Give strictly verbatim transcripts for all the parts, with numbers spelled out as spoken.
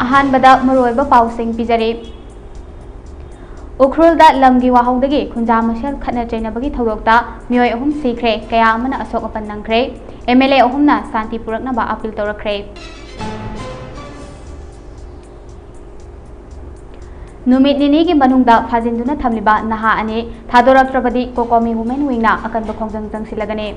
ꯑꯍꯥꯟꯕꯗ ꯃꯔꯨꯑꯣꯏꯕ ꯄꯥꯎꯁꯤꯡ ꯄꯤꯖꯔꯤ꯫ ꯎꯈ꯭ꯔꯨꯜꯗ ꯂꯝꯒꯤ ꯋꯥꯍꯧꯗꯒꯤ ꯈꯨꯟꯖꯥ ꯃꯁꯦꯜ ꯈꯠꯅ ꯆꯩꯅꯕꯒꯤ ꯊꯧꯗꯣꯛꯇ ꯃꯤꯑꯣꯏ ꯑꯍꯨꯝ ꯁꯤꯈ꯭ꯔꯦ, ꯀꯌꯥ ꯑꯃꯅ ꯑꯁꯣꯛ ꯑꯄꯟ ꯅꯪꯈ꯭ꯔꯦ꯫ ꯑꯦꯝ ꯑꯦꯜ ꯑꯦ ꯑꯍꯨꯝꯅ ꯁꯥꯟꯇꯤ ꯄꯨꯔꯛꯅꯕ ꯑꯄꯤꯜ ꯇꯧꯔꯛꯈ꯭ꯔꯦ꯫ ꯅꯨꯃꯤꯠ ꯅꯤꯅꯤꯒꯤ ꯃꯅꯨꯡꯗ ꯐꯥꯖꯤꯟꯗꯨꯅ ꯊꯝꯂꯤꯕ ꯅꯍꯥ ꯑꯅꯤ ꯊꯥꯗꯣꯔꯛꯇ꯭ꯔꯕꯗꯤ ꯀꯣꯀꯣꯃꯤ ꯋꯨꯃꯦꯟ ꯋꯤꯡꯅ ꯑꯀꯟꯕ ꯈꯣꯡꯖꯪ ꯆꯪꯁꯤꯜꯂꯒꯅꯤ꯫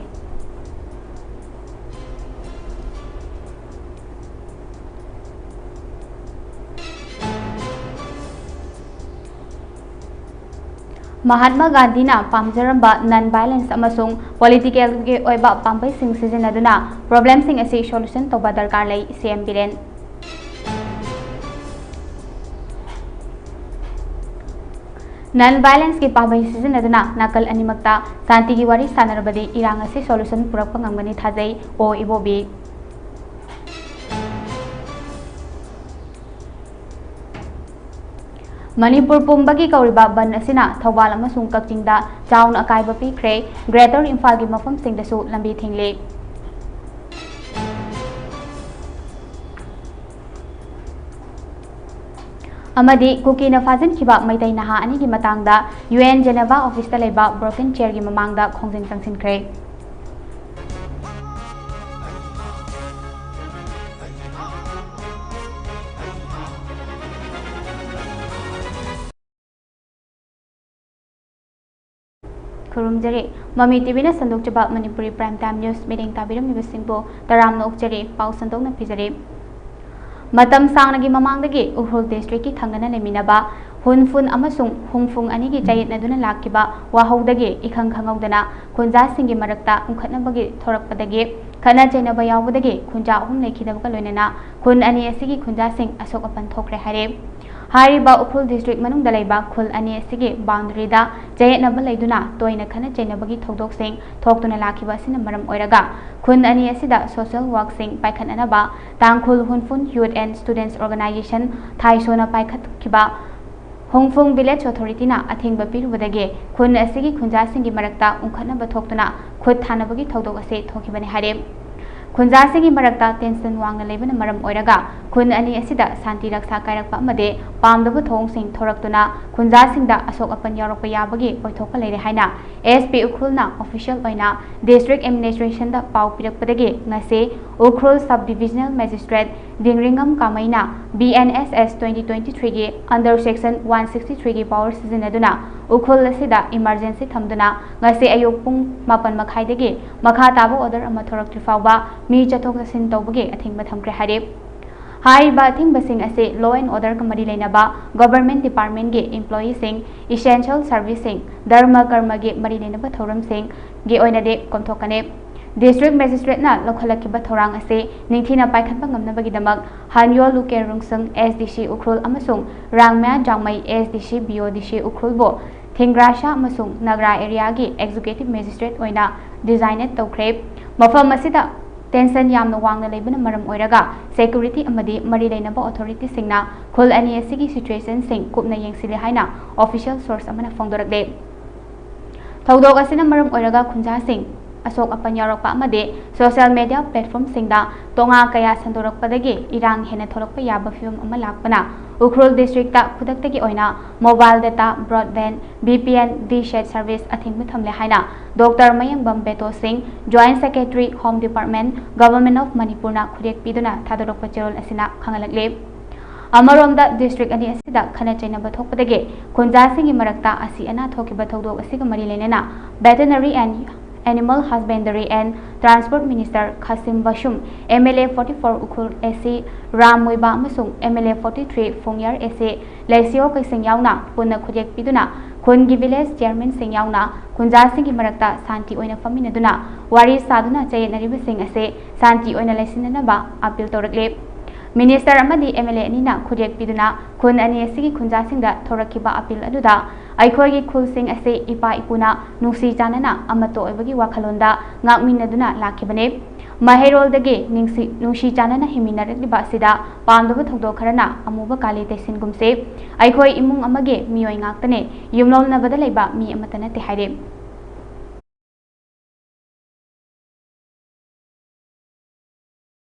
ꯃꯍꯥꯠꯃ ꯒꯥꯟꯙꯤꯅ ꯄꯥꯝꯖꯔꯝꯕ non violence ꯑꯃꯁꯨꯡ ꯄꯣꯂꯤꯇꯤꯀꯦꯜꯒꯤ ꯑꯣꯏꯕ ꯄꯥꯝꯕꯩꯁꯤꯡ ꯁꯤꯖꯤꯟꯅꯗꯨꯅ ꯄ꯭ꯔꯣꯕ꯭ꯂꯦꯝꯁꯤꯡ ꯑꯁꯤ ꯁꯣꯂꯨꯁꯟ ꯇꯧꯕ ꯗꯔꯀꯥꯔ ꯂꯩ, ꯁꯤ ꯑꯦꯝ ꯕꯤꯔꯦꯟ꯫ ꯅꯟ ꯚꯥꯏꯂꯦꯟꯁꯀꯤ ꯄꯥꯝꯕꯩ ꯁꯤꯖꯤꯟꯅꯗꯨꯅ ꯅꯥꯀꯜ ꯑꯅꯤꯃꯛꯇ ꯁꯥꯟꯇꯤꯒꯤ ꯋꯥꯔꯤ ꯁꯥꯟꯅꯔꯕꯗꯤ ꯏꯔꯥꯡ ꯑꯁꯤ ꯁꯣꯂꯨꯁꯟ ꯄꯨꯔꯛꯄ ꯉꯝꯒꯅꯤ ꯊꯥꯖꯩ, ꯑꯣ ꯏꯕꯣꯕꯤ꯫ ꯃꯅꯤꯄꯨꯔ ꯄꯨꯝꯕꯒꯤ ꯀꯧꯔꯤꯕ ꯕꯟ ꯑꯁꯤꯅ ꯊꯧꯕꯥꯜ ꯑꯃꯁꯨꯡ ꯀꯛꯆꯤꯡꯗ ꯆꯥꯎꯅ ꯑꯀꯥꯏꯕ ꯄꯤꯈ꯭ꯔꯦ꯫ ꯒ꯭ꯔꯦꯇꯔ ꯏꯝꯐꯥꯜꯒꯤ ꯃꯐꯝꯁꯤꯡꯗꯁꯨ ꯂꯝꯕꯤ ꯊꯤꯡꯂꯤ꯫ ꯑꯃꯗꯤ ꯀꯨꯀꯤꯅ ꯐꯥꯖꯤꯟꯈꯤꯕ ꯃꯩꯇꯩ ꯅꯍꯥ ꯑꯅꯤꯒꯤ ꯃꯇꯥꯡꯗ ꯌꯨ ꯑꯦꯟ ꯖꯦꯅꯦꯚꯥ ꯑꯣꯐꯤꯁꯇ ꯂꯩꯕ ꯕ꯭ꯔꯣꯀꯟ ꯆꯦꯌꯔꯒꯤ ꯃꯃꯥꯡꯗ ꯈꯣꯡꯖꯪ ꯆꯪꯁꯤꯟꯈ꯭ꯔꯦ꯫ ꯈꯨꯔꯨꯝꯖꯔꯤ꯫ ꯃꯃꯤ ꯇꯤꯚꯤꯅ ꯁꯟꯗꯣꯛꯆꯕ ꯃꯅꯤꯄꯨꯔꯤ Prime Time News ꯃꯤꯠꯌꯦꯡ ꯇꯥꯕꯤꯔꯝꯂꯤꯕꯁꯤꯡꯕꯨ ꯇꯔꯥꯝꯅ ꯑꯣꯛꯆꯔꯤ꯫ ꯄꯥꯎ ꯁꯟꯗꯣꯛꯅ ꯄꯤꯖꯔꯤ꯫ ꯃꯇꯝ ꯁꯥꯡꯅꯒꯤ ꯃꯃꯥꯡꯗꯒꯤ ꯎꯈ꯭ꯔꯨꯜ ꯗꯤꯁꯇ꯭ꯔꯤꯛꯀꯤ ꯊꯪꯅꯅ ꯂꯩꯃꯤꯟꯅꯕ ꯍꯨꯟꯐꯨꯟ ꯑꯃꯁꯨꯡ ꯍꯨꯡꯐꯨꯡ ꯑꯅꯤꯒꯤ ꯆꯌꯦꯠꯅꯗꯨꯅ ꯂꯥꯛꯈꯤꯕ ꯋꯥꯍꯧꯗꯒꯤ ꯏꯈꯪ ꯈꯪꯍꯧꯗꯅ ꯈꯨꯟꯖꯥꯁꯤꯡꯒꯤ ꯃꯔꯛꯇ ꯎꯪꯈꯠꯅꯕꯒꯤ ꯊꯣꯔꯛꯄꯗꯒꯤ ꯈꯠꯅ ꯆꯩꯅꯕ ꯌꯥꯎꯕꯗꯒꯤ ꯈꯨꯟꯖꯥ ꯑꯍꯨꯝ ꯂꯩꯈꯤꯗꯕꯒ ꯂꯣꯏꯅꯅ ꯈꯨꯟ ꯑꯅꯤ ꯑꯁꯤꯒꯤ ꯈꯨꯟꯖꯥꯁꯤꯡ ꯑꯁꯣꯛ ꯑꯄꯟ ꯊꯣꯛꯈ꯭ꯔꯦ ꯍꯥꯏꯔꯦ꯫ ꯍꯥꯏꯔꯤꯕ ꯎꯈ꯭ꯔꯨꯜ ꯗꯤꯁꯇ꯭ꯔꯤꯛ ꯃꯅꯨꯡꯗ ꯂꯩꯕ ꯈꯨꯜ ꯑꯅꯤ ꯑꯁꯤꯒꯤ ꯕꯥꯎꯟꯗꯔꯤꯗ ꯆꯌꯦꯠꯅꯕ ꯂꯩꯗꯨꯅ ꯇꯣꯏꯅ ꯈꯠꯅ ꯆꯩꯅꯕꯒꯤ ꯊꯧꯗꯣꯛꯁꯤꯡ ꯊꯣꯛꯇꯨꯅ ꯂꯥꯛꯈꯤꯕ ꯑꯁꯤꯅ ꯃꯔꯝ ꯑꯣꯏꯔꯒ ꯈꯨꯟ ꯑꯅꯤ ꯑꯁꯤꯗ social workꯁꯤꯡ ꯄꯥꯏꯈꯠꯅꯅꯕ Tangkhul Hunphun Youth and Students Organisation, ꯊꯥꯏꯁꯣꯅ ꯄꯥꯏꯈꯠꯈꯤꯕ ꯍꯣꯡꯐꯣꯡ ꯚꯤꯂꯦꯖ ꯑꯣꯊꯣꯔꯤꯇꯤꯅ ꯑꯊꯤꯡꯕ ꯄꯤꯔꯨꯕꯗꯒꯤ ꯈꯨꯟ ꯑꯁꯤꯒꯤ ꯈꯨꯟꯖꯥꯁꯤꯡꯒꯤ ꯃꯔꯛꯇ ꯎꯪꯈꯠꯅꯕ ꯊꯣꯛꯇꯨꯅ ꯈꯨꯠ ꯊꯥꯅꯕꯒꯤ ꯊꯧꯗꯣꯛ ꯑꯁꯤ ꯊꯣꯛꯈꯤꯕꯅꯤ ꯍꯥꯏꯔꯦ꯫ ꯈꯨꯟꯖꯥꯁꯤꯡꯒꯤ ꯃꯔꯛꯇ ꯇꯦꯟꯁꯟ ꯋꯥꯡꯅ ꯂꯩꯕꯅ ꯃꯔꯝ ꯑꯣꯏꯔꯒ ꯈꯨꯟ ꯑꯅꯤ ꯑꯁꯤꯗ ꯁꯥꯟꯇꯤ ꯔꯛꯁꯥ ꯀꯥꯏꯔꯛꯄ ꯑꯃꯗꯤ ꯄꯥꯝꯗꯕ ꯊꯧꯑꯣꯡꯁꯤꯡ ꯊꯣꯔꯛꯇꯨꯅ ꯈꯨꯟꯖꯥꯁꯤꯡꯗ ꯑꯁꯣꯛ ꯑꯄꯟ ꯌꯥꯎꯔꯛꯄ ꯌꯥꯕꯒꯤ ꯑꯣꯏꯊꯣꯛꯄ ꯂꯩꯔꯦ ꯍꯥꯏꯅ ꯑꯦꯁ ꯄꯤ ꯎꯈ꯭ꯔꯨꯜꯅ ꯑꯣꯐꯤꯁꯤꯌꯦꯜ ꯑꯣꯏꯅ ꯗꯤꯁꯇ꯭ꯔꯤꯛ ꯑꯦꯗꯃꯤꯅꯤꯁꯇ꯭ꯔꯦꯁꯟꯗ ꯄꯥꯎ ꯄꯤꯔꯛꯄꯗꯒꯤ ꯉꯁꯤ Ukhrul sub divisional magistrate Dingringam ꯀꯥꯃꯩꯅ B N S S twenty twenty-threeꯒꯤ under section one sixty-threeꯒꯤ power ꯁꯤꯖꯤꯟꯅꯗꯨꯅ ꯎꯈ꯭ꯔꯨꯜ ꯑꯁꯤꯗ emergency ꯊꯝꯗꯨꯅ ꯉꯁꯤ ꯑꯌꯨꯛ ꯄꯨꯡ ꯃꯥꯄꯟ ꯃꯈꯥꯏꯗꯒꯤ ꯃꯈꯥ ꯇꯥꯕ order ꯑꯃ ꯊꯣꯔꯛꯇ꯭ꯔꯤ ꯐꯥꯎꯕ ꯃꯤ ꯆꯠꯊꯣꯛ ꯆꯠꯁꯤꯟ ꯇꯧꯕꯒꯤ ꯑꯊꯤꯡꯕ ꯊꯝꯈ꯭ꯔꯦ ꯍꯥꯏꯔꯤ꯫ ꯍꯥꯏꯔꯤꯕ ꯑꯊꯤꯡꯕꯁꯤꯡ ꯑꯁꯤ law and orderꯒ ꯃꯔꯤ ꯂꯩꯅꯕ government departmentꯀꯤ employeeꯁꯤꯡ, essential serviceꯁꯤꯡ, ꯙꯔꯃ ꯀꯔꯃꯒꯤ ꯃꯔꯤ ꯂꯩꯅꯕ ꯊꯧꯔꯝꯁꯤꯡꯒꯤ ꯑꯣꯏꯅꯗꯤ ꯀꯣꯝꯊꯣꯛꯀꯅꯤ꯫ ꯗꯤꯁꯇ꯭ꯔꯤꯛ ꯃꯦꯖꯤꯁꯇ꯭ꯔꯦꯠꯅ ꯂꯧꯈꯠꯂꯛꯈꯤꯕ ꯊꯧꯔꯥꯡ ꯑꯁꯤ ꯅꯤꯡꯊꯤꯅ ꯄꯥꯏꯈꯠꯄ ꯉꯝꯅꯕꯒꯤꯗꯃꯛ ꯍꯥꯟꯌꯣ ꯂꯨꯀꯦ ꯔꯨꯡꯁꯪ, S D C ꯎꯈ꯭ꯔꯨꯜ, ꯑꯃꯁꯨꯡ ꯔꯥꯡꯃ꯭ꯌꯥ ꯖꯥꯡꯃꯩ, S D C B O D C ꯎꯈ꯭ꯔꯨꯜꯕꯨ ꯊꯤꯡꯒ꯭ꯔꯥꯁꯥ ꯑꯃꯁꯨꯡ ꯅꯒ꯭ꯔꯥ areaꯒꯤ executive magistrate ꯑꯣꯏꯅ designate ꯇꯧꯈ꯭ꯔꯦ꯫ ꯃꯐꯝ ꯑꯁꯤꯗ tension ꯌꯥꯝꯅ ꯋꯥꯡꯅ ꯂꯩꯕꯅ ꯃꯔꯝ ꯑꯣꯏꯔꯒ security ꯑꯃꯗꯤ ꯃꯔꯤ ꯂꯩꯅꯕ authorityꯁꯤꯡꯅ ꯈꯨꯜ ꯑꯅꯤ ꯑꯁꯤꯒꯤ situationꯁꯤꯡ ꯀꯨꯞꯅ ꯌꯦꯡꯁꯤꯜꯂꯤ ꯍꯥꯏꯅ official source ꯑꯃꯅ ꯐꯣꯡꯗꯣꯔꯛꯂꯦ꯫ ꯊꯧꯗꯣꯛ ꯑꯁꯤꯅ ꯃꯔꯝ ꯑꯣꯏꯔꯒ ꯈꯨꯟꯖꯥꯁꯤꯡ ꯑꯁꯣꯛ ꯑꯄꯟ ꯌꯥꯎꯔꯛꯄ ꯑꯃꯗꯤ social media platformꯁꯤꯡꯗ ꯇꯣꯉꯥ ꯀꯌꯥ ꯁꯟꯗꯣꯔꯛꯄꯗꯒꯤ ꯏꯔꯥꯡ ꯍꯦꯟꯅ ꯊꯣꯛꯂꯛꯄ ꯌꯥꯕ ꯐꯤꯚꯝ ꯑꯃ ꯂꯥꯛꯄꯅ ꯎꯈ꯭ꯔꯨꯜ districtꯇ ꯈꯨꯗꯛꯇꯒꯤ ꯑꯣꯏꯅ mobile data, broadband, V P N, V-SAT service ꯑꯊꯤꯡꯕ ꯊꯝꯂꯦ ꯍꯥꯏꯅ Doctor ꯃꯌꯦꯡꯕꯝ ꯕꯦꯇꯣ ꯁꯤꯡ, Joint Secretary, Home Department, Government of Manipurꯅ ꯈꯨꯠꯌꯦꯛ ꯄꯤꯗꯨꯅ ꯊꯥꯗꯣꯔꯛꯄ ꯆꯦꯔꯣꯜ ꯑꯁꯤꯅ ꯈꯪꯍꯜꯂꯛꯂꯤ꯫ ꯑꯃꯔꯣꯝꯗ, district ꯑꯅꯤ ꯑꯁꯤꯗ ꯈꯠꯅ ꯆꯩꯅꯕ ꯊꯣꯛꯄꯗꯒꯤ ꯈꯨꯟꯖꯥꯁꯤꯡꯒꯤ ꯃꯔꯛꯇ ꯑꯁꯤ ꯑꯅꯥ ꯊꯣꯛꯈꯤꯕ ꯊꯧꯗꯣꯛ ꯑꯁꯤꯒ ꯃꯔꯤ ꯂꯩꯅꯅ Veterinary and Animal Husbandry and Transport Minister ꯈꯥꯁꯤꯝ ꯕꯥꯁꯨꯝ, M L A forty-four Ukhrul A C Ram ꯃꯨꯏꯕꯥ ꯑꯃꯁꯨꯡ M L A forty-three ꯐꯣꯡꯌꯥꯔ A C ꯂꯩꯁꯤꯌꯣ ꯀꯩꯁꯤꯡ ꯌꯥꯎꯅ ꯄꯨꯟꯅ ꯈꯨꯠꯌꯦꯛ ꯄꯤꯗꯨꯅ ꯈꯨꯟꯒꯤ village chairmanꯁꯤꯡ ꯌꯥꯎꯅ ꯈꯨꯟꯖꯥꯁꯤꯡꯒꯤ ꯃꯔꯛꯇ ꯁꯥꯟꯇꯤ ꯑꯣꯏꯅ ꯐꯝꯃꯤꯟꯅꯗꯨꯅ ꯋꯥꯔꯤ ꯁꯥꯗꯨꯅ ꯆꯌꯦꯠꯅꯔꯤꯕꯁꯤꯡ ꯑꯁꯤ ꯁꯥꯟꯇꯤ ꯑꯣꯏꯅ ꯂꯩꯁꯤꯟꯅꯅꯕ appeal ꯇꯧꯔꯛꯂꯤ꯫ Minister ꯑꯃꯗꯤ M L A ꯑꯅꯤꯅ ꯈꯨꯠꯌꯦꯛ ꯄꯤꯗꯨꯅ ꯈꯨꯟ ꯑꯅꯤ ꯑꯁꯤꯒꯤ ꯈꯨꯟꯖꯥꯁꯤꯡꯗ ꯊꯣꯔꯛꯈꯤꯕ appeal ꯑꯗꯨꯗ ꯑꯩꯈꯣꯏꯒꯤ ꯈꯨꯜꯁꯤꯡ ꯑꯁꯤ ꯏꯄꯥ ꯏꯄꯨꯅ ꯅꯨꯡꯁꯤ ꯆꯥꯟꯅꯅ ꯑꯃꯠꯇ ꯑꯣꯏꯕꯒꯤ ꯋꯥꯈꯜꯂꯣꯟꯗ ꯉꯥꯛꯃꯤꯟꯅꯗꯨꯅ ꯂꯥꯛꯈꯤꯕꯅꯤ꯫ ꯃꯍꯩꯔꯣꯜꯗꯒꯤ ꯅꯤꯡꯁꯤ-, ꯅꯨꯡꯁꯤ ꯆꯥꯟꯅꯅ ꯍꯤꯡꯃꯤꯟꯅꯔꯛꯂꯤꯕ ꯑꯁꯤꯗ ꯄꯥꯝꯗꯕ ꯊꯧꯗꯣꯛ ꯈꯔꯅ ꯑꯃꯨꯕ ꯀꯥꯂꯤ ꯇꯩꯁꯤꯟꯒꯨꯝꯁꯦ꯫ ꯑꯩꯈꯣꯏ ꯏꯃꯨꯡ ꯑꯃꯒꯤ ꯃꯤꯑꯣꯏ ꯉꯥꯛꯇꯅꯦ, ꯌꯨꯝꯂꯣꯟꯅꯕꯗ ꯂꯩꯕ ꯃꯤ ꯑꯃꯠꯇ ꯅꯠꯇꯦ ꯍꯥꯏꯔꯦ꯫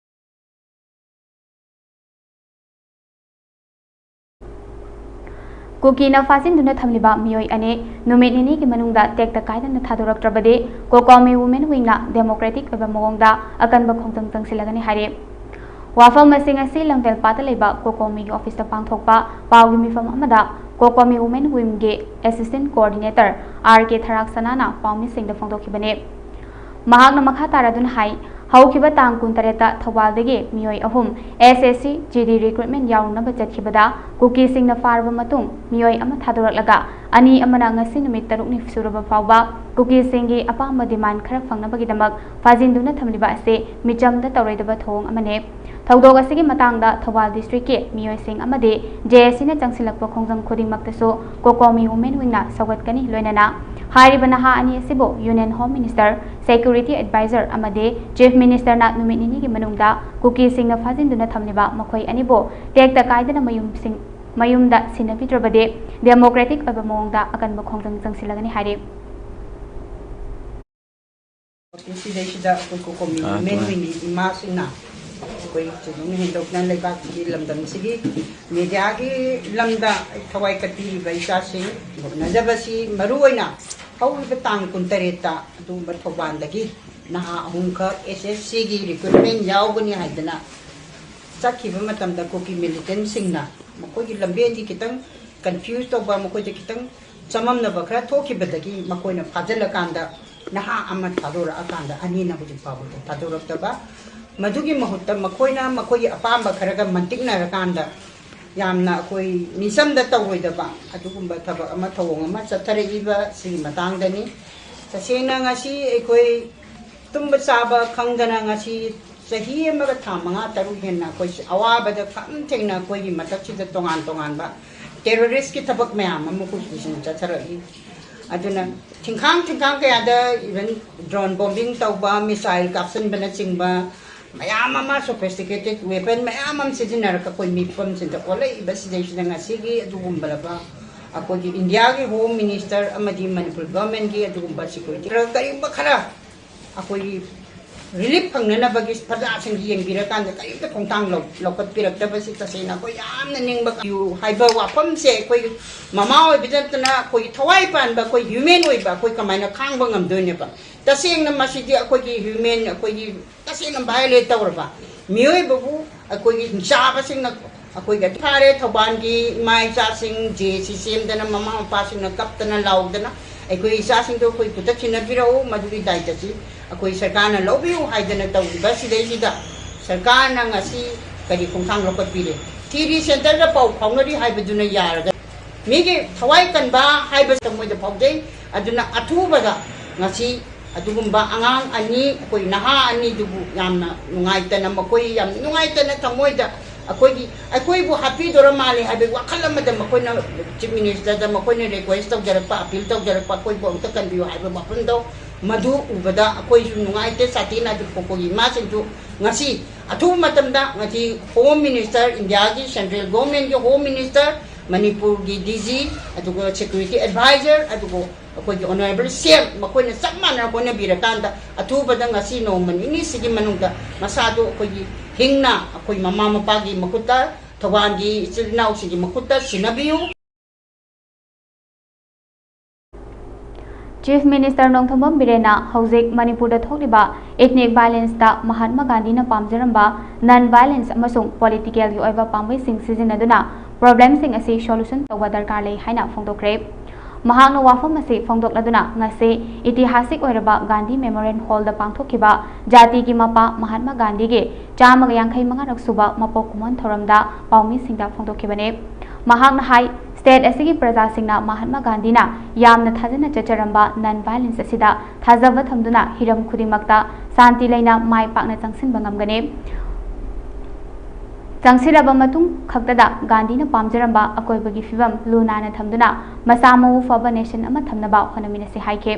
ꯀꯨꯀꯤꯅ ꯐꯥꯖꯤꯟꯗꯨꯅ ꯊꯝꯂꯤꯕ ꯃꯤꯑꯣꯏ ꯑꯅꯤ ꯅꯨꯃꯤꯠ ꯅꯤꯅꯤꯒꯤ ꯃꯅꯨꯡꯗ ꯇꯦꯛꯇ ꯀꯥꯏꯗꯅ ꯊꯥꯗꯣꯔꯛꯇ꯭ꯔꯕꯗꯤ ꯀꯣꯀꯣꯃꯤ ꯋꯨꯃꯦꯟ ꯋꯤꯡꯅ ꯗꯦꯃꯣꯀ꯭ꯔꯦꯇꯤꯛ ꯑꯣꯏꯕ ꯃꯑꯣꯡꯗ ꯑꯀꯟꯕ ꯈꯣꯡꯖꯪ ꯆꯪꯁꯤꯜꯂꯒꯅꯤ ꯍꯥꯏꯔꯤ꯫ ꯋꯥꯐꯝ ꯑꯁꯤ ꯉꯁꯤ ꯂꯝꯐꯦꯜꯄꯥꯠꯇ ꯂꯩꯕ ꯀꯣꯀꯣꯃꯤꯒꯤ ꯑꯣꯐꯤꯁꯇ ꯄꯥꯡꯊꯣꯛꯄ ꯄꯥꯎꯒꯤ ꯃꯤꯐꯝ ꯑꯃꯗ ꯀꯣꯀꯣꯃꯤ ꯋꯨꯃꯦꯟ ꯋꯤꯡꯒꯤ ꯑꯦꯁꯤꯁꯇꯦꯟ ꯀꯣꯑꯣꯔꯗꯤꯅꯦꯇꯔ ꯑꯥꯔ ꯀꯦ ꯊꯔꯥꯛ ꯁꯅꯥꯅ ꯄꯥꯎꯃꯤꯁꯤꯡꯗ ꯐꯣꯡꯗꯣꯛꯈꯤꯕꯅꯤ꯫ ꯃꯍꯥꯛꯅ ꯃꯈꯥ ꯇꯥꯔꯗꯨꯅ ꯍꯥꯏ, ꯍꯧꯈꯤꯕ ꯇꯥꯡ ꯀꯨꯟꯇꯔꯦꯠꯇ ꯊꯧꯕꯥꯜꯗꯒꯤ ꯃꯤꯑꯣꯏ ꯑꯍꯨꯝ ꯑꯦꯁ ꯑꯦꯁ ꯁꯤ ꯖꯤ ꯗꯤ ꯔꯤꯀ꯭ꯔꯨꯠꯃꯦꯟ ꯌꯥꯎꯔꯨꯅꯕ ꯆꯠꯈꯤꯕꯗ ꯀꯨꯀꯤꯁꯤꯡꯅ ꯐꯥꯔꯕ ꯃꯇꯨꯡ ꯃꯤꯑꯣꯏ ꯑꯃ ꯊꯥꯗꯣꯔꯛꯂꯒ ꯑꯅꯤ ꯑꯃꯅ ꯉꯁꯤ ꯅꯨꯃꯤꯠ ꯇꯔꯨꯛꯅꯤ ꯁꯨꯔꯕ ꯐꯥꯎꯕ ꯀꯨꯀꯤꯁꯤꯡꯒꯤ ꯑꯄꯥꯝꯕ ꯗꯤꯃꯥꯟ ꯈꯔ ꯐꯪꯅꯕꯒꯤꯗꯃꯛ ꯐꯥꯖꯤꯟꯗꯨꯅ ꯊꯝꯂꯤꯕ ꯑꯁꯤ ꯃꯤꯆꯝꯗ ꯇꯧꯔꯣꯏꯗꯕ ꯊꯧꯑꯣꯡ ꯑꯃꯅꯤ꯫ ꯊꯧꯗꯣꯛ ꯑꯁꯤꯒꯤ ꯃꯇꯥꯡꯗ ꯊꯧꯕꯥꯜ ꯗꯤꯁꯇ꯭ꯔꯤꯛꯀꯤ ꯃꯤꯑꯣꯏꯁꯤꯡ ꯑꯃꯗꯤ ꯖꯦ ꯑꯦꯁ ꯁꯤꯅ ꯆꯪꯁꯤꯜꯂꯛꯄ ꯈꯣꯡꯖꯪ ꯈꯨꯗꯤꯡꯃꯛꯇꯁꯨ ꯀꯣꯀꯣꯃꯤ ꯋꯨꯃꯦꯟ ꯋꯤꯡꯅ ꯁꯧꯒꯠꯀꯅꯤ꯫ ꯂꯣꯏꯅꯅ ꯍꯥꯏꯔꯤꯕ ꯅꯍꯥ ꯑꯅꯤ ꯑꯁꯤꯕꯨ union home minister, security adviser ꯑꯃꯗꯤ ꯆꯤꯐ ꯃꯤꯅꯤꯁꯇꯔꯅ ꯅꯨꯃꯤꯠ ꯅꯤꯅꯤꯒꯤ ꯃꯅꯨꯡꯗ ꯀꯨꯀꯤꯁꯤꯡꯅ ꯐꯥꯖꯤꯟꯗꯨꯅ ꯊꯝꯂꯤꯕ ꯃꯈꯣꯏ ꯑꯅꯤꯕꯨ ꯇꯦꯛꯇ ꯀꯥꯏꯗꯅ ꯃꯌꯨꯝꯁꯤꯡ, ꯃꯌꯨꯝꯗ ꯁꯤꯟꯅꯕꯤꯗ꯭ꯔꯕꯗꯤ ꯗꯦꯃꯣꯀ꯭ꯔꯦꯇꯤꯛ ꯑꯣꯏꯕ ꯃꯑꯣꯡꯗ ꯑꯀꯟꯕ ꯈꯣꯡꯖꯪ ꯆꯪꯁꯤꯜꯂꯒꯅꯤ ꯍꯥꯏꯔꯤ꯫ ꯁꯤꯗꯩꯁꯤꯗ ꯑꯩꯈꯣꯏ ꯀꯣꯀꯣꯃꯤ ꯑꯥ, ꯋꯨꯃꯦꯟ ꯇꯣꯉꯥꯟ꯫ ꯋꯤꯡꯒꯤ ꯏꯃꯥꯁꯤꯡꯅ ꯑꯩꯈꯣꯏ ꯊꯣꯏꯗꯣꯛꯅ ꯍꯦꯟꯗꯣꯛꯅ ꯂꯩꯕꯥꯛꯀꯤ ꯂꯝꯗꯝꯁꯤꯒꯤ ꯃꯦꯗꯤꯌꯥꯒꯤ ꯂꯝꯗ ꯊꯋꯥꯏ ꯀꯠꯄꯤꯔꯤꯕ ꯏꯆꯥꯁꯤꯡ ꯎꯠꯅꯖꯕꯁꯤ ꯃꯔꯨꯑꯣꯏꯅ ꯍꯧꯔꯤꯕ ꯇꯥꯡ ꯀꯨꯟꯇꯔꯦꯠꯇ ꯑꯗꯨꯒꯨꯝꯕ ꯊꯧꯕꯥꯜꯗꯒꯤ ꯅꯍꯥ ꯑꯍꯨꯝꯈꯛ ꯑꯦꯁ ꯑꯦꯁ ꯁꯤꯒꯤ ꯔꯤꯀ꯭ꯔꯨꯠꯃꯦꯟ ꯌꯥꯎꯒꯅꯤ ꯍꯥꯏꯗꯅ ꯆꯠꯈꯤꯕ ꯃꯇꯝꯗ ꯀꯨꯀꯤ ꯃꯤꯂꯤꯇꯦꯟꯁꯤꯡꯅ ꯃꯈꯣꯏꯒꯤ ꯂꯝꯕꯦꯟꯗꯤ ꯈꯤꯇꯪ ꯀꯟꯐ꯭ꯌꯨꯁ ꯇꯧꯕ, ꯃꯈꯣꯏꯗ ꯈꯤꯇꯪ ꯆꯃꯝꯅꯕ ꯈꯔ ꯊꯣꯛꯈꯤꯕꯗꯒꯤ ꯃꯈꯣꯏꯅ ꯐꯥꯖꯤꯜꯂꯀꯥꯟꯗ ꯅꯍꯥ ꯑꯃ ꯊꯥꯗꯣꯔꯛꯑꯀꯥꯟꯗ ꯑꯅꯤꯅ ꯍꯧꯖꯤꯛ ꯐꯥꯎꯕꯗ ꯊꯥꯗꯣꯔꯛꯇꯕ, ꯃꯗꯨꯒꯤ ꯃꯍꯨꯠꯇ ꯃꯈꯣꯏꯅ ꯃꯈꯣꯏꯒꯤ ꯑꯄꯥꯝꯕ ꯈꯔꯒ ꯃꯟꯇꯤꯛꯅꯔꯀꯥꯟꯗ ꯌꯥꯝꯅ ꯑꯩꯈꯣꯏ ꯃꯤꯆꯝꯗ ꯇꯧꯔꯣꯏꯗꯕ ꯑꯗꯨꯒꯨꯝꯕ ꯊꯕꯛ ꯑꯃ, ꯊꯧꯑꯣꯡ ꯑꯃ ꯆꯠꯊꯔꯛꯏꯕ ꯁꯤꯒꯤ ꯃꯇꯥꯡꯗꯅꯤ꯫ ꯇꯁꯦꯡꯅ ꯉꯁꯤ ꯑꯩꯈꯣꯏ ꯇꯨꯝꯕ ꯆꯥꯕ ꯈꯪꯗꯅ ꯉꯁꯤ ꯆꯍꯤ ꯑꯃꯒ ꯊꯥ ꯃꯉꯥ ꯇꯔꯨꯛ ꯍꯦꯟꯅ ꯑꯩꯈꯣꯏ ꯑꯋꯥꯕꯗ ꯈꯝ ꯊꯦꯡꯅ ꯑꯩꯈꯣꯏꯒꯤ ꯃꯊꯛꯁꯤꯗ ꯇꯣꯉꯥꯟ ꯇꯣꯉꯥꯟꯕ ꯇꯦꯔꯣꯔꯤꯁꯀꯤ ꯊꯕꯛ ꯃꯌꯥꯝ ꯑꯃ ꯑꯩꯈꯣꯏ ꯄꯨꯁꯤꯟ ꯆꯠꯊꯔꯛꯏ꯫ ꯑꯗꯨꯅ ꯊꯤꯡꯈꯥꯡ ꯊꯤꯡꯈꯥꯡ ꯀꯌꯥꯗ even drone bombing ꯇꯧꯕ, missile ꯀꯥꯞꯁꯤꯟꯕꯅꯆꯤꯡꯕ ꯃꯌꯥꯝ ꯑꯃ, sophisticated weapon ꯃꯌꯥꯝ ꯑꯃ ꯁꯤꯖꯤꯟꯅꯔꯒ ꯑꯩꯈꯣꯏ ꯃꯤꯐꯝꯁꯤꯗ ꯑꯣꯜꯂꯛꯏꯕ ꯁꯤꯗꯩꯁꯤꯗ ꯉꯁꯤꯒꯤ ꯑꯗꯨꯒꯨꯝꯕ ꯑꯩꯈꯣꯏꯒꯤ ꯏꯟꯗꯤꯌꯥꯒꯤ ꯍꯣꯝ ꯃꯤꯅꯤꯁꯇꯔ ꯑꯃꯗꯤ ꯃꯅꯤꯄꯨꯔ ꯒꯚꯔꯟꯃꯦꯟꯒꯤ ꯑꯗꯨꯒꯨꯝꯕ ꯁꯦꯀ꯭ꯌꯨꯔꯤꯇꯤ ꯀꯔꯤꯒꯨꯝꯕ ꯈꯔ ꯑꯩꯈꯣꯏꯒꯤ ꯔꯤꯂꯤꯐ ꯐꯪꯅꯅꯕꯒꯤ ꯄ꯭ꯔꯖꯥꯁꯤꯡꯒꯤ ꯌꯦꯡꯕꯤꯔꯀꯥꯟꯗ ꯀꯔꯤꯝꯇ ꯈꯣꯡꯊꯥꯡ ꯂꯧ- ꯂꯧꯈꯠꯄꯤꯔꯛꯇꯕꯁꯤ ꯇꯁꯦꯡꯅ ꯑꯩꯈꯣꯏ ꯌꯥꯝꯅ ꯅꯤꯡꯕ ꯀꯥꯏꯌꯨ ꯍꯥꯏꯕ ꯋꯥꯐꯝꯁꯦ ꯑꯩꯈꯣꯏ ꯃꯃꯥ ꯑꯣꯏꯕꯗ ꯅꯠꯇꯅ ꯑꯩꯈꯣꯏꯒꯤ ꯊꯋꯥꯏ ꯄꯥꯟꯕ ꯑꯩꯈꯣꯏ ꯍ꯭ꯌꯨꯃꯦꯟ ꯑꯣꯏꯕ ꯑꯩꯈꯣꯏ ꯀꯃꯥꯏꯅ ꯈꯥꯡꯕ ꯉꯝꯗꯣꯏꯅꯦꯕ? ꯇꯁꯦꯡꯅ ꯃꯁꯤꯗꯤ ꯑꯩꯈꯣꯏꯒꯤ ꯍ꯭ꯌꯨꯃꯦꯟ ꯑꯩꯈꯣꯏꯒꯤ ꯇꯁꯦꯡꯅ ꯚꯥꯏꯑꯣꯂꯦꯠ ꯇꯧꯔꯕ ꯃꯤꯑꯣꯏꯕꯕꯨ ꯑꯩꯈꯣꯏꯒꯤ ꯍꯤꯡꯆꯥꯕꯁꯤꯡꯅ ꯑꯩꯈꯣꯏꯒꯤ ꯐꯥꯔꯦ꯫ ꯊꯧꯕꯥꯜꯒꯤ ꯏꯃꯥ ꯏꯆꯥꯁꯤꯡ ꯖꯦ ꯁꯤ ꯁꯦꯝꯗꯅ ꯃꯃꯥ ꯃꯄꯥꯁꯤꯡꯅ ꯀꯞꯇꯅ ꯂꯥꯎꯗꯅ ꯑꯩꯈꯣꯏ ꯏꯆꯥꯁꯤꯡꯗꯣ ꯑꯩꯈꯣꯏ ꯈꯨꯠꯇ ꯊꯤꯟꯅꯕꯤꯔꯛꯎ, ꯃꯗꯨꯒꯤ ꯗꯥꯏꯇꯁꯤ ꯑꯩꯈꯣꯏ ꯁꯔꯀꯥꯔꯅ ꯂꯧꯕꯤꯌꯨ ꯍꯥꯏꯗꯅ ꯇꯧꯔꯤꯕ ꯁꯤꯗꯩꯁꯤꯗ ꯁꯔꯀꯥꯔꯅ ꯉꯁꯤ ꯀꯔꯤ ꯈꯣꯡꯊꯥꯡ ꯂꯧꯈꯠꯄꯤꯔꯦ? ꯊꯤꯔꯤ ꯁꯦꯟꯇꯔꯗ ꯄꯥꯎ ꯐꯥꯎꯅꯔꯤ ꯍꯥꯏꯕꯗꯨꯅ ꯌꯥꯔꯒ ꯃꯤꯒꯤ ꯊꯋꯥꯏ ꯀꯟꯕ ꯍꯥꯏꯕꯁꯤ ꯊꯃꯣꯏꯗ ꯐꯥꯎꯖꯩ꯫ ꯑꯗꯨꯅ ꯑꯊꯨꯕꯗ ꯉꯁꯤ ꯑꯗꯨꯒꯨꯝꯕ ꯑꯉꯥꯡ ꯑꯅꯤ, ꯑꯩꯈꯣꯏ ꯅꯍꯥ ꯑꯅꯤꯗꯨꯕꯨ ꯌꯥꯝꯅ ꯅꯨꯡꯉꯥꯏꯇꯅ, ꯃꯈꯣꯏ ꯌꯥꯝ ꯅꯨꯡꯉꯥꯏꯇꯅ ꯊꯃꯣꯏꯗ ꯑꯩꯈꯣꯏꯒꯤ, ꯑꯩꯈꯣꯏꯕꯨ ꯍꯥꯠꯄꯤꯗꯣꯔ ꯃꯥꯜꯂꯦ ꯍꯥꯏꯕꯒꯤ ꯋꯥꯈꯜ ꯑꯃꯗ ꯃꯈꯣꯏꯅ ꯆꯤꯐ ꯃꯤꯅꯤꯁꯇꯔꯗ ꯃꯈꯣꯏꯅ ꯔꯤꯀ꯭ꯋꯦꯁ ꯇꯧꯖꯔꯛꯄ, ꯑꯄꯤꯜ ꯇꯧꯖꯔꯛꯄ, ꯑꯩꯈꯣꯏꯕꯨ ꯑꯝꯇ ꯀꯟꯕꯤꯌꯨ ꯍꯥꯏꯕ ꯋꯥꯐꯝꯗꯣ, ꯃꯗꯨ ꯎꯕꯗ ꯑꯩꯈꯣꯏꯁꯨ ꯅꯨꯡꯉꯥꯏꯇꯦ, ꯁꯥꯊꯤꯅ꯫ ꯑꯗꯨ ꯃꯈꯣꯏꯒꯤ ꯏꯃꯥꯁꯤꯡꯁꯨ ꯉꯁꯤ ꯑꯊꯨꯕ ꯃꯇꯝꯗ ꯉꯁꯤ ꯍꯣꯝ ꯃꯤꯅꯤꯁꯇꯔ, ꯏꯟꯗꯤꯌꯥꯒꯤ ꯁꯦꯟꯇ꯭ꯔꯦꯜ ꯒꯣꯔꯃꯦꯟꯒꯤ ꯍꯣꯝ ꯃꯤꯅꯤꯁꯇꯔ, ꯃꯅꯤꯄꯨꯔꯒꯤ ꯗꯤ ꯖꯤ, ꯑꯗꯨꯒ ꯁꯦꯀ꯭ꯌꯨꯔꯤꯇꯤ ꯑꯦꯗꯚꯥꯏꯖꯔ, ꯑꯗꯨꯒ ꯑꯩꯈꯣꯏꯒꯤ ꯑꯣꯅꯔꯦꯕꯜ ꯁꯤ ꯑꯦꯝ, ꯃꯈꯣꯏꯅ ꯆꯞ ꯃꯥꯟꯅꯅ ꯍꯣꯠꯅꯕꯤꯔꯀꯥꯟꯗ ꯑꯊꯨꯕꯗ ꯉꯁꯤ ꯅꯣꯡꯃ ꯅꯤꯅꯤꯁꯤꯒꯤ ꯃꯅꯨꯡꯗ ꯃꯁꯥꯗꯣ ꯑꯩꯈꯣꯏꯒꯤ ꯍꯤꯡꯅ ꯑꯩꯈꯣꯏ ꯃꯃꯥ ꯃꯄꯥꯒꯤ ꯃꯈꯨꯠꯇ, ꯊꯧꯕꯥꯜꯒꯤ ꯏꯆꯤꯜ ꯏꯅꯥꯎꯁꯤꯡꯒꯤ ꯃꯈꯨꯠꯇ ꯁꯤꯟꯅꯕꯤꯌꯨ꯫ ꯆꯤꯐ ꯃꯤꯅꯤꯁꯇꯔ ꯅꯣꯡꯊꯣꯝꯕꯝ ꯕꯤꯔꯦꯟꯅ ꯍꯧꯖꯤꯛ ꯃꯅꯤꯄꯨꯔꯗ ꯊꯣꯛꯂꯤꯕ ꯏꯊꯅꯤꯛ ꯚꯥꯏꯂꯦꯟꯁꯇ ꯃꯍꯥꯠꯃ ꯒꯥꯟꯙꯤꯅ ꯄꯥꯝꯖꯔꯝꯕ ꯅꯟ ꯚꯥꯏꯂꯦꯟꯁ ꯑꯃꯁꯨꯡ ꯄꯣꯂꯤꯇꯤꯀꯦꯜꯒꯤ ꯑꯣꯏꯕ ꯄꯥꯝꯕꯩꯁꯤꯡ ꯁꯤꯖꯤꯟꯅꯗꯨꯅ ꯄ꯭ꯔꯣꯕ꯭ꯂꯦꯝꯁꯤꯡ ꯑꯁꯤ ꯁꯣꯂꯨꯁꯟ ꯇꯧꯕ ꯗꯔꯀꯥꯔ ꯂꯩ ꯍꯥꯏꯅ ꯐꯣꯡꯗꯣꯛꯈ꯭ꯔꯦ꯫ ꯃꯍꯥꯛꯅ ꯋꯥꯐꯝ ꯑꯁꯤ ꯐꯣꯡꯗꯣꯛꯂꯗꯨꯅ ꯉꯁꯤ ꯏꯇꯤꯍꯥꯁꯤꯛ ꯑꯣꯏꯔꯕ ꯒꯥꯟꯙꯤ ꯃꯦꯃꯣꯔꯤꯌꯦꯜ ꯍꯣꯜꯗ ꯄꯥꯡꯊꯣꯛꯈꯤꯕ ꯖꯥꯇꯤꯒꯤ ꯃꯄꯥ ꯃꯍꯥꯠꯃ ꯒꯥꯟꯙꯤꯒꯤ ꯆꯥꯝꯃꯒ ꯌꯥꯡꯈꯩ ꯃꯉꯥꯔꯛ ꯁꯨꯕ ꯃꯄꯣꯛ ꯀꯨꯝꯑꯣꯟ ꯊꯧꯔꯝꯗ ꯄꯥꯎꯃꯤꯁꯤꯡꯗ ꯐꯣꯡꯗꯣꯛꯈꯤꯕꯅꯤ꯫ ꯃꯍꯥꯛꯅ ꯍꯥꯏ, ꯁ꯭ꯇꯦꯠ ꯑꯁꯤꯒꯤ ꯄ꯭ꯔꯖꯥꯁꯤꯡꯅ ꯃꯍꯥꯠꯃ ꯒꯥꯟꯙꯤꯅ ꯌꯥꯝꯅ ꯊꯥꯖꯅ ꯆꯠꯆꯔꯝꯕ ꯅꯟ ꯚꯥꯏꯂꯦꯟꯁ ꯑꯁꯤꯗ ꯊꯥꯖꯕ ꯊꯝꯗꯨꯅ ꯍꯤꯔꯝ ꯈꯨꯗꯤꯡꯃꯛꯇ ꯁꯥꯟꯇꯤ ꯂꯩꯅ ꯃꯥꯏ ꯄꯥꯛꯅ ꯆꯪꯁꯤꯟꯕ ꯉꯝꯒꯅꯤ꯫ ꯆꯪꯁꯤꯜꯂꯕ ꯃꯇꯨꯡ ꯈꯛꯇꯗ ꯒꯥꯟꯙꯤꯅ ꯄꯥꯝꯖꯔꯝꯕ ꯑꯀꯣꯏꯕꯒꯤ ꯐꯤꯕꯝ ꯂꯨ ꯅꯥꯟꯅ ꯊꯝꯗꯨꯅ ꯃꯁꯥ ꯃꯎ ꯐꯕ ꯅꯦꯁꯟ ꯑꯃ ꯊꯝꯅꯕ ꯍꯣꯠꯅꯃꯤꯟꯅꯁꯤ ꯍꯥꯏꯈꯤ꯫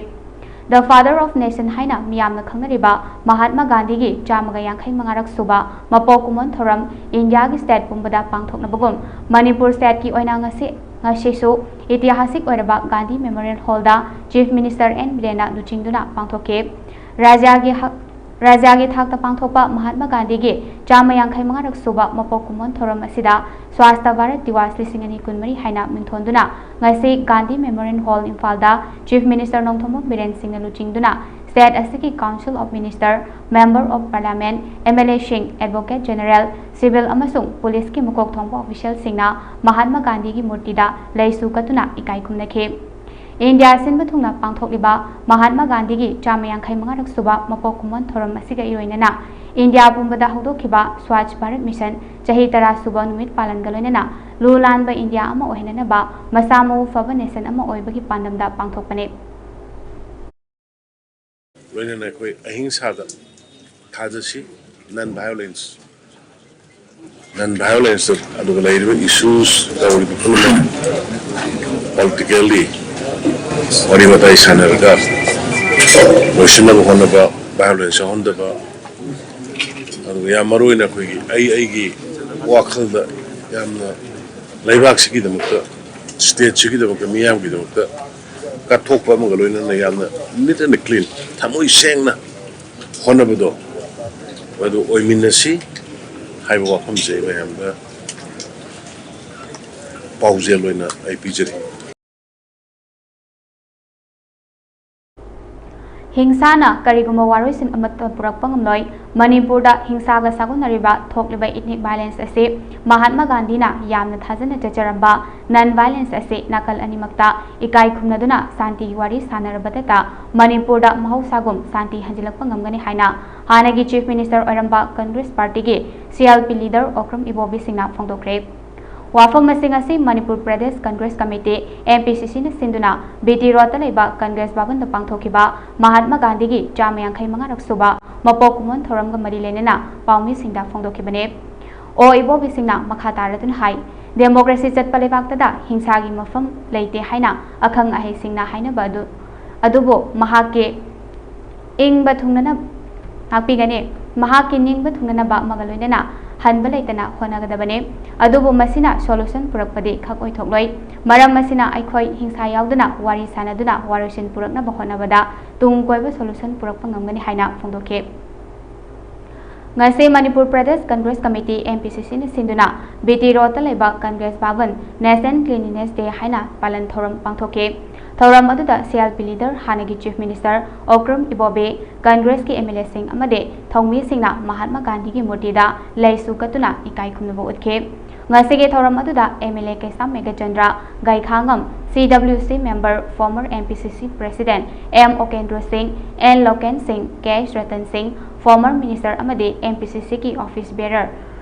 The Father of Nation ꯍꯥꯏꯅ ꯃꯤꯌꯥꯝꯅ ꯈꯪꯅꯔꯤꯕ ꯃꯍꯥꯠꯃ ꯒꯥꯟꯙꯤꯒꯤ ꯆꯥꯝꯃꯒ ꯌꯥꯡꯈꯩ ꯃꯉꯥꯔꯛ ꯁꯨꯕ ꯃꯄꯣꯛ ꯀꯨꯝꯑꯣꯟ ꯊꯧꯔꯝ ꯏꯟꯗꯤꯌꯥꯒꯤ ꯁ꯭ꯇꯦꯠ ꯄꯨꯝꯕꯗ ꯄꯥꯡꯊꯣꯛꯅꯕꯒꯨꯝ ꯃꯅꯤꯄꯨꯔ ꯁ꯭ꯇꯦꯠꯀꯤ ꯑꯣꯏꯅ ꯉꯁꯤ, ꯉꯁꯤꯁꯨ ꯏꯇꯤꯍꯥꯁꯤꯛ ꯑꯣꯏꯔꯕ ꯒꯥꯟꯙꯤ ꯃꯦꯃꯣꯔꯤꯌꯦꯜ ꯍꯣꯜꯗ ꯆꯤꯐ ꯃꯤꯅꯤꯁꯇꯔ ꯑꯦꯟ ꯕꯤꯔꯦꯟꯅ ꯂꯨꯆꯤꯡꯗꯨꯅ ꯄꯥꯡꯊꯣꯛꯈꯤ꯫ ꯔꯥꯖ꯭ꯌꯒꯤ ꯍꯛ-, ꯔꯥꯖ꯭ꯌꯒꯤ ꯊꯥꯛꯇ ꯄꯥꯡꯊꯣꯛꯄ ꯃꯍꯥꯠꯃ ꯒꯥꯟꯙꯤꯒꯤ ꯆꯥꯝꯃ ꯌꯥꯡꯈꯩ ꯃꯉꯥꯔꯛ ꯁꯨꯕ ꯃꯄꯣꯛ ꯀꯨꯝꯑꯣꯟ ꯊꯧꯔꯝ ꯑꯁꯤꯗ ꯁ꯭ꯋꯥꯁꯊ ꯚꯥꯔꯠ ꯗꯤꯋꯥꯁ ꯂꯤꯁꯤꯡ ꯑꯅꯤ ꯀꯨꯟꯃꯔꯤ ꯍꯥꯏꯅ ꯃꯤꯡꯊꯣꯟꯗꯨꯅ ꯉꯁꯤ ꯒꯥꯟꯙꯤ ꯃꯦꯃꯣꯔꯤꯌꯦꯜ ꯍꯣꯜ ꯏꯝꯐꯥꯜꯗ Chief Minister ꯅꯣꯡꯊꯣꯝꯕꯝ ꯕꯤꯔꯦꯟ ꯁꯤꯡꯅ ꯂꯨꯆꯤꯡꯗꯨꯅ state ꯑꯁꯤꯒꯤ Council of Minister, Member of Parliament, MLA ꯁꯤꯡ, Advocate General, civil ꯑꯃꯁꯨꯡ policeꯀꯤ ꯃꯀꯣꯛ ꯊꯣꯡꯕ officialꯁꯤꯡꯅ ꯃꯍꯥꯠꯃ ꯒꯥꯟꯙꯤꯒꯤ ꯃꯨꯔꯇꯤꯗ ꯂꯩꯁꯨ ꯀꯠꯇꯨꯅ ꯏꯀꯥꯏ ꯈꯨꯝꯅꯈꯤ꯫ ꯏꯟꯗꯤꯌꯥ ꯁꯤꯟꯕ ꯊꯨꯡꯅ ꯄꯥꯡꯊꯣꯛꯂꯤꯕ ꯃꯍꯥꯠꯃ ꯒꯥꯟꯙꯤꯒꯤ ꯆꯥꯝꯃ ꯌꯥꯡꯈꯩ ꯃꯉꯥꯔꯛ ꯁꯨꯕ ꯃꯄꯣꯛ ꯀꯨꯝꯑꯣꯟ ꯊꯧꯔꯝ ꯑꯁꯤꯒ ꯏꯔꯣꯏꯅꯅ ꯏꯟꯗꯤꯌꯥ ꯄꯨꯝꯕꯗ ꯍꯧꯗꯣꯛꯈꯤꯕ Swachh Bharat Mission ꯆꯍꯤ ꯇꯔꯥ ꯁꯨꯕ ꯅꯨꯃꯤꯠ ꯄꯥꯂꯟꯒ ꯂꯣꯏꯅꯅ ꯂꯨ ꯂꯥꯟꯕ ꯏꯟꯗꯤꯌꯥ ꯑꯃ ꯑꯣꯏꯍꯟꯅꯅꯕ ꯃꯁꯥ ꯃꯎ ꯐꯕ nation ꯑꯃ ꯑꯣꯏꯕꯒꯤ ꯄꯥꯟꯗꯝꯗ ꯄꯥꯡꯊꯣꯛꯄꯅꯤ꯫ ꯂꯣꯏꯅꯅ ꯑꯩꯈꯣꯏ ꯑꯍꯤꯡꯁꯥꯗ ꯊꯥꯖꯁꯤ, non violence, non violence, ꯑꯗꯨꯒ ꯂꯩꯔꯤꯕ issues ꯇꯧꯔꯤꯕ ꯄꯨꯝꯅꯃꯛ politically ꯋꯥꯔꯤ ꯋꯥꯇꯥꯏ ꯁꯥꯟꯅꯔꯒ ꯂꯣꯏꯁꯤꯟꯅꯕ ꯍꯣꯠꯅꯕ, violence ꯌꯥꯎꯍꯟꯗꯕ, ꯑꯗꯨꯒ ꯌꯥꯝ ꯃꯔꯨ ꯑꯣꯏꯅ ꯑꯩꯈꯣꯏꯒꯤ ꯑꯩ ꯑꯩꯒꯤ ꯋꯥꯈꯜꯗ ꯌꯥꯝꯅ ꯂꯩꯕꯥꯛꯁꯤꯒꯤꯗꯃꯛꯇ, stateꯁꯤꯒꯤꯗꯃꯛꯇ, ꯃꯤꯌꯥꯝꯒꯤꯗꯃꯛꯇ ꯀꯠꯊꯣꯛꯄ ꯑꯃꯒ ꯂꯣꯏꯅꯅ ꯌꯥꯝꯅ neat and clean, ꯊꯃꯣꯏ ꯁꯦꯡꯅ ꯍꯣꯠꯅꯕꯗꯣ ꯃꯗꯨ ꯑꯣꯏꯃꯤꯟꯅꯁꯤ ꯍꯥꯏꯕ ꯋꯥꯐꯝꯁꯦ ꯃꯌꯥꯝꯗ ꯄꯥꯎꯖꯦꯜ ꯑꯣꯏꯅ ꯑꯩ ꯄꯤꯖꯔꯤ꯫ ꯍꯤꯡꯁꯥꯅ ꯀꯔꯤꯒꯨꯝꯕ ꯋꯥꯔꯣꯏꯁꯤꯟ ꯑꯃꯠꯇ ꯄꯨꯔꯛꯄ ꯉꯝꯂꯣꯏ꯫ ꯃꯅꯤꯄꯨꯔꯗ ꯍꯤꯡꯁꯥꯒ ꯁꯥꯒꯣꯟꯅꯔꯤꯕ ꯊꯣꯛꯂꯤꯕ ethnic violence ꯑꯁꯤ ꯃꯍꯥꯠꯃ ꯒꯥꯟꯙꯤꯅ ꯌꯥꯝꯅ ꯊꯥꯖꯅ ꯆꯠꯆꯔꯝꯕ non violence ꯑꯁꯤ ꯅꯥꯀꯜ ꯑꯅꯤꯃꯛꯇ ꯏꯀꯥꯏ ꯈꯨꯝꯅꯗꯨꯅ ꯁꯥꯟꯇꯤꯒꯤ ꯋꯥꯔꯤ ꯁꯥꯟꯅꯔꯕꯗꯇ ꯃꯅꯤꯄꯨꯔꯗ ꯃꯍꯧꯁꯥꯒꯨꯝ ꯁꯥꯟꯇꯤ ꯍꯟꯖꯤꯜꯂꯛꯄ ꯉꯝꯒꯅꯤ ꯍꯥꯏꯅ ꯍꯥꯟꯅꯒꯤ Chief Minister ꯑꯣꯏꯔꯝꯕ Congress Partyꯒꯤ CLP leader ꯑꯣꯀ꯭ꯔꯝ ꯏꯕꯣꯕꯤ ꯁꯤꯡꯅ ꯐꯣꯡꯗꯣꯛꯈ꯭ꯔꯦ꯫ ꯋꯥꯐꯝ ꯑꯁꯤ ꯉꯁꯤ ꯃꯅꯤꯄꯨꯔ ꯄ꯭ꯔꯗꯦꯁ ꯀꯪꯒ꯭ꯔꯦꯁ ꯀꯃꯤꯇꯤ, MPCCꯅ ꯁꯤꯟꯗꯨꯅ BT Roadꯇ ꯂꯩꯕ ꯀꯪꯒ꯭ꯔꯦꯁ ꯚꯕꯟꯗ ꯄꯥꯡꯊꯣꯛꯈꯤꯕ ꯃꯍꯥꯠꯃ ꯒꯥꯟꯙꯤꯒꯤ ꯆꯥꯝꯃ ꯌꯥꯡꯈꯩ ꯃꯉꯥꯔꯛ ꯁꯨꯕ ꯃꯄꯣꯛ ꯀꯨꯝꯑꯣꯟ ꯊꯧꯔꯝꯒ ꯃꯔꯤ ꯂꯩꯅꯅ ꯄꯥꯎꯃꯤꯁꯤꯡꯗ ꯐꯣꯡꯗꯣꯛꯈꯤꯕꯅꯤ꯫ ꯑꯣ ꯏꯕꯣꯕꯤꯁꯤꯡꯅ ꯃꯈꯥ ꯇꯥꯔꯗꯨꯅ ꯍꯥꯏ, democracy ꯆꯠꯄ ꯂꯩꯕꯥꯛꯇꯗ ꯍꯤꯡꯁꯥꯒꯤ ꯃꯐꯝ ꯂꯩꯇꯦ ꯍꯥꯏꯅ ꯑꯈꯪ ꯑꯍꯩꯁꯤꯡꯅ ꯍꯥꯏꯅꯕ ꯑꯗꯨ, ꯑꯗꯨꯕꯨ ꯃꯍꯥꯛꯀꯤ ꯏꯪꯕ ꯊꯨꯡꯅꯅ ꯉꯥꯛꯄꯤꯒꯅꯤ꯫ ꯃꯍꯥꯛꯀꯤ ꯅꯤꯡꯕ ꯊꯨꯡꯅꯅꯕ ꯑꯃꯒ ꯂꯣꯏꯅꯅ ꯍꯟꯕ ꯂꯩꯇꯅ ꯍꯣꯠꯅꯒꯗꯕꯅꯤ꯫ ꯑꯗꯨꯕꯨ ꯃꯁꯤꯅ solution ꯄꯨꯔꯛꯄꯗꯤ ꯈꯛ ꯑꯣꯏꯊꯣꯛꯂꯣꯏ꯫ ꯃꯔꯝ ꯑꯁꯤꯅ ꯑꯩꯈꯣꯏ ꯍꯤꯡꯁꯥ ꯌꯥꯎꯗꯅ ꯋꯥꯔꯤ ꯁꯥꯅꯗꯨꯅ ꯋꯥꯔꯣꯏꯁꯤꯟ ꯄꯨꯔꯛꯅꯕ ꯍꯣꯠꯅꯕꯗ ꯇꯨꯡ ꯀꯣꯏꯕ solution ꯄꯨꯔꯛꯄ ꯉꯝꯒꯅꯤ ꯍꯥꯏꯅ ꯐꯣꯡꯗꯣꯛꯈꯤ꯫ ꯉꯁꯤ Manipur Pradesh Congress committee, M P C C ꯅ ꯁꯤꯟꯗꯨꯅ B T ꯔꯣꯗꯇ ꯂꯩꯕ ꯀꯪꯒ꯭ꯔꯦꯁ ꯚꯕꯟ National Cleanliness Day ꯍꯥꯏꯅ ꯄꯥꯂꯟ ꯊꯧꯔꯝ ꯄꯥꯡꯊꯣꯛꯈꯤ꯫ ꯊꯧꯔꯝ ꯑꯗꯨꯗ C L P leader, ꯍꯥꯟꯅꯒꯤ Chief Minister Okram Ibobi, ꯀꯪꯒ꯭ꯔꯦꯁꯀꯤ M L A ꯁꯤꯡ ꯑꯃꯗꯤ ꯊꯧꯃꯤꯁꯤꯡꯅ ꯃꯍꯥꯠꯃ ꯒꯥꯟꯙꯤꯒꯤ ꯃꯨꯔꯇꯤꯗ ꯂꯩꯁꯨ ꯀꯠꯇꯨꯅ ꯏꯀꯥꯏ ꯈꯨꯝꯅꯕ ꯎꯠꯈꯤ꯫ ꯉꯁꯤꯒꯤ ꯊꯧꯔꯝ ꯑꯗꯨꯗ M L A Keisham Meghachandra, ꯒꯥꯏꯈꯥꯉꯝ, C W C member, former M P C C president M ꯎꯀꯦꯟꯗ꯭ꯔ ꯁꯤꯡ, N ꯂꯣꯀꯦꯟ ꯁꯤꯡ, K H ꯔꯇꯟ ꯁꯤꯡ, former minister ꯑꯃꯗꯤ M P C C ꯒꯤ office bearer,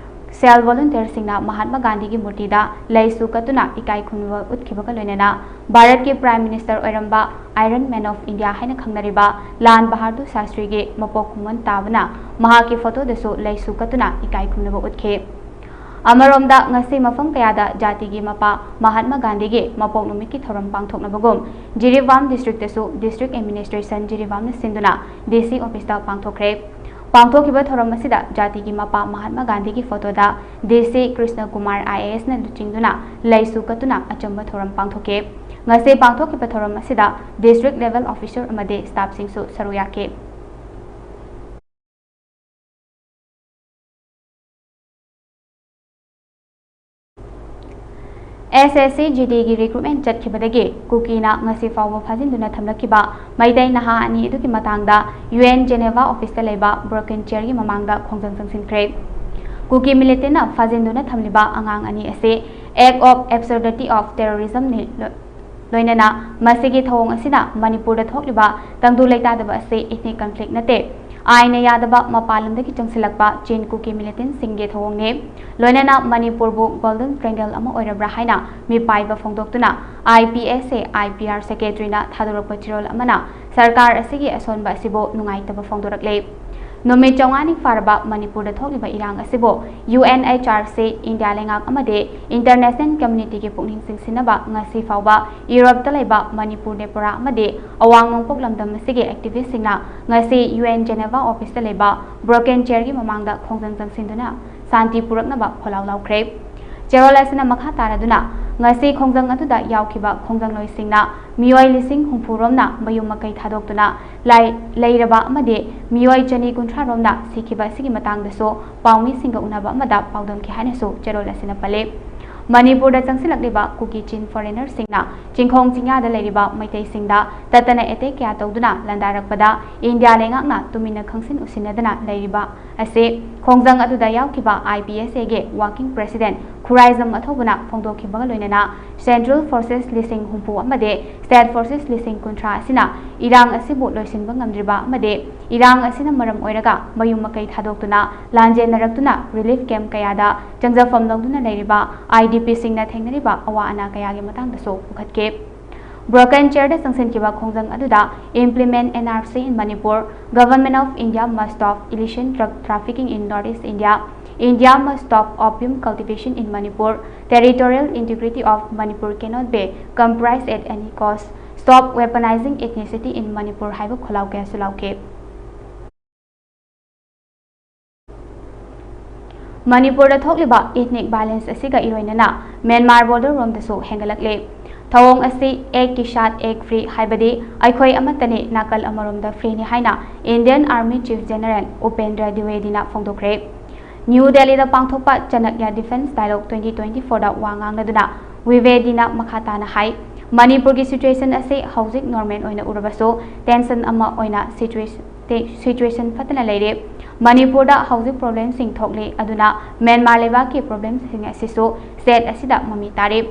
C L volunteer ꯁꯤꯡꯅ ꯃꯍꯥꯠꯃ ꯒꯥꯟꯙꯤꯒꯤ ꯃꯨꯔꯇꯤꯗ ꯂꯩꯁꯨ ꯀꯠꯇꯨꯅ ꯏꯀꯥꯏ ꯈꯨꯝꯅꯕ ꯎꯠꯈꯤꯕꯒ ꯂꯣꯏꯅꯅ ꯚꯥꯔꯠꯀꯤ Prime Minister ꯑꯣꯏꯔꯝꯕ Iron Man of India ꯍꯥꯏꯅ ꯈꯪꯅꯔꯤꯕ ꯂꯥꯜ ꯕꯍꯥꯗꯨꯔ ꯁꯥꯁꯇ꯭ꯔꯤꯒꯤ ꯃꯄꯣꯛ ꯀꯨꯝꯑꯣꯟ ꯇꯥꯕꯅ ꯃꯍꯥꯛꯀꯤ ꯐꯣꯇꯣꯗꯁꯨ ꯂꯩꯁꯨ ꯀꯠꯇꯨꯅ ꯏꯀꯥꯏ ꯈꯨꯝꯅꯕ ꯎꯠꯈꯤ꯫ ꯑꯃꯔꯣꯝꯗ, ꯉꯁꯤ ꯃꯐꯝ ꯀꯌꯥꯗ ꯖꯥꯇꯤꯒꯤ ꯃꯄꯥ ꯃꯍꯥꯠꯃ ꯒꯥꯟꯙꯤꯒꯤ ꯃꯄꯣꯛ ꯅꯨꯃꯤꯠꯀꯤ ꯊꯧꯔꯝ ꯄꯥꯡꯊꯣꯛꯅꯕꯒꯨꯝ ꯖꯤꯔꯤꯕꯥꯝ district ꯇꯁꯨ district administration ꯖꯤꯔꯤꯕꯥꯝꯅ ꯁꯤꯟꯗꯨꯅ D C office ꯇ ꯄꯥꯡꯊꯣꯛꯈ꯭ꯔꯦ꯫ ꯄꯥꯡꯊꯣꯛꯈꯤꯕ ꯊꯧꯔꯝ ꯑꯁꯤꯗ ꯖꯥꯇꯤꯒꯤ ꯃꯄꯥ ꯃꯍꯥꯠꯃ ꯒꯥꯟꯙꯤꯒꯤ ꯐꯣꯇꯣꯗ D C Krishna Kumar I A S ꯅ ꯂꯨꯆꯤꯡꯗꯨꯅ ꯂꯩꯁꯨ ꯀꯠꯇꯨꯅ ꯑꯆꯝꯕ ꯊꯧꯔꯝ ꯄꯥꯡꯊꯣꯛꯈꯤ꯫ ꯉꯁꯤ ꯄꯥꯡꯊꯣꯛꯈꯤꯕ ꯊꯧꯔꯝ ꯑꯁꯤꯗ district level officer ꯑꯃꯗꯤ staff ꯁꯤꯡꯁꯨ ꯁꯔꯨꯛ ꯌꯥꯈꯤ꯫ S S C G D ꯒꯤ recruitment ꯆꯠꯈꯤꯕꯗꯒꯤ ꯀꯨꯀꯤꯅ ꯉꯁꯤ ꯐꯥꯎꯕ ꯐꯥꯖꯤꯟꯗꯨꯅ ꯊꯝꯂꯛꯈꯤꯕ ꯃꯩꯇꯩ ꯅꯍꯥ ꯑꯅꯤ ꯑꯗꯨꯒꯤ ꯃꯇꯥꯡꯗ U N Geneva office ꯇ ꯂꯩꯕ broken chair ꯒꯤ ꯃꯃꯥꯡꯗ ꯈꯣꯡꯖꯪ ꯆꯪꯁꯤꯟꯈ꯭ꯔꯦ꯫ ꯀꯨꯀꯤ militant ꯅ ꯐꯥꯖꯤꯟꯗꯨꯅ ꯊꯝꯂꯤꯕ ꯑꯉꯥꯡ ꯑꯅꯤ ꯑꯁꯤ act of absurdity of terrorism ꯅꯤ꯫ ꯂꯣꯏꯅꯅ ꯃꯁꯤꯒꯤ ꯊꯧꯑꯣꯡ ꯑꯁꯤꯅ ꯃꯅꯤꯄꯨꯔꯗ ꯊꯣꯛꯂꯤꯕ ꯇꯪꯗꯨ ꯂꯩꯇꯥꯗꯕ ꯑꯁꯤ ethnic conflict ꯅꯠꯇꯦ, ꯑꯥꯏꯟꯅ ꯌꯥꯗꯕ ꯃꯄꯥꯟ ꯂꯝꯗꯒꯤ ꯆꯪꯁꯤꯜꯂꯛꯄ ꯆꯤꯟ ꯀꯨꯀꯤ militant ꯁꯤꯡꯒꯤ ꯊꯧꯑꯣꯡꯅꯤ꯫ ꯂꯣꯏꯅꯅ ꯃꯅꯤꯄꯨꯔꯕꯨ golden triangle ꯑꯃ ꯑꯣꯏꯔꯕ꯭ꯔꯥ ꯍꯥꯏꯅ ꯃꯤꯄꯥꯏꯕ ꯐꯣꯡꯗꯣꯛꯇꯨꯅ I P S A I P R secretary ꯅ ꯊꯥꯗꯣꯔꯛꯄ ꯆꯦꯔꯣꯜ ꯑꯃꯅ ꯁꯔꯀꯥꯔ ꯑꯁꯤꯒꯤ ꯑꯁꯣꯟꯕ ꯑꯁꯤꯕꯨ ꯅꯨꯡꯉꯥꯏꯇꯕ ꯐꯣꯡꯗꯣꯔꯛꯂꯦ꯫ ꯅꯨꯃꯤꯠ ꯆꯥꯝꯃꯉꯥꯅꯤ ꯐꯥꯔꯕ ꯃꯅꯤꯄꯨꯔꯗ ꯊꯣꯛꯂꯤꯕ ꯏꯔꯥꯡ ꯑꯁꯤꯕꯨ U N H R C, India ꯂꯩꯉꯥꯛ ꯑꯃꯗꯤ international community ꯒꯤ ꯄꯨꯛꯅꯤꯡ ꯆꯤꯡꯁꯤꯟꯅꯕ ꯉꯁꯤ ꯐꯥꯎꯕ ꯌꯨꯔꯣꯞꯇ ꯂꯩꯕ ꯃꯅꯤꯄꯨꯔ, ꯅꯦꯄꯣꯔꯥ ꯑꯃꯗꯤ ꯑꯋꯥꯡ ꯅꯣꯡꯄꯣꯛ ꯂꯝꯗꯝ ꯑꯁꯤꯒꯤ activist ꯁꯤꯡꯅ ꯉꯁꯤ U N Geneva office ꯇ ꯂꯩꯕ broken chair ꯒꯤ ꯃꯃꯥꯡꯗ ꯈꯣꯡꯖꯪ ꯆꯪꯁꯤꯟꯗꯨꯅ ꯁꯥꯟꯇꯤ ꯄꯨꯔꯛꯅꯕ ꯈꯣꯜꯂꯥꯎ ꯂꯥꯎꯈ꯭ꯔꯦ꯫ ꯆꯦꯔꯣꯜ ꯑꯁꯤꯅ ꯃꯈꯥ ꯇꯥꯔꯗꯨꯅ ꯉꯁꯤ ꯈꯣꯡꯖꯪ ꯑꯗꯨꯗ ꯌꯥꯎꯈꯤꯕ ꯈꯣꯡꯖꯪꯂꯣꯏꯁꯤꯡꯅ ꯃꯤꯑꯣꯏ ꯂꯤꯁꯤꯡ ꯍꯨꯝꯐꯨ ꯔꯣꯝꯅ ꯃꯌꯨꯝ ꯃꯀꯩ ꯊꯥꯗꯣꯛꯇꯨꯅ ꯂꯩ-, ꯂꯩꯔꯕ ꯑꯃꯗꯤ ꯃꯤꯑꯣꯏ ꯆꯅꯤ ꯀꯨꯟꯊ꯭ꯔꯥ ꯔꯣꯝꯅ ꯁꯤꯈꯤꯕ ꯑꯁꯤꯒꯤ ꯃꯇꯥꯡꯗꯁꯨ ꯄꯥꯎꯃꯤꯁꯤꯡꯒ ꯎꯅꯕ ꯑꯃꯗ ꯄꯥꯎꯗꯝꯈꯤ ꯍꯥꯏꯅꯁꯨ ꯆꯦꯔꯣꯜ ꯑꯁꯤꯅ ꯄꯜꯂꯤ꯫ ꯃꯅꯤꯄꯨꯔꯗ ꯆꯪꯁꯤꯜꯂꯛꯂꯤꯕ ꯀꯨꯀꯤ ꯆꯤꯟ ꯐꯣꯔꯦꯅꯔꯁꯤꯡꯅ ꯆꯤꯡꯈꯣꯡ ꯆꯤꯡꯌꯥꯗ ꯂꯩꯔꯤꯕ ꯃꯩꯇꯩꯁꯤꯡꯗ ꯇꯠꯇꯅ ꯑꯦꯇꯦꯛ ꯀꯌꯥ ꯇꯧꯗꯨꯅ ꯂꯥꯟꯗꯥꯔꯛꯄꯗ ꯏꯟꯗꯤꯌꯥ ꯂꯩꯉꯥꯛꯅ ꯇꯨꯃꯤꯟꯅ ꯈꯪꯁꯤꯟ ꯎꯁꯤꯟꯅꯗꯅ ꯂꯩꯔꯤꯕ ꯑꯁꯤ ꯈꯣꯡꯖꯪ ꯑꯗꯨꯗ ꯌꯥꯎꯈꯤꯕ ꯑꯥꯏ ꯄꯤ ꯑꯦꯁ ꯑꯦꯒꯤ ꯋꯥꯔꯀꯤꯡ ꯄ꯭ꯔꯦꯁꯤꯗꯦꯟ ꯈꯨꯔꯥꯏꯖꯝ ꯑꯊꯧꯕꯅ ꯐꯣꯡꯗꯣꯛꯈꯤꯕꯒ ꯂꯣꯏꯅꯅ ꯁꯦꯟꯇ꯭ꯔꯦꯜ ꯐꯣꯔꯁꯦꯁ ꯂꯤꯁꯤꯡ ꯍꯨꯝꯐꯨ ꯑꯃꯗꯤ ꯁ꯭ꯇꯦꯠ ꯐꯣꯔꯁꯦꯁ ꯂꯤꯁꯤꯡ ꯀꯨꯟꯊ꯭ꯔꯥ ꯑꯁꯤꯅ ꯏꯔꯥꯡ ꯑꯁꯤꯕꯨ ꯂꯣꯏꯁꯤꯟꯕ ꯉꯝꯗ꯭ꯔꯤꯕ ꯑꯃꯗꯤ ꯏꯔꯥꯡ ꯑꯁꯤꯅ ꯃꯔꯝ ꯑꯣꯏꯔꯒ ꯃꯌꯨꯝ ꯃꯀꯩ ꯊꯥꯗꯣꯛꯇꯨꯅ ꯂꯥꯟꯖꯦꯟꯅꯔꯛꯇꯨꯅ ꯔꯤꯂꯤꯐ ꯀꯦꯝꯞ ꯀꯌꯥꯗ ꯆꯪꯖꯐꯝ ꯂꯧꯗꯨꯅ ꯂꯩꯔꯤꯕ ꯑꯥꯏ ꯗꯤ ꯄꯤꯁꯤꯡꯅ ꯊꯦꯡꯅꯔꯤꯕ ꯑꯋꯥ ꯑꯅꯥ ꯀꯌꯥꯒꯤ ꯃꯇꯥꯡꯗꯁꯨ ꯄꯨꯈꯠꯈꯤ꯫ ꯕ꯭ꯔꯣꯀꯟ ꯆꯦꯌꯔꯗ ꯆꯪꯁꯤꯟꯈꯤꯕ ꯈꯣꯡꯖꯪ ꯑꯗꯨꯗ Implement N R C in Manipur, Government of India must stop illicit drug trafficking in North East India, India must stop opium cultivation in Manipur, territorial integrity of Manipur cannot be compromised at any cost, stop weaponizing ethnicity in Manipur ꯍꯥꯏꯕ ꯈꯣꯜꯂꯥꯎ ꯀꯌꯥꯁꯨ ꯂꯥꯎꯈꯤ꯫ ꯃꯅꯤꯄꯨꯔꯗ ꯊꯣꯛꯂꯤꯕ ethnic violence ꯑꯁꯤꯒ ꯏꯔꯣꯏꯅꯅ Myanmar border ꯔꯣꯝꯗꯁꯨ ꯍꯦꯟꯒꯠꯂꯛꯂꯦ꯫ ꯊꯧꯑꯣꯡ ꯑꯁꯤ "ꯑꯦꯛ ꯀꯤ ꯁꯥꯊ ꯑꯦꯛ free" ꯍꯥꯏꯕꯗꯤ "ꯑꯩꯈꯣꯏ ꯑꯃꯠꯇꯅꯤ, ꯅꯥꯀꯜ ꯑꯃꯔꯣꯝꯗ ꯐ꯭ꯔꯤꯅꯤ" ꯍꯥꯏꯅ Indian army chief general Upendra ꯗ꯭ꯋꯤꯋꯦꯗꯤꯅ ꯐꯣꯡꯗꯣꯛꯈ꯭ꯔꯦ꯫ ꯅ꯭ꯌꯨ ꯗꯦꯜꯂꯤꯗ ꯄꯥꯡꯊꯣꯛꯄ Chanakya defence dialogue twenty twenty ꯐꯣꯔꯗ ꯋꯥ ꯉꯥꯡꯅꯗꯨꯅ ꯗ꯭ꯋꯤꯋꯦꯗꯤꯅ ꯃꯈꯥ ꯇꯥꯅ ꯍꯥꯏ, ꯃꯅꯤꯄꯨꯔꯒꯤ ꯁꯤꯆꯨꯋꯦꯁꯟ ꯑꯁꯤ ꯍꯧꯖꯤꯛ ꯅꯣꯔꯃꯦꯜ ꯑꯣꯏꯅ ꯎꯔꯕꯁꯨ ꯇꯦꯟꯁꯟ ꯑꯃ ꯑꯣꯏꯅ ꯁꯤꯆꯨꯋꯦꯁ-, ꯇꯦ-, ꯁꯤꯆꯨꯋꯦꯁꯟ ꯐꯠꯇꯅ ꯂꯩꯔꯦ꯫ ꯃꯅꯤꯄꯨꯔꯗ ꯍꯧꯖꯤꯛ ꯄ꯭ꯔꯣꯕ꯭ꯂꯦꯝꯁꯤꯡ ꯊꯣꯛꯂꯤ, ꯑꯗꯨꯅ ꯃ꯭ꯌꯥꯟꯃꯥꯔ ꯂꯩꯕꯥꯛꯀꯤ ꯄ꯭ꯔꯣꯕ꯭ꯂꯦꯝꯁꯤꯡ ꯑꯁꯤꯁꯨ ꯁ꯭ꯇꯦꯠ ꯑꯁꯤꯗ ꯃꯃꯤ ꯇꯥꯔꯤ꯫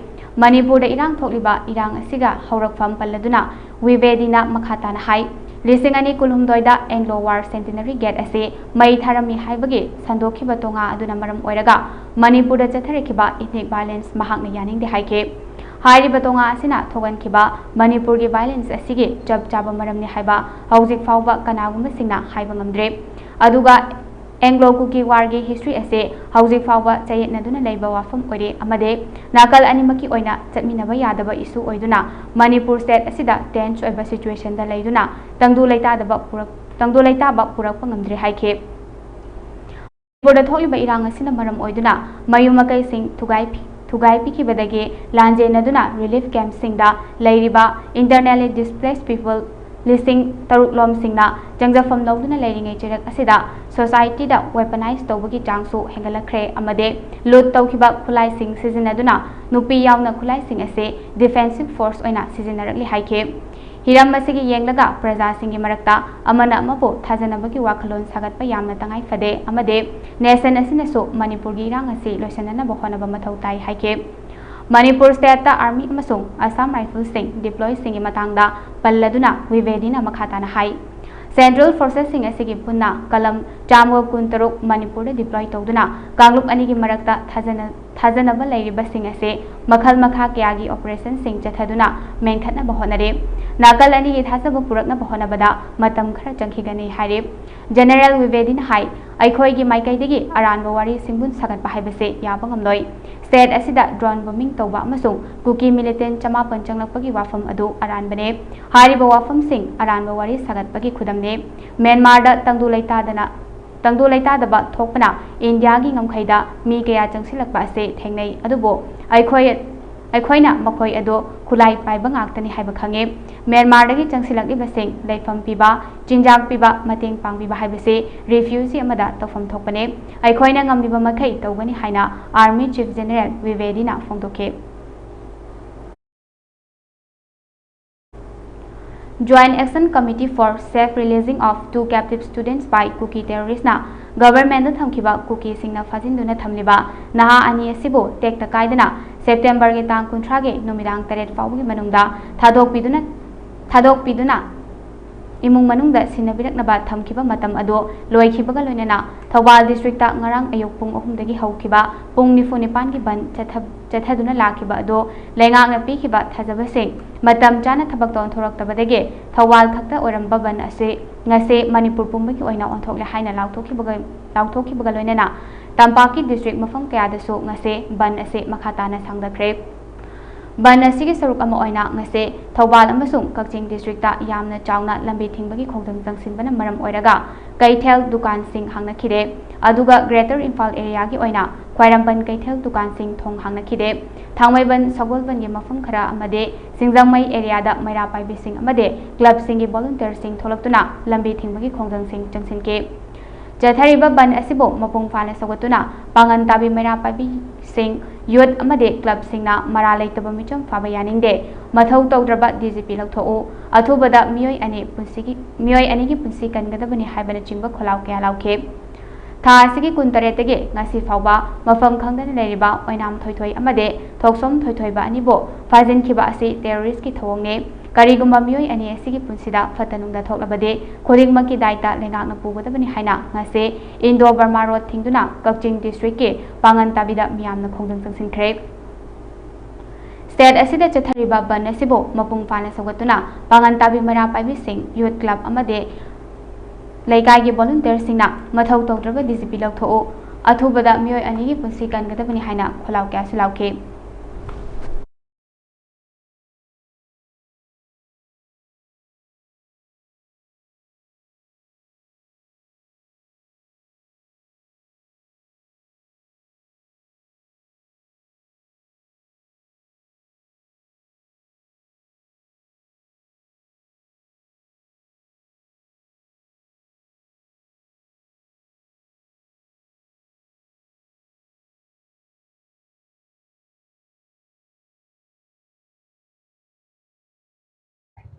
ꯃꯅꯤꯄꯨꯔꯗ ꯏꯔꯥꯡ ꯊꯣꯛꯂꯤꯕ ꯏꯔꯥꯡ ꯑꯁꯤꯒ ꯍꯧꯔꯛꯐꯝ ꯄꯜꯂꯗꯨꯅ ꯗ꯭ꯋꯤꯋꯦꯗꯤꯅ ꯃꯈꯥ ꯇꯥꯅ ꯍꯥꯏ, ꯂꯤꯁꯤꯡ ꯑꯅꯤ ꯀꯨꯟꯍꯨꯝꯗꯣꯏꯗ ꯑꯦꯡꯒ꯭ꯂꯣ ꯋꯥꯔ ꯁꯦꯟꯇꯤꯅꯔꯤ ꯒꯦꯠ ꯑꯁꯤ ꯃꯩ ꯊꯥꯔꯝꯃꯤ ꯍꯥꯏꯕꯒꯤ ꯁꯟꯗꯣꯛꯈꯤꯕ ꯇꯣꯉꯥ ꯑꯗꯨꯅ ꯃꯔꯝ ꯑꯣꯏꯔꯒ ꯃꯅꯤꯄꯨꯔꯗ ꯆꯠꯊꯔꯛꯈꯤꯕ ethnic violence ꯃꯍꯥꯛꯅ ꯌꯥꯅꯤꯡꯗꯦ ꯍꯥꯏꯈꯤ꯫ ꯍꯥꯏꯔꯤꯕ ꯇꯣꯉꯥ ꯑꯁꯤꯅ ꯊꯣꯛꯍꯟꯈꯤꯕ ꯃꯅꯤꯄꯨꯔꯒꯤ violence ꯑꯁꯤꯒꯤ ꯆꯞ ꯆꯥꯕ ꯃꯔꯝꯅꯤ ꯍꯥꯏꯕ ꯍꯧꯖꯤꯛ ꯐꯥꯎꯕ ꯀꯅꯥꯒꯨꯝꯕꯁꯤꯡꯅ ꯍꯥꯏꯕ ꯉꯝꯗ꯭ꯔꯤ꯫ ꯑꯗꯨꯒ ꯑꯦꯡꯒ꯭ꯂꯣ ꯀꯨꯀꯤ ꯋꯥꯔꯒꯤ ꯍꯤꯁꯇ꯭ꯔꯤ ꯑꯁꯤ ꯍꯧꯖꯤꯛ ꯐꯥꯎꯕ ꯆꯌꯦꯠꯅꯗꯨꯅ ꯂꯩꯕ ꯋꯥꯐꯝ ꯑꯣꯏꯔꯤ ꯑꯃꯗꯤ ꯅꯥꯀꯜ ꯑꯅꯤꯃꯛꯀꯤ ꯑꯣꯏꯅ ꯆꯠꯃꯤꯟꯅꯕ ꯌꯥꯗꯕ ꯏꯁꯨ ꯑꯣꯏꯗꯨꯅ ꯃꯅꯤꯄꯨꯔ ꯁ꯭ꯇꯦꯠ ꯑꯁꯤꯗ ꯇꯦꯟꯁ ꯑꯣꯏꯕ ꯁꯤꯆꯨꯋꯦꯁꯟꯗ ꯂꯩꯗꯨꯅ ꯇꯪꯗꯨ ꯂꯩꯇꯥꯗꯕ ꯄꯨꯔꯛ-, ꯇꯪꯗꯨ ꯂꯩꯇꯥꯕ ꯄꯨꯔꯛꯄ ꯉꯝꯗ꯭ꯔꯦ ꯍꯥꯏꯈꯤ꯫ ꯃꯅꯤꯄꯨꯔꯗ ꯊꯣꯛꯂꯤꯕ ꯏꯔꯥꯡ ꯑꯁꯤꯅ ꯃꯔꯝ ꯑꯣꯏꯗꯨꯅ ꯃꯌꯨꯝ ꯃꯀꯩꯁꯤꯡ ꯊꯨꯒꯥꯏ-, ꯊꯨꯒꯥꯏ ꯄꯤꯈꯤꯕꯗꯒꯤ ꯂꯥꯟꯖꯦꯟꯅꯗꯨꯅ relief camp ꯁꯤꯡꯗ ꯂꯩꯔꯤꯕ internally displaced people ꯂꯤꯁꯤꯡ ꯇꯔꯨꯛ ꯂꯣꯝꯁꯤꯡꯅ ꯆꯪꯖꯐꯝ ꯂꯧꯗꯨꯅ ꯂꯩꯔꯤꯉꯩ ꯆꯩꯔꯛ ꯑꯁꯤꯗ society ꯗ weaponize ꯇꯧꯕꯒꯤ ꯆꯥꯡꯁꯨ ꯍꯦꯟꯒꯠꯂꯛꯈ꯭ꯔꯦ ꯑꯃꯗꯤ loot ꯇꯧꯈꯤꯕ ꯈꯨꯠꯂꯥꯏꯁꯤꯡ ꯁꯤꯖꯤꯟꯅꯗꯨꯅ ꯅꯨꯄꯤ ꯌꯥꯎꯅ ꯈꯨꯠꯂꯥꯏꯁꯤꯡ ꯑꯁꯤ defensive force ꯑꯣꯏꯅ ꯁꯤꯖꯤꯟꯅꯔꯛꯂꯤ ꯍꯥꯏꯈꯤ꯫ ꯍꯤꯔꯝ ꯑꯁꯤꯒꯤ ꯌꯦꯡꯂꯒ ꯄ꯭ꯔꯖꯥꯁꯤꯡꯒꯤ ꯃꯔꯛꯇ ꯑꯃꯅ ꯑꯃꯕꯨ ꯊꯥꯖꯅꯕꯒꯤ ꯋꯥꯈꯜꯂꯣꯟ ꯁꯥꯒꯠꯄ ꯌꯥꯝꯅ ꯇꯉꯥꯏ ꯐꯗꯦ ꯑꯃꯗꯤ nation ꯑꯁꯤꯅꯁꯨ ꯃꯅꯤꯄꯨꯔꯒꯤ ꯏꯔꯥꯡ ꯑꯁꯤ ꯂꯣꯏꯁꯤꯟꯅꯅꯕ ꯍꯣꯠꯅꯕ ꯃꯊꯧ ꯇꯥꯏ ꯍꯥꯏꯈꯤ꯫ ꯃꯅꯤꯄꯨꯔ state ꯇ army ꯑꯃꯁꯨꯡ Assam Rifles ꯁꯤꯡ deploy ꯁꯤꯡꯒꯤ ꯃꯇꯥꯡꯗ ꯄꯜꯂꯗꯨꯅ ꯋꯤꯕꯦꯗꯤꯅ ꯃꯈꯥ ꯇꯥꯅ ꯍꯥꯏ, central forces ꯁꯤꯡ ꯑꯁꯤꯒꯤ ꯄꯨꯟꯅ ꯀꯂꯝ ꯆꯥꯝꯃꯒ ꯀꯨꯟꯇꯔꯨꯛ ꯃꯅꯤꯄꯨꯔꯗ deploy ꯇꯧꯗꯨꯅ ꯀꯥꯡꯂꯨꯞ ꯑꯅꯤꯒꯤ ꯃꯔꯛꯇ ꯊꯥꯖꯅ ꯊꯥꯖꯅꯕ ꯂꯩꯔꯤꯕꯁꯤꯡ ꯑꯁꯤ ꯃꯈꯜ ꯃꯈꯥ ꯀꯌꯥꯒꯤ operation ꯁꯤꯡ ꯆꯠꯊꯗꯨꯅ ꯃꯦꯟꯈꯠꯅꯕ ꯍꯣꯠꯅꯔꯤ꯫ ꯅꯥꯀꯜ ꯑꯅꯤꯒꯤ ꯊꯥꯖꯕ ꯄꯨꯔꯛꯅꯕ ꯍꯣꯠꯅꯕꯗ ꯃꯇꯝ ꯈꯔ ꯆꯪꯈꯤꯒꯅꯤ ꯍꯥꯏꯔꯤ꯫ General ꯋꯤꯕꯦꯗꯤꯅ ꯍꯥꯏ, ꯑꯩꯈꯣꯏꯒꯤ ꯃꯥꯏꯀꯩꯗꯒꯤ ꯑꯔꯥꯟꯕ ꯋꯥꯔꯤ ꯁꯤꯡꯕꯨꯟ ꯁꯥꯒꯠꯄ ꯍꯥꯏꯕꯁꯤ ꯌꯥꯕ ꯉꯝꯂꯣꯏ꯫ State ꯑꯁꯤꯗ drone bombing ꯇꯧꯕ ꯑꯃꯁꯨꯡ ꯀꯨꯀꯤ militant ꯆꯃꯥꯄꯟ ꯆꯪꯂꯛꯄꯒꯤ ꯋꯥꯐꯝ ꯑꯗꯨ ꯑꯔꯥꯟꯕꯅꯤ꯫ ꯍꯥꯏꯔꯤꯕ ꯋꯥꯐꯝꯁꯤꯡ ꯑꯔꯥꯟꯕ ꯋꯥꯔꯤ ꯁꯥꯒꯠꯄꯒꯤ ꯈꯨꯗꯝꯅꯤ꯫ ꯃ꯭ꯌꯥꯟꯃꯥꯔꯗ ꯇꯪꯗꯨ ꯂꯩꯇꯥꯗꯅ ꯇꯪꯗꯨ ꯂꯩꯇꯥꯗꯕ ꯊꯣꯛꯄꯅ ꯏꯟꯗꯤꯌꯥꯒꯤ ꯉꯝꯈꯩꯗ ꯃꯤ ꯀꯌꯥ ꯆꯪꯁꯤꯜꯂꯛꯄ ꯑꯁꯤ ꯊꯦꯡꯅꯩ, ꯑꯗꯨꯕꯨ ꯑꯩꯈꯣꯏ ꯑꯩꯈꯣꯏꯅ ꯃꯈꯣꯏ ꯑꯗꯨ ꯈꯨꯠꯂꯥꯏ ꯄꯥꯏꯕ ꯉꯥꯛꯇꯅꯤ ꯍꯥꯏꯕ ꯈꯪꯏ꯫ ꯃ꯭ꯌꯥꯟꯃꯥꯔꯗꯒꯤ ꯆꯪꯁꯤꯜꯂꯛꯂꯤꯕꯁꯤꯡ ꯂꯩꯐꯝ ꯄꯤꯕ, ꯆꯤꯟꯖꯥꯛ ꯄꯤꯕ, ꯃꯇꯦꯡ ꯄꯥꯡꯕꯤꯕ ꯍꯥꯏꯕꯁꯤ refugee ꯑꯃꯗ ꯇꯧꯐꯝ ꯊꯣꯛꯄꯅꯤ꯫ ꯑꯩꯈꯣꯏꯅ ꯉꯝꯂꯤꯕ ꯃꯈꯩ ꯇꯧꯒꯅꯤ ꯍꯥꯏꯅ Army Chief General ꯋꯤꯕꯦꯗꯤꯅ ꯐꯣꯡꯗꯣꯛꯈꯤ꯫ Joint Action Committee for Safe Releasing of Two Captive Students by Kuki Terrorist ꯅ government ꯗ ꯊꯝꯈꯤꯕ ꯀꯨꯀꯤꯁꯤꯡꯅ ꯐꯥꯖꯤꯟꯗꯨꯅ ꯊꯝꯂꯤꯕ ꯅꯍꯥ ꯑꯅꯤ ꯑꯁꯤꯕꯨ ꯇꯦꯛꯇ ꯀꯥꯏꯗꯅ September ꯒꯤ ꯇꯥꯡ ꯀꯨꯟꯊ꯭ꯔꯥꯒꯤ ꯅꯨꯃꯤꯗꯥꯡ ꯇꯔꯦꯠ ꯐꯥꯎꯕꯒꯤ ꯃꯅꯨꯡꯗ ꯊꯥꯗꯣꯛꯄꯤꯗꯨꯅ ꯊꯥꯗꯣꯛꯄꯤꯗꯨꯅ ꯏꯃꯨꯡ ꯃꯅꯨꯡꯗ ꯁꯤꯟꯅꯕꯤꯔꯛꯅꯕ ꯊꯝꯈꯤꯕ ꯃꯇꯝ ꯑꯗꯨ ꯂꯣꯏꯈꯤꯕꯒ ꯂꯣꯏꯅꯅ ꯊꯧꯕꯥꯜ district ꯇ ꯉꯔꯥꯡ ꯑꯌꯨꯛ ꯄꯨꯡ ꯑꯍꯨꯝꯗꯒꯤ ꯍꯧꯈꯤꯕ ꯄꯨꯡ ꯅꯤꯐꯨ ꯅꯤꯄꯥꯟꯒꯤ ꯕꯟ ꯆꯠꯊ-, ꯆꯠꯊꯗꯨꯅ ꯂꯥꯛꯈꯤꯕ ꯑꯗꯨ ꯂꯩꯉꯥꯛꯅ ꯄꯤꯈꯤꯕ ꯊꯥꯖꯕꯁꯤꯡ ꯃꯇꯝ ꯆꯥꯅ ꯊꯕꯛꯇ ꯑꯣꯟꯊꯣꯔꯛꯇꯕꯗꯒꯤ ꯊꯧꯕꯥꯜ ꯈꯛꯇ ꯑꯣꯏꯔꯝꯕ ꯕꯟ ꯑꯁꯤ ꯉꯁꯤ ꯃꯅꯤꯄꯨꯔ ꯄꯨꯝꯕꯒꯤ ꯑꯣꯏꯅ ꯑꯣꯟꯊꯣꯛꯂꯦ ꯍꯥꯏꯅ ꯂꯥꯎꯊꯣꯛꯈꯤꯕꯒ, ꯂꯥꯎꯊꯣꯛꯈꯤꯕꯒ ꯂꯣꯏꯅꯅ ꯇꯝꯄꯥꯛꯀꯤ district ꯃꯐꯝ ꯀꯌꯥꯗꯁꯨ ꯉꯁꯤ ꯕꯟ ꯑꯁꯤ ꯃꯈꯥ ꯇꯥꯅ ꯁꯥꯡꯗꯈ꯭ꯔꯦ꯫ ꯕꯟ ꯑꯁꯤꯒꯤ ꯁꯔꯨꯛ ꯑꯃ ꯑꯣꯏꯅ ꯉꯁꯤ ꯊꯧꯕꯥꯜ ꯑꯃꯁꯨꯡ ꯀꯛꯆꯤꯡ district ꯇ ꯌꯥꯝꯅ ꯆꯥꯎꯅ ꯂꯝꯕꯤ ꯊꯤꯡꯕꯒꯤ ꯈꯣꯡꯖꯪ ꯆꯪꯁꯤꯟꯕꯅ ꯃꯔꯝ ꯑꯣꯏꯔꯒ ꯀꯩꯊꯦꯜ, ꯗꯨꯀꯥꯟꯁꯤꯡ ꯍꯥꯡꯅꯈꯤꯗꯦ꯫ ꯑꯗꯨꯒ Greater ꯏꯝꯐꯥꯜ area ꯒꯤ ꯑꯣꯏꯅ ꯈ꯭ꯋꯥꯏꯔꯝꯕꯟ ꯀꯩꯊꯦꯜ ꯗꯨꯀꯥꯟꯁꯤꯡ ꯊꯣꯡ ꯍꯥꯡꯅꯈꯤꯗꯦ꯫ ꯊꯥꯡꯃꯩꯕꯟ, ꯁꯒꯣꯜꯕꯟꯒꯤ ꯃꯐꯝ ꯈꯔ ꯑꯃꯗꯤ ꯁꯤꯡꯖꯃꯩ ꯑꯦꯔꯤꯌꯥꯗ ꯃꯩꯔꯥ ꯄꯥꯏꯕꯤꯁꯤꯡ ꯑꯃꯗꯤ ꯀ꯭ꯂꯕꯁꯤꯡꯒꯤ ꯚꯣꯂꯨꯟꯇꯤꯌꯔꯁꯤꯡ ꯊꯣꯛꯂꯛꯇꯨꯅ ꯂꯝꯕꯤ ꯊꯤꯡꯕꯒꯤ ꯈꯣꯡꯖꯪꯁꯤꯡ ꯆꯪꯁꯤꯟꯈꯤ꯫ ꯆꯠꯊꯔꯤꯕ ꯕꯟ ꯑꯁꯤꯕꯨ ꯃꯄꯨꯡ ꯐꯥꯅ ꯁꯧꯒꯠꯇꯨꯅ ꯄꯥꯡꯒꯟ ꯇꯥꯕꯤ ꯃꯩꯔꯥ ꯄꯥꯏꯕꯤꯁꯤꯡ, ꯌꯨꯠ ꯑꯃꯗꯤ ꯀ꯭ꯂꯕꯁꯤꯡꯅ ꯃꯔꯥ ꯂꯩꯇꯕ ꯃꯤꯆꯝ ꯐꯥꯕ ꯌꯥꯅꯤꯡꯗꯦ꯫ ꯃꯊꯧ ꯇꯧꯗ꯭ꯔꯕ ꯗꯤ ꯖꯤ ꯄꯤ ꯂꯧꯊꯣꯛꯎ꯫ ꯑꯊꯨꯕꯗ ꯃꯤꯑꯣꯏ ꯑꯅꯤ ꯄꯨꯟꯁꯤꯒꯤ, ꯃꯤꯑꯣꯏ ꯑꯅꯤꯒꯤ ꯄꯨꯟꯁꯤ ꯀꯟꯒꯗꯕꯅꯤ ꯍꯥꯏꯕꯅꯆꯤꯡꯕ ꯈꯣꯜꯂꯥꯎ ꯀꯌꯥ ꯂꯥꯎꯈꯤ꯫ ꯊꯥ ꯑꯁꯤꯒꯤ ꯀꯨꯟꯇꯔꯦꯠꯇꯒꯤ ꯉꯁꯤ ꯐꯥꯎꯕ ꯃꯐꯝ ꯈꯪꯗꯅ ꯂꯩꯔꯤꯕ ꯑꯣꯏꯅꯥꯝ ꯊꯣꯏꯊꯣꯏ ꯑꯃꯗꯤ ꯊꯣꯛꯁꯣꯝ ꯊꯣꯏꯊꯣꯏꯕ ꯑꯅꯤꯕꯨ ꯐꯥꯖꯤꯟꯈꯤꯕ ꯑꯁꯤ ꯇꯦꯔꯣꯔꯤꯁ꯭ꯠꯀꯤ ꯊꯧꯑꯣꯡꯅꯤ꯫ ꯀꯔꯤꯒꯨꯝꯕ ꯃꯤꯑꯣꯏ ꯑꯅꯤ ꯑꯁꯤꯒꯤ ꯄꯨꯟꯁꯤꯗ ꯐꯠꯇ ꯅꯨꯡꯗ ꯊꯣꯛꯂꯕꯗꯤ ꯈꯨꯗꯤꯡꯃꯛꯀꯤ ꯗꯥꯏꯇ ꯂꯩꯉꯥꯛꯅ ꯄꯨꯒꯗꯕꯅꯤ ꯍꯥꯏꯅ ꯉꯁꯤ ꯏꯟꯗꯣ ꯕꯔꯃꯥ ꯔꯣꯗ ꯊꯤꯡꯗꯨꯅ ꯀꯛꯆꯤꯡ ꯗꯤꯁꯇ꯭ꯔꯤꯛꯀꯤ ꯄꯥꯡꯒꯟ ꯇꯥꯕꯤꯗ ꯃꯤꯌꯥꯝꯅ ꯈꯣꯡꯖꯪ ꯆꯪꯁꯤꯟꯈ꯭ꯔꯦ꯫ ꯁ꯭ꯇꯦꯠ ꯑꯁꯤꯗ ꯆꯠꯊꯔꯤꯕ ꯕꯟ ꯑꯁꯤꯕꯨ ꯃꯄꯨꯡ ꯐꯥꯅ ꯁꯧꯒꯠꯇꯨꯅ ꯄꯥꯡꯒꯟ ꯇꯥꯕꯤ ꯃꯩꯔꯥ ꯄꯥꯏꯕꯤꯁꯤꯡ, ꯌꯨꯠ ꯀ꯭ꯂꯕ ꯑꯃꯗꯤ ꯂꯩꯀꯥꯏꯒꯤ ꯚꯣꯂꯨꯟꯇꯤꯌꯔꯁꯤꯡꯅ ꯃꯊꯧ ꯇꯧꯗ꯭ꯔꯕ ꯗꯤ ꯖꯤ ꯄꯤ ꯂꯧꯊꯣꯛꯎ, ꯑꯊꯨꯕꯗ ꯃꯤꯑꯣꯏ ꯑꯅꯤꯒꯤ ꯄꯨꯟꯁꯤ ꯀꯟꯒꯗꯕꯅꯤ ꯍꯥꯏꯅ ꯈꯣꯜꯂꯥꯎ ꯀꯌꯥꯁꯨ ꯂꯥꯎꯈꯤ꯫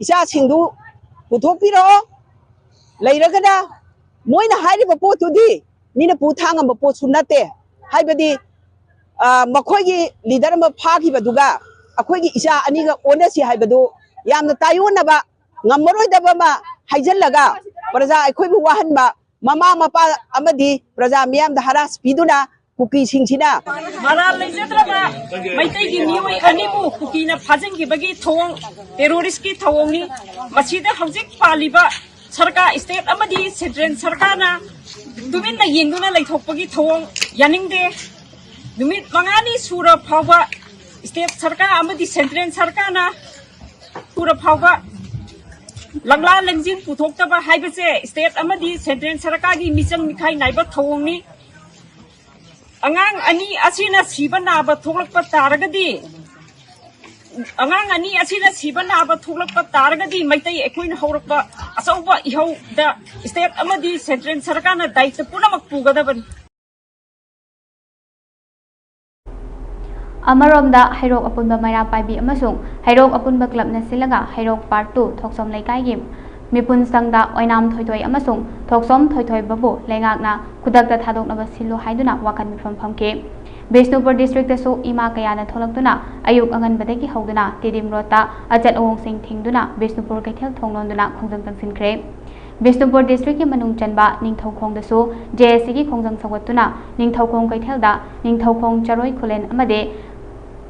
ꯏꯆꯥꯁꯤꯡꯗꯨ ꯄꯨꯊꯣꯛꯄꯤꯔꯛꯑꯣ꯫ ꯂꯩꯔꯒꯅ ꯃꯣꯏꯅ ꯍꯥꯏꯔꯤꯕ ꯄꯣꯠꯇꯨꯗꯤ ꯃꯤꯅ ꯄꯨ ꯊꯥꯡꯉꯝꯕ ꯄꯣꯠꯁꯨ ꯅꯠꯇꯦ꯫ ꯍꯥꯏꯕꯗꯤ, ꯑ, ꯃꯈꯣꯏꯒꯤ ꯂꯤꯗꯔ ꯑꯃ ꯐꯥꯈꯤꯕꯗꯨꯒ ꯑꯩꯈꯣꯏꯒꯤ ꯏꯆꯥ ꯑꯅꯤꯒ ꯑꯣꯟꯅꯁꯤ ꯍꯥꯏꯕꯗꯨ ꯌꯥꯝꯅ ꯇꯥꯏꯑꯣꯟꯅꯕ, ꯉꯝꯃꯔꯣꯏꯗꯕ ꯑꯃ ꯍꯥꯏꯖꯤꯜꯂꯒ ꯄ꯭ꯔꯖꯥ ꯑꯩꯈꯣꯏꯕꯨ ꯋꯥꯍꯟꯕ, ꯃꯃꯥ ꯃꯄꯥ ꯑꯃꯗꯤ ꯄ꯭ꯔꯖꯥ ꯃꯤꯌꯥꯝꯗ ꯍꯔꯥꯁ ꯄꯤꯗꯨꯅ ꯀꯨꯀꯤꯁꯤꯡꯁꯤꯅ ꯃꯔꯥꯜ ꯂꯩꯖꯗ꯭ꯔꯕ ꯃꯩꯇꯩꯒꯤ ꯃꯤꯑꯣꯏ ꯑꯅꯤꯕꯨ ꯀꯨꯀꯤꯅ ꯐꯥꯖꯤꯟꯈꯤꯕꯒꯤ ꯊꯧꯑꯣꯡ, ꯇꯦꯔꯣꯔꯤꯁ꯭ꯠꯀꯤ ꯊꯧꯑꯣꯡꯅꯤ꯫ ꯃꯁꯤꯗ ꯍꯧꯖꯤꯛ ꯄꯥꯜꯂꯤꯕ ꯁꯔꯀꯥꯔ, ꯁ꯭ꯇꯦꯠ ꯑꯃꯗꯤ ꯁꯦꯟꯇ꯭ꯔꯦꯜ ꯁꯔꯀꯥꯔꯅ ꯇꯨꯃꯤꯟꯅ ꯌꯦꯡꯗꯨꯅ ꯂꯩꯊꯣꯛꯄꯒꯤ ꯊꯧꯑꯣꯡ ꯌꯥꯅꯤꯡꯗꯦ꯫ ꯅꯨꯃꯤꯠ ꯃꯉꯥꯅꯤ ꯁꯨꯔ ꯐꯥꯎꯕ ꯁ꯭ꯇꯦꯠ ꯁꯔꯀꯥꯔ ꯑꯃꯗꯤ ꯁꯦꯟꯇ꯭ꯔꯦꯜ ꯁꯔꯀꯥꯔꯅ ꯁꯨꯔ ꯐꯥꯎꯕ ꯂꯪꯂꯥ ꯂꯪꯖꯤꯟ ꯄꯨꯊꯣꯛꯇꯕ ꯍꯥꯏꯕꯁꯦ ꯁ꯭ꯇꯦꯠ ꯑꯃꯗꯤ ꯁꯦꯟꯇ꯭ꯔꯦꯜ ꯁꯔꯀꯥꯔꯒꯤ ꯃꯤꯆꯪ ꯃꯤꯈꯥꯏ ꯅꯥꯏꯕ ꯊꯧꯑꯣꯡꯅꯤ꯫ ꯑꯉꯥꯡ ꯑꯅꯤ ꯑꯁꯤꯅ ꯁꯤꯕ ꯅꯥꯕ ꯊꯣꯛꯂꯛꯄ ꯇꯥꯔꯒꯗꯤ, ꯑꯉꯥꯡ ꯑꯅꯤ ꯑꯁꯤꯅ ꯁꯤꯕ ꯅꯥꯕ ꯊꯣꯛꯂꯛꯄ ꯇꯥꯔꯒꯗꯤ, ꯃꯩꯇꯩ ꯑꯩꯈꯣꯏꯅ ꯍꯧꯔꯛꯄ ꯑꯆꯧꯕ ꯏꯍꯧꯗ state ꯑꯃꯗꯤ central ꯁꯔꯀꯥꯔꯅ ꯗꯥꯌꯤꯠꯇ ꯄꯨꯝꯅꯃꯛ ꯄꯨꯒꯗꯕꯅꯤ꯫ ꯑꯃꯔꯣꯝꯗ, ꯍꯩꯔꯣꯛ ꯑꯄꯨꯟꯕ ꯃꯩꯔꯥ ꯄꯥꯏꯕꯤ ꯑꯃꯁꯨꯡ ꯍꯩꯔꯣꯛ ꯑꯄꯨꯟꯕ clubꯅ ꯁꯤꯜꯂꯒ ꯍꯩꯔꯣꯛ Part two ꯊꯣꯛꯆꯣꯝ ꯂꯩꯀꯥꯏꯒꯤ ꯃꯤꯄꯨꯟ ꯁꯪꯗ ꯑꯣꯏꯅꯥꯝ ꯊꯣꯏꯊꯣꯏ ꯑꯃꯁꯨꯡ ꯊꯣꯛꯆꯣꯝ ꯊꯣꯏꯊꯣꯏꯕꯕꯨ ꯂꯩꯉꯥꯛꯅ ꯈꯨꯗꯛꯇ ꯊꯥꯗꯣꯛꯅꯕ ꯁꯤꯜꯂꯨ ꯍꯥꯏꯗꯨꯅ ꯋꯥꯀꯠ ꯃꯤꯐꯝ ꯐꯝꯈꯤ꯫ ꯕꯤꯁꯅꯨꯄꯨꯔ districtꯇꯁꯨ ꯏꯃꯥ ꯀꯌꯥꯅ ꯊꯣꯛꯂꯛꯇꯨꯅ ꯑꯌꯨꯛ ꯑꯉꯟꯕꯗꯒꯤ ꯍꯧꯗꯨꯅ ꯇꯤꯗꯤꯝ ꯔꯣꯗꯇ ꯑꯆꯠ ꯑꯋꯣꯡꯁꯤꯡ ꯊꯤꯡꯗꯨꯅ ꯕꯤꯁꯅꯨꯄꯨꯔ ꯀꯩꯊꯦꯜ ꯊꯣꯡ ꯂꯣꯟꯗꯨꯅ ꯈꯣꯡꯖꯪ ꯆꯪꯁꯤꯟꯈ꯭ꯔꯦ꯫ ꯕꯤꯁꯅꯨꯄꯨꯔ districtꯀꯤ ꯃꯅꯨꯡ ꯆꯟꯕ ꯅꯤꯡꯊꯧꯈꯣꯡꯗꯁꯨ JACꯒꯤ ꯈꯣꯡꯖꯪ ꯁꯧꯒꯠꯇꯨꯅ ꯅꯤꯡꯊꯧꯈꯣꯡ ꯀꯩꯊꯦꯜꯗ ꯅꯤꯡꯊꯧꯈꯣꯡ ꯆꯔꯣꯏ ꯈꯨꯂꯦꯟ ꯑꯃꯗꯤ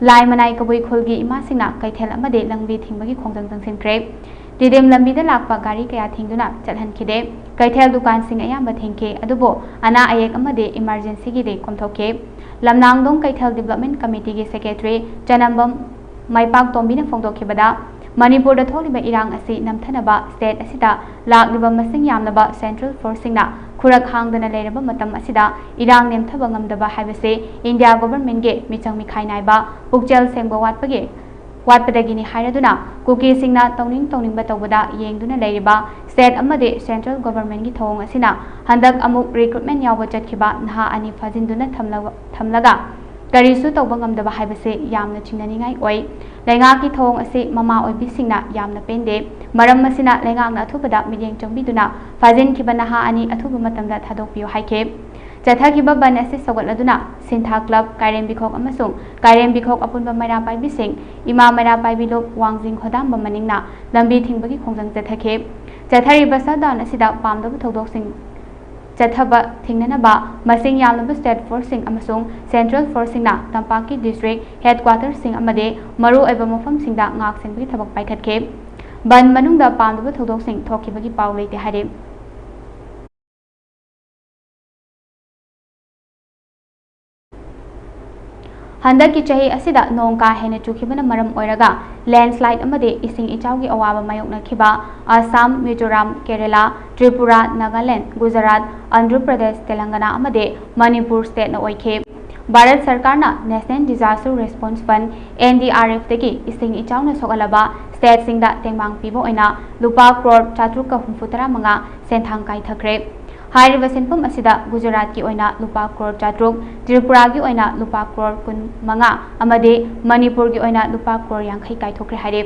ꯂꯥꯏꯃꯅꯥꯏ ꯀꯕꯨꯏ ꯈꯨꯜꯒꯤ ꯏꯃꯥꯁꯤꯡꯅ ꯀꯩꯊꯦꯜ ꯑꯃꯗꯤ ꯂꯝꯕꯤ ꯊꯤꯡꯕꯒꯤ ꯈꯣꯡꯖꯪ ꯆꯪꯁꯤꯟꯈ꯭ꯔꯦ꯫ ꯇꯤꯗꯤꯝ ꯂꯝꯕꯤꯗ ꯂꯥꯛꯄ ꯒꯥꯔꯤ ꯀꯌꯥ ꯊꯤꯡꯗꯨꯅ ꯆꯠꯍꯟꯈꯤꯗꯦ꯫ ꯀꯩꯊꯦꯜ ꯗꯨꯀꯥꯟꯁꯤꯡ ꯑꯌꯥꯝꯕ ꯊꯤꯡꯈꯤ, ꯑꯗꯨꯕꯨ ꯑꯅꯥ ꯑꯌꯦꯛ ꯑꯃꯗꯤ emergencyꯒꯤꯗꯤ ꯀꯣꯝꯊꯣꯛꯈꯤ꯫ ꯂꯝꯂꯥꯡꯗꯣꯡ ꯀꯩꯊꯦꯜ Development Committeeꯒꯤ secretary ꯆꯅꯝꯕꯝ ꯃꯥꯏꯄꯥꯛꯇꯣꯝꯕꯤꯅ ꯐꯣꯡꯗꯣꯛꯈꯤꯕꯗ, ꯃꯅꯤꯄꯨꯔꯗ ꯊꯣꯛꯂꯤꯕ ꯏꯔꯥꯡ ꯑꯁꯤ ꯅꯝꯊꯅꯕ state ꯑꯁꯤꯗ ꯂꯥꯛꯂꯤꯕ ꯃꯁꯤꯡ ꯌꯥꯝꯂꯕ central forceꯁꯤꯡꯅ ꯈꯨꯔꯛ ꯍꯥꯡꯗꯅ ꯂꯩꯔꯕ ꯃꯇꯝ ꯑꯁꯤꯗ ꯏꯔꯥꯡ ꯅꯦꯝꯊꯕ ꯉꯝꯗꯕ ꯍꯥꯏꯕꯁꯤ India governmentꯒꯤ ꯃꯤꯆꯪ ꯃꯤꯈꯥꯏ ꯅꯥꯏꯕ, ꯄꯨꯛꯆꯦꯜ ꯁꯦꯡꯕ ꯋꯥꯠꯄꯒꯤ, ꯋꯥꯠꯄꯗꯒꯤꯅꯤ ꯍꯥꯏꯔꯗꯨꯅ ꯀꯨꯀꯤꯁꯤꯡꯅ ꯇꯧꯅꯤꯡ ꯇꯧꯅꯤꯡꯕ ꯇꯧꯕꯗ ꯌꯦꯡꯗꯨꯅ ꯂꯩꯔꯤꯕ state ꯑꯃꯗꯤ central governmentꯒꯤ ꯊꯧꯑꯣꯡ ꯑꯁꯤꯅ ꯍꯟꯗꯛ ꯑꯃꯨꯛ recruitment ꯌꯥꯎꯕ ꯆꯠꯈꯤꯕ ꯅꯍꯥ ꯑꯅꯤ ꯐꯥꯖꯤꯟꯗꯨꯅ ꯊꯝꯂ-, ꯊꯝꯂꯒ ꯀꯔꯤꯁꯨ ꯇꯧꯕ ꯉꯝꯗꯕ ꯍꯥꯏꯕꯁꯤ ꯌꯥꯝꯅ ꯆꯤꯡꯅꯅꯤꯡꯉꯥꯏ ꯑꯣꯏ꯫ ꯂꯩꯉꯥꯛꯀꯤ ꯊꯧꯑꯣꯡ ꯑꯁꯤ ꯃꯃꯥ ꯑꯣꯏꯕꯤꯁꯤꯡꯅ ꯌꯥꯝꯅ ꯄꯦꯟꯗꯦ꯫ ꯃꯔꯝ ꯑꯁꯤꯅ ꯂꯩꯉꯥꯛꯅ ꯑꯊꯨꯕꯗ ꯃꯤꯠꯌꯦꯡ ꯆꯪꯕꯤꯗꯨꯅ ꯐꯥꯖꯤꯟꯈꯤꯕ ꯅꯍꯥ ꯑꯅꯤ ꯑꯊꯨꯕ ꯃꯇꯝꯗ ꯊꯥꯗꯣꯛꯄꯤꯌꯨ ꯍꯥꯏꯈꯤ꯫ ꯆꯠꯊꯈꯤꯕ ꯕꯟ ꯑꯁꯤ ꯁꯧꯒꯠꯂꯗꯨꯅ ꯁꯤꯟꯊꯥ club, ꯀꯥꯏꯔꯦꯝꯕꯤꯈꯣꯛ ꯑꯃꯁꯨꯡ ꯀꯥꯏꯔꯦꯝꯕꯤꯈꯣꯛ ꯑꯄꯨꯟꯕ ꯃꯩꯔꯥ ꯄꯥꯏꯕꯤꯁꯤꯡ, ꯏꯃꯥ ꯃꯩꯔꯥ ꯄꯥꯏꯕꯤ ꯂꯨꯞ, ꯋꯥꯡꯖꯤꯡ ꯈꯣꯗꯥꯝꯕꯝ ꯃꯅꯤꯡꯅ ꯂꯝꯕꯤ ꯊꯤꯡꯕꯒꯤ ꯈꯣꯡꯖꯪ ꯆꯠꯊꯈꯤ꯫ ꯆꯠꯊꯔꯤꯕ shutdown ꯑꯁꯤꯗ ꯄꯥꯝꯗꯕ ꯊꯧꯗꯣꯛꯁꯤꯡ ꯆꯠꯊꯕ ꯊꯤꯡꯅꯅꯕ ꯃꯁꯤꯡ ꯌꯥꯝꯂꯕ state forceꯁꯤꯡ ꯑꯃꯁꯨꯡ central forceꯁꯤꯡꯅ ꯇꯝꯄꯥꯛꯀꯤ district headquarterꯁꯤꯡ ꯑꯃꯗꯤ ꯃꯔꯨꯑꯣꯏꯕ ꯃꯐꯝꯁꯤꯡꯗ ꯉꯥꯛ ꯁꯦꯟꯕꯒꯤ ꯊꯕꯛ ꯄꯥꯏꯈꯠꯈꯤ꯫ ꯕꯟ ꯃꯅꯨꯡꯗ ꯄꯥꯝꯗꯕ ꯊꯧꯗꯣꯛꯁꯤꯡ ꯊꯣꯛꯈꯤꯕꯒꯤ ꯄꯥꯎ ꯂꯩꯇꯦ ꯍꯥꯏꯔꯤ꯫ ꯍꯟꯗꯛꯀꯤ ꯆꯍꯤ ꯑꯁꯤꯗ ꯅꯣꯡ ꯀꯥ ꯍꯦꯟꯅ ꯆꯨꯈꯤꯕꯅ ꯃꯔꯝ ꯑꯣꯏꯔꯒ ꯂꯦꯟꯁ꯭ꯂꯥꯏꯗ ꯑꯃꯗꯤ ꯏꯁꯤꯡ ꯏꯆꯥꯎꯒꯤ ꯑꯋꯥꯕ ꯃꯥꯌꯣꯛꯅꯈꯤꯕ ꯑꯁꯥꯝ, ꯃꯤꯖꯣꯔꯥꯝ, ꯀꯦꯔꯦꯂꯥ, ꯇ꯭ꯔꯤꯄꯨꯔꯥ, ꯅꯥꯒꯥꯂꯦꯟꯗ, ꯒꯨꯖꯔꯥꯠ, ꯑꯟꯙ꯭ꯔ ꯄ꯭ꯔꯗꯦꯁ, ꯇꯦꯂꯪꯒꯅꯥ ꯑꯃꯗꯤ ꯃꯅꯤꯄꯨꯔ ꯁ꯭ꯇꯦꯠꯅ ꯑꯣꯏꯈꯤ꯫ ꯚꯥꯔꯠ ꯁꯔꯀꯥꯔꯅ National Disaster Response Fund, NDRF, ꯗꯒꯤ ꯏꯁꯤꯡ ꯏꯆꯥꯎꯅ ꯁꯣꯛꯍꯜꯂꯕ ꯁ꯭ꯇꯦꯠꯁꯤꯡꯗ ꯇꯦꯡꯕꯥꯡ ꯄꯤꯕ ꯑꯣꯏꯅ ꯂꯨꯄꯥ ꯀ꯭ꯔꯣꯔ ꯆꯥꯇ꯭ꯔꯨꯛꯀ ꯍꯨꯝꯐꯨ ꯇꯔꯥ ꯃꯉꯥ ꯁꯦꯟꯊꯥꯡ ꯀꯥꯏꯊꯈ꯭ꯔꯦ꯫ ꯍꯥꯏꯔꯤꯕ ꯁꯦꯟꯐꯝ ꯑꯁꯤꯗ ꯒꯨꯖꯔꯥꯠꯀꯤ ꯑꯣꯏꯅ ꯂꯨꯄꯥ ꯀ꯭ꯔꯣꯔ ꯆꯥꯇ꯭ꯔꯨꯛ, ꯇ꯭ꯔꯤꯄꯨꯔꯥꯒꯤ ꯑꯣꯏꯅ ꯂꯨꯄꯥ ꯀ꯭ꯔꯣꯔ ꯀꯨꯟ ꯃꯉꯥ ꯑꯃꯗꯤ ꯃꯅꯤꯄꯨꯔꯒꯤ ꯑꯣꯏꯅ ꯂꯨꯄꯥ ꯀ꯭ꯔꯣꯔ ꯌꯥꯡꯈꯩ ꯀꯥꯏꯊꯣꯛꯈ꯭ꯔꯦ ꯍꯥꯏꯔꯤ꯫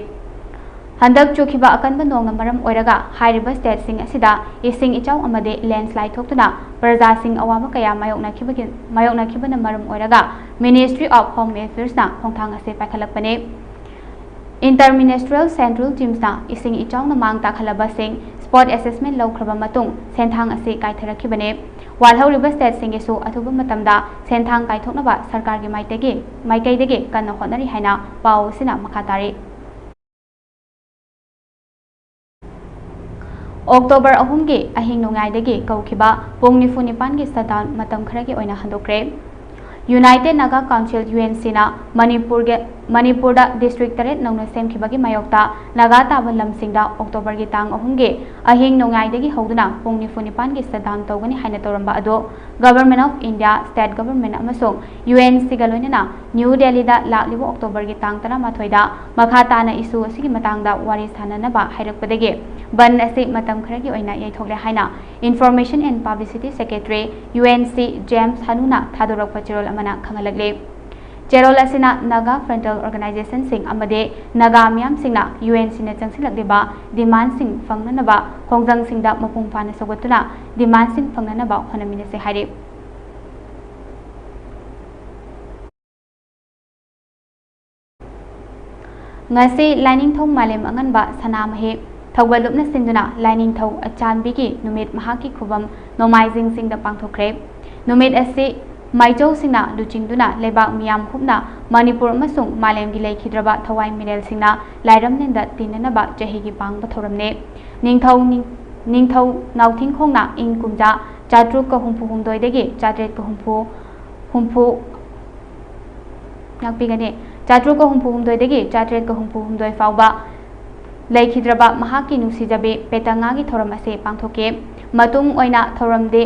ꯍꯟꯗꯛ ꯆꯨꯈꯤꯕ ꯑꯀꯟꯕ ꯅꯣꯡꯅ ꯃꯔꯝ ꯑꯣꯏꯔꯒ ꯍꯥꯏꯔꯤꯕ ꯁ꯭ꯇꯦꯠꯁꯤꯡ ꯑꯁꯤꯗ ꯏꯁꯤꯡ ꯏꯆꯥꯎ ꯑꯃꯗꯤ ꯂꯦꯟꯁ꯭ꯂꯥꯏꯗ ꯊꯣꯛꯇꯨꯅ ꯄ꯭ꯔꯖꯥꯁꯤꯡ ꯑꯋꯥꯕ ꯀꯌꯥ ꯃꯥꯌꯣꯛꯅꯈꯤꯕꯒꯤ, ꯃꯥꯌꯣꯛꯅꯈꯤꯕꯅ ꯃꯔꯝ ꯑꯣꯏꯔꯒ Ministry of Home Affairsꯅ ꯈꯣꯡꯊꯥꯡ ꯑꯁꯤ ꯄꯥꯏꯈꯠꯂꯛꯄꯅꯤ꯫ Inter-Ministerial Central Teamsꯅ ꯏꯁꯤꯡ ꯏꯆꯥꯎꯅ ꯃꯥꯡ ꯇꯥꯛꯍꯜꯂꯕꯁꯤꯡ spot assessment ꯂꯧꯈ꯭ꯔꯕ ꯃꯇꯨꯡ ꯁꯦꯟꯊꯥꯡ ꯑꯁꯤ ꯀꯥꯏꯊꯔꯛꯈꯤꯕꯅꯤ꯫ ꯋꯥꯜꯍꯧꯔꯤꯕ ꯁ꯭ꯇꯦꯠꯁꯤꯡꯒꯤꯁꯨ ꯑꯊꯨꯕ ꯃꯇꯝꯗ ꯁꯦꯟꯊꯥꯡ ꯀꯥꯏꯊꯣꯛꯅꯕ ꯁꯔꯀꯥꯔꯒꯤ ꯃꯥꯏꯇꯒꯤ, ꯃꯥꯏꯀꯩꯗꯒꯤ ꯀꯟꯅ ꯍꯣꯠꯅꯔꯤ ꯍꯥꯏꯅ ꯄꯥꯎ ꯑꯁꯤꯅ ꯃꯈꯥ ꯇꯥꯔꯤ꯫ ꯑꯣꯛꯇꯣꯕꯔ ꯑꯍꯨꯝꯒꯤ ꯑꯍꯤꯡ ꯅꯣꯡꯌꯥꯏꯗꯒꯤ ꯀꯧꯈꯤꯕ ꯄꯨꯡ ꯅꯤꯐꯨ ꯅꯤꯄꯥꯟꯒꯤ shutdown ꯃꯇꯝ ꯈꯔꯒꯤ ꯑꯣꯏꯅ ꯍꯟꯗꯣꯛꯈ꯭ꯔꯦ꯫ United Naga Council, UNCꯅ ꯃꯅꯤꯄꯨꯔꯒꯤ, ꯃꯅꯤꯄꯨꯔꯗ district ꯇꯔꯦꯠ ꯅꯧꯅ ꯁꯦꯝꯈꯤꯕꯒꯤ ꯃꯥꯌꯣꯛꯇ ꯅꯥꯒꯥ ꯇꯥꯕ ꯂꯝꯁꯤꯡꯗ ꯑꯣꯛꯇꯣꯕꯔꯒꯤ ꯇꯥꯡ ꯑꯍꯨꯝꯒꯤ ꯑꯍꯤꯡ ꯅꯣꯡꯌꯥꯏꯗꯒꯤ ꯍꯧꯗꯨꯅ ꯄꯨꯡ ꯅꯤꯐꯨ ꯅꯤꯄꯥꯟꯒꯤ shutdown ꯇꯧꯒꯅꯤ ꯍꯥꯏꯅ ꯇꯧꯔꯝꯕ ꯑꯗꯨ Government of India, State Government ꯑꯃꯁꯨꯡ UNCꯒ ꯂꯣꯏꯅꯅ ꯅ꯭ꯌꯨ ꯗꯦꯜꯂꯤꯗ ꯂꯥꯛꯂꯤꯕ ꯑꯣꯛꯇꯣꯕꯔꯒꯤ ꯇꯥꯡ ꯇꯔꯥꯃꯥꯊꯣꯏꯗ ꯃꯈꯥ ꯇꯥꯅ issue ꯑꯁꯤꯒꯤ ꯃꯇꯥꯡꯗ ꯋꯥꯔꯤ ꯁꯥꯅꯅꯕ ꯍꯥꯏꯔꯛꯄꯗꯒꯤ ꯕꯟꯗ ꯑꯁꯤ ꯃꯇꯝ ꯈꯔꯒꯤ ꯑꯣꯏꯅ ꯌꯩꯊꯣꯛꯂꯦ ꯍꯥꯏꯅ Information and Publicity Secretary, UNC, James Hanuna ꯊꯥꯗꯣꯔꯛꯄ ꯆꯦꯔꯣꯜ ꯑꯃꯅ ꯈꯪꯍꯜꯂꯛꯂꯤ꯫ ꯆꯦꯔꯣꯜ ꯑꯁꯤꯅ ꯅꯥꯒꯥ frontal organizationꯁꯤꯡ ꯑꯃꯗꯤ ꯅꯥꯒꯥ ꯃꯤꯌꯥꯝꯁꯤꯡꯅ UNCꯅ ꯆꯪꯁꯤꯜꯂꯛꯂꯤꯕ demandꯁꯤꯡ ꯐꯪꯅꯅꯕ ꯈꯣꯡꯖꯪꯁꯤꯡꯗ ꯃꯄꯨꯡ ꯐꯥꯅ ꯁꯧꯒꯠꯇꯨꯅ demandꯁꯤꯡ ꯐꯪꯅꯅꯕ ꯍꯣꯠꯅꯃꯤꯟꯅꯁꯤ ꯍꯥꯏꯔꯤ꯫ ꯉꯁꯤ ꯂꯥꯏꯅꯤꯡꯊꯧ ꯃꯥꯂꯦꯝ ꯑꯉꯟꯕ ꯁꯅꯥꯃꯍꯤ ꯊꯧꯒꯜ ꯂꯨꯞꯅ ꯁꯤꯟꯗꯨꯅ ꯂꯥꯏꯅꯤꯡꯊꯧ ꯑꯆꯥꯟꯕꯤꯒꯤ ꯅꯨꯃꯤꯠ ꯃꯍꯥꯛꯀꯤ ꯈꯨꯕꯝ ꯅꯣꯡꯃꯥꯏꯖꯤꯡ ꯆꯤꯡꯗ ꯄꯥꯡꯊꯣꯛꯈ꯭ꯔꯦ꯫ ꯅꯨꯃꯤꯠ ꯑꯁꯤ ꯃꯥꯏꯆꯧꯁꯤꯡꯅ ꯂꯨꯆꯤꯡꯗꯨꯅ ꯂꯩꯕꯥꯛ ꯃꯤꯌꯥꯝ ꯍꯨꯞꯅ ꯃꯅꯤꯄꯨꯔ ꯑꯃꯁꯨꯡ ꯃꯥꯂꯦꯝꯒꯤ ꯂꯩꯈꯤꯗ꯭ꯔꯕ ꯊꯋꯥꯏ ꯃꯤꯔꯦꯜꯁꯤꯡꯅ ꯂꯥꯏꯔꯝꯂꯦꯟꯗ ꯇꯤꯟꯅꯅꯕ ꯆꯍꯤꯒꯤ ꯄꯥꯡꯕ ꯊꯧꯔꯝꯅꯤ꯫ ꯅꯤꯡꯊꯧ ꯅꯤꯡ-, ꯅꯤꯡꯊꯧ ꯅꯥꯎꯊꯤꯡꯈꯣꯡꯅ ꯏꯪ ꯀꯨꯝꯖꯥ ꯆꯥꯇ꯭ꯔꯨꯛꯀ ꯍꯨꯝꯐꯨ ꯍꯨꯝꯗꯣꯏꯗꯒꯤ ꯆꯥꯇ꯭ꯔꯦꯠꯀ ꯍꯨꯝꯐꯨ, ꯍꯨꯝꯐꯨ, ꯉꯥꯛꯄꯤꯒꯅꯤ꯫ ꯆꯥꯇ꯭ꯔꯨꯛꯀ ꯍꯨꯝꯐꯨ ꯍꯨꯝꯗꯣꯏꯗꯒꯤ ꯆꯥꯇ꯭ꯔꯦꯠꯀ ꯍꯨꯝꯐꯨ ꯍꯨꯝꯗꯣꯏ ꯐꯥꯎꯕ ꯂꯩꯈꯤꯗ꯭ꯔꯕ ꯃꯍꯥꯛꯀꯤ ꯅꯨꯡꯁꯤꯖꯕꯤ ꯄꯦꯇꯪꯉꯥꯒꯤ ꯊꯧꯔꯝ ꯑꯁꯤ ꯄꯥꯡꯊꯣꯛꯈꯤ꯫ ꯃꯇꯨꯡ ꯑꯣꯏꯅ ꯊꯧꯔꯝꯗꯤ,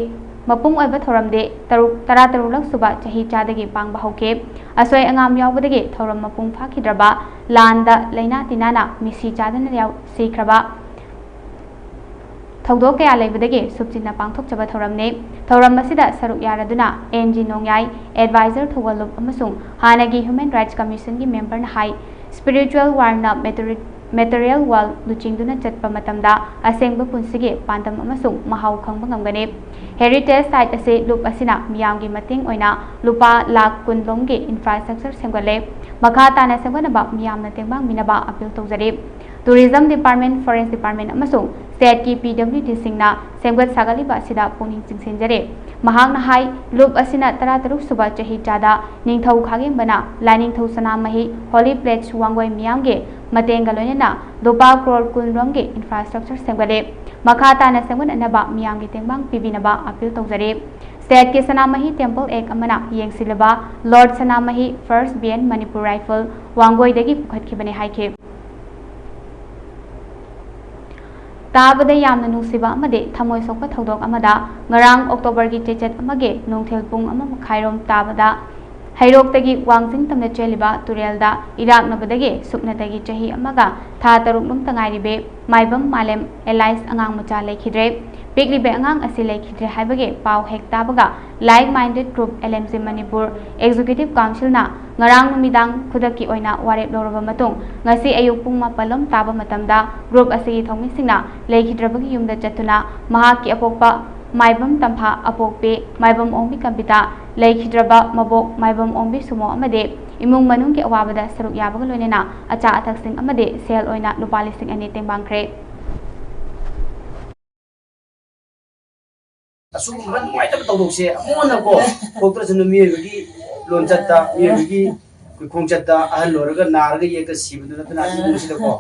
ꯃꯄꯨꯡ ꯑꯣꯏꯕ ꯊꯧꯔꯝꯗꯤ ꯇꯔꯨꯛ, ꯇꯔꯥꯇꯔꯨꯛꯂꯛ ꯁꯨꯕ ꯆꯍꯤ ꯆꯥꯗꯒꯤ ꯄꯥꯡꯕ ꯍꯧꯈꯤ꯫ ꯑꯁꯣꯏ ꯑꯉꯥꯝ ꯌꯥꯎꯕꯗꯒꯤ ꯊꯧꯔꯝ ꯃꯄꯨꯡ ꯐꯥꯈꯤꯗ꯭ꯔꯕ ꯂꯥꯟꯗ ꯂꯩꯅꯥ ꯇꯤꯟꯅꯥꯅ ꯃꯤꯁꯤ ꯆꯥꯗꯅ ꯌꯥꯎ-, ꯁꯤꯈ꯭ꯔꯕ ꯊꯧꯗꯣꯛ ꯀꯌꯥ ꯂꯩꯕꯗꯒꯤ ꯁꯨꯞꯆꯤꯟꯅ ꯄꯥꯡꯊꯣꯛꯆꯕ ꯊꯧꯔꯝꯅꯤ꯫ ꯊꯧꯔꯝ ꯑꯁꯤꯗ ꯁꯔꯨꯛ ꯌꯥꯔꯗꯨꯅ ꯑꯦꯟ ꯖꯤ ꯅꯣꯡꯌꯥꯏ, ꯑꯦꯗꯚꯥꯏꯖꯔ ꯊꯧꯒꯜꯂꯨꯞ ꯑꯃꯁꯨꯡ ꯍꯥꯟꯅꯒꯤ ꯍ꯭ꯌꯨꯃꯦꯟ ꯔꯥꯏꯠꯁ ꯀꯃꯤꯁꯟꯒꯤ ꯃꯦꯝꯕꯔꯅ ꯍꯥꯏ, Spiritual world ꯅ ꯃꯦꯇꯔꯤ-, ꯃꯦꯇꯔꯤꯌꯦꯜ ꯋꯥꯔꯜ ꯂꯨꯆꯤꯡꯗꯨꯅ ꯆꯠꯄ ꯃꯇꯝꯗ ꯑꯁꯦꯡꯕ ꯄꯨꯟꯁꯤꯒꯤ ꯄꯥꯟꯗꯝ ꯑꯃꯁꯨꯡ ꯃꯍꯥꯎ ꯈꯪꯕ ꯉꯝꯒꯅꯤ꯫ ꯍꯦꯔꯤꯇꯦꯖ ꯁꯥꯏꯠ ꯑꯁꯤ ꯂꯨꯞ ꯑꯁꯤꯅ ꯃꯤꯌꯥꯝꯒꯤ ꯃꯇꯦꯡ ꯑꯣꯏꯅ ꯂꯨꯄꯥ ꯂꯥꯈ ꯀꯨꯟ ꯂꯣꯝꯒꯤ ꯏꯟꯐ꯭ꯔꯥꯁ꯭ꯇ꯭ꯔꯛꯆꯔ ꯁꯦꯝꯒꯠꯂꯦ꯫ ꯃꯈꯥ ꯇꯥꯅ ꯁꯦꯝꯒꯠꯅꯕ ꯃꯤꯌꯥꯝꯅ ꯇꯦꯡꯕꯥꯡꯕꯤꯅꯕ ꯑꯄꯤꯜ ꯇꯧꯖꯔꯤ꯫ ꯇꯨꯔꯤꯖꯝ ꯗꯤꯄꯥꯔꯠꯃꯦꯟ, ꯐꯣꯔꯦꯁ ꯗꯤꯄꯥꯔꯠꯃꯦꯟ ꯑꯃꯁꯨꯡ ꯁ꯭ꯇꯦꯠꯀꯤ ꯄꯤ ꯗꯕ꯭ꯂꯤꯎ ꯗꯤꯁꯤꯡꯅ ꯁꯦꯝꯒꯠ ꯁꯥꯒꯠꯂꯤꯕ ꯑꯁꯤꯗ ꯄꯨꯛꯅꯤꯡ ꯆꯤꯡꯁꯤꯟꯖꯔꯤ꯫ ꯃꯍꯥꯛꯅ ꯍꯥꯏ, ꯂꯨꯞ ꯑꯁꯤꯅ ꯇꯔꯥꯇꯔꯨꯛ ꯁꯨꯕ ꯆꯍꯤꯆꯥꯗ ꯅꯤꯡꯊꯧ ꯈꯥꯒꯦꯝꯕꯅ ꯂꯥꯏꯅꯤꯡꯊꯧ ꯁꯅꯥꯃꯍꯤ ꯍꯣꯂꯤ ꯄ꯭ꯂꯦꯠꯁ ꯋꯥꯡꯒꯣꯏ ꯃꯤꯌꯥꯝꯒꯤ ꯃꯇꯦꯡꯒ ꯂꯣꯏꯅꯅ ꯂꯨꯄꯥ ꯀ꯭ꯔꯣꯔ ꯀꯨꯟ ꯔꯣꯝꯒꯤ ꯏꯟꯐ꯭ꯔꯥꯁ꯭ꯇ꯭ꯔꯛꯆꯔ ꯁꯦꯝꯒꯠꯂꯦ꯫ ꯃꯈꯥ ꯇꯥꯅ ꯁꯦꯝꯒꯠꯅꯅꯕ ꯃꯤꯌꯥꯝꯒꯤ ꯇꯦꯡꯕꯥꯡ ꯄꯤꯕꯤꯅꯕ ꯑꯄꯤꯜ ꯇꯧꯖꯔꯤ꯫ ꯁ꯭ꯇꯦꯠꯀꯤ ꯁꯅꯥꯃꯍꯤ ꯇꯦꯝꯄꯜ ꯑꯦꯛ ꯑꯃꯅ ꯌꯦꯡꯁꯤꯜꯂꯕ ꯂꯣꯔꯗ ꯁꯅꯥꯃꯍꯤ ꯐꯥꯔꯁ ꯕꯤ ꯑꯦꯟ ꯃꯅꯤꯄꯨꯔ ꯔꯥꯏꯐꯜ ꯋꯥꯡꯒꯣꯏꯗꯒꯤ ꯄꯨꯈꯠꯈꯤꯕꯅꯤ ꯍꯥꯏꯈꯤ꯫ ꯇꯥꯕꯗ ꯌꯥꯝꯅ ꯅꯨꯡꯁꯤꯕ ꯑꯃꯗꯤ ꯊꯃꯣꯏ ꯁꯣꯛꯄ ꯊꯧꯗꯣꯛ ꯑꯃꯗ ꯉꯔꯥꯡ ꯑꯣꯛꯇꯣꯕꯔꯒꯤ ꯆꯩꯆꯠ ꯑꯃꯒꯤ ꯅꯨꯡꯊꯤꯜ ꯄꯨꯡ ꯑꯃ ꯃꯈꯥꯏꯔꯣꯝ ꯇꯥꯕꯗ ꯍꯩꯔꯣꯛꯇꯒꯤ ꯋꯥꯡꯖꯤꯡ ꯇꯝꯅ ꯆꯦꯜꯂꯤꯕ ꯇꯨꯔꯦꯜꯗ ꯏꯔꯥꯛꯅꯕꯗꯒꯤ ꯁꯨꯞꯅꯇꯒꯤ ꯆꯍꯤ ꯑꯃꯒ ꯊꯥ ꯇꯔꯨꯛ ꯂꯣꯝꯇ ꯉꯥꯏꯔꯤꯕꯤ ꯃꯥꯏꯕꯝ ꯃꯥꯂꯦꯝ ꯑꯦꯂꯥꯏꯁ ꯑꯉꯥꯡ ꯃꯆꯥ ꯂꯩꯈꯤꯗ꯭ꯔꯦ꯫ ꯄꯤꯛꯂꯤꯕ ꯑꯉꯥꯡ ꯑꯁꯤ ꯂꯩꯈꯤꯗ꯭ꯔꯦ ꯍꯥꯏꯕꯒꯤ ꯄꯥꯎ ꯍꯦꯛ ꯇꯥꯕꯒ, Like Minded Group, L M G Manipur Executive Council ꯅ ꯉꯔꯥꯡ ꯅꯨꯃꯤꯗꯥꯡ ꯈꯨꯗꯛꯀꯤ ꯑꯣꯏꯅ ꯋꯥꯔꯦꯞ ꯂꯧꯔꯕ ꯃꯇꯨꯡ, ꯉꯁꯤ ꯑꯌꯨꯛ ꯄꯨꯡ ꯃꯥꯄꯜ ꯂꯣꯝ ꯇꯥꯕ ꯃꯇꯝꯗ group ꯑꯁꯤꯒꯤ ꯊꯧꯃꯤꯁꯤꯡꯅ ꯂꯩꯈꯤꯗ꯭ꯔꯕꯒꯤ ꯌꯨꯝꯗ ꯆꯠꯇꯨꯅ ꯃꯍꯥꯛꯀꯤ ꯑꯄꯣꯛꯄ ꯃꯥꯏꯕꯝ ꯇꯝꯐꯥ, ꯑꯄꯣꯛꯄꯤ ꯃꯥꯏꯕꯝ ꯑꯣꯡꯕꯤ ꯀꯝꯕꯤꯇꯥ, ꯂꯩꯈꯤꯗ꯭ꯔꯕ ꯃꯕꯣꯛ ꯃꯥꯏꯕꯝ ꯑꯣꯡꯕꯤ ꯁꯨꯃꯣ ꯑꯃꯗꯤ ꯏꯃꯨꯡ ꯃꯅꯨꯡꯒꯤ ꯑꯋꯥꯕꯗ ꯁꯔꯨꯛ ꯌꯥꯕꯒ ꯂꯣꯏꯅꯅ ꯑꯆꯥ ꯑꯊꯛꯁꯤꯡ ꯑꯃꯗꯤ ꯁꯦꯜ ꯑꯣꯏꯅ ꯂꯨꯄꯥ ꯂꯤꯁꯤꯡ ꯑꯅꯤ ꯇꯦꯡꯕꯥꯡꯈ꯭ꯔꯦ꯫ ꯑꯁꯤꯒꯨꯝꯕ ꯅꯨꯡꯉꯥꯏꯇꯕ ꯊꯧꯗꯣꯛꯁꯦ ꯑꯃꯨꯛ ꯍꯟꯅꯀꯣ ꯊꯣꯛꯇ꯭ꯔꯁꯅꯨ꯫ ꯃꯤꯑꯣꯏꯕꯒꯤ ꯂꯣꯟꯆꯠꯇ, ꯃꯤꯑꯣꯏꯕꯒꯤ ꯑꯩꯈꯣꯏ ꯈꯣꯡꯆꯠꯇ ꯑꯍꯜ ꯑꯣꯏꯔꯒ ꯅꯥꯔꯒ ꯌꯦꯛꯇ ꯁꯤꯕꯗꯨ ꯅꯠꯇꯅ ꯑꯁꯤꯒꯨꯝꯕꯁꯤꯗꯀꯣ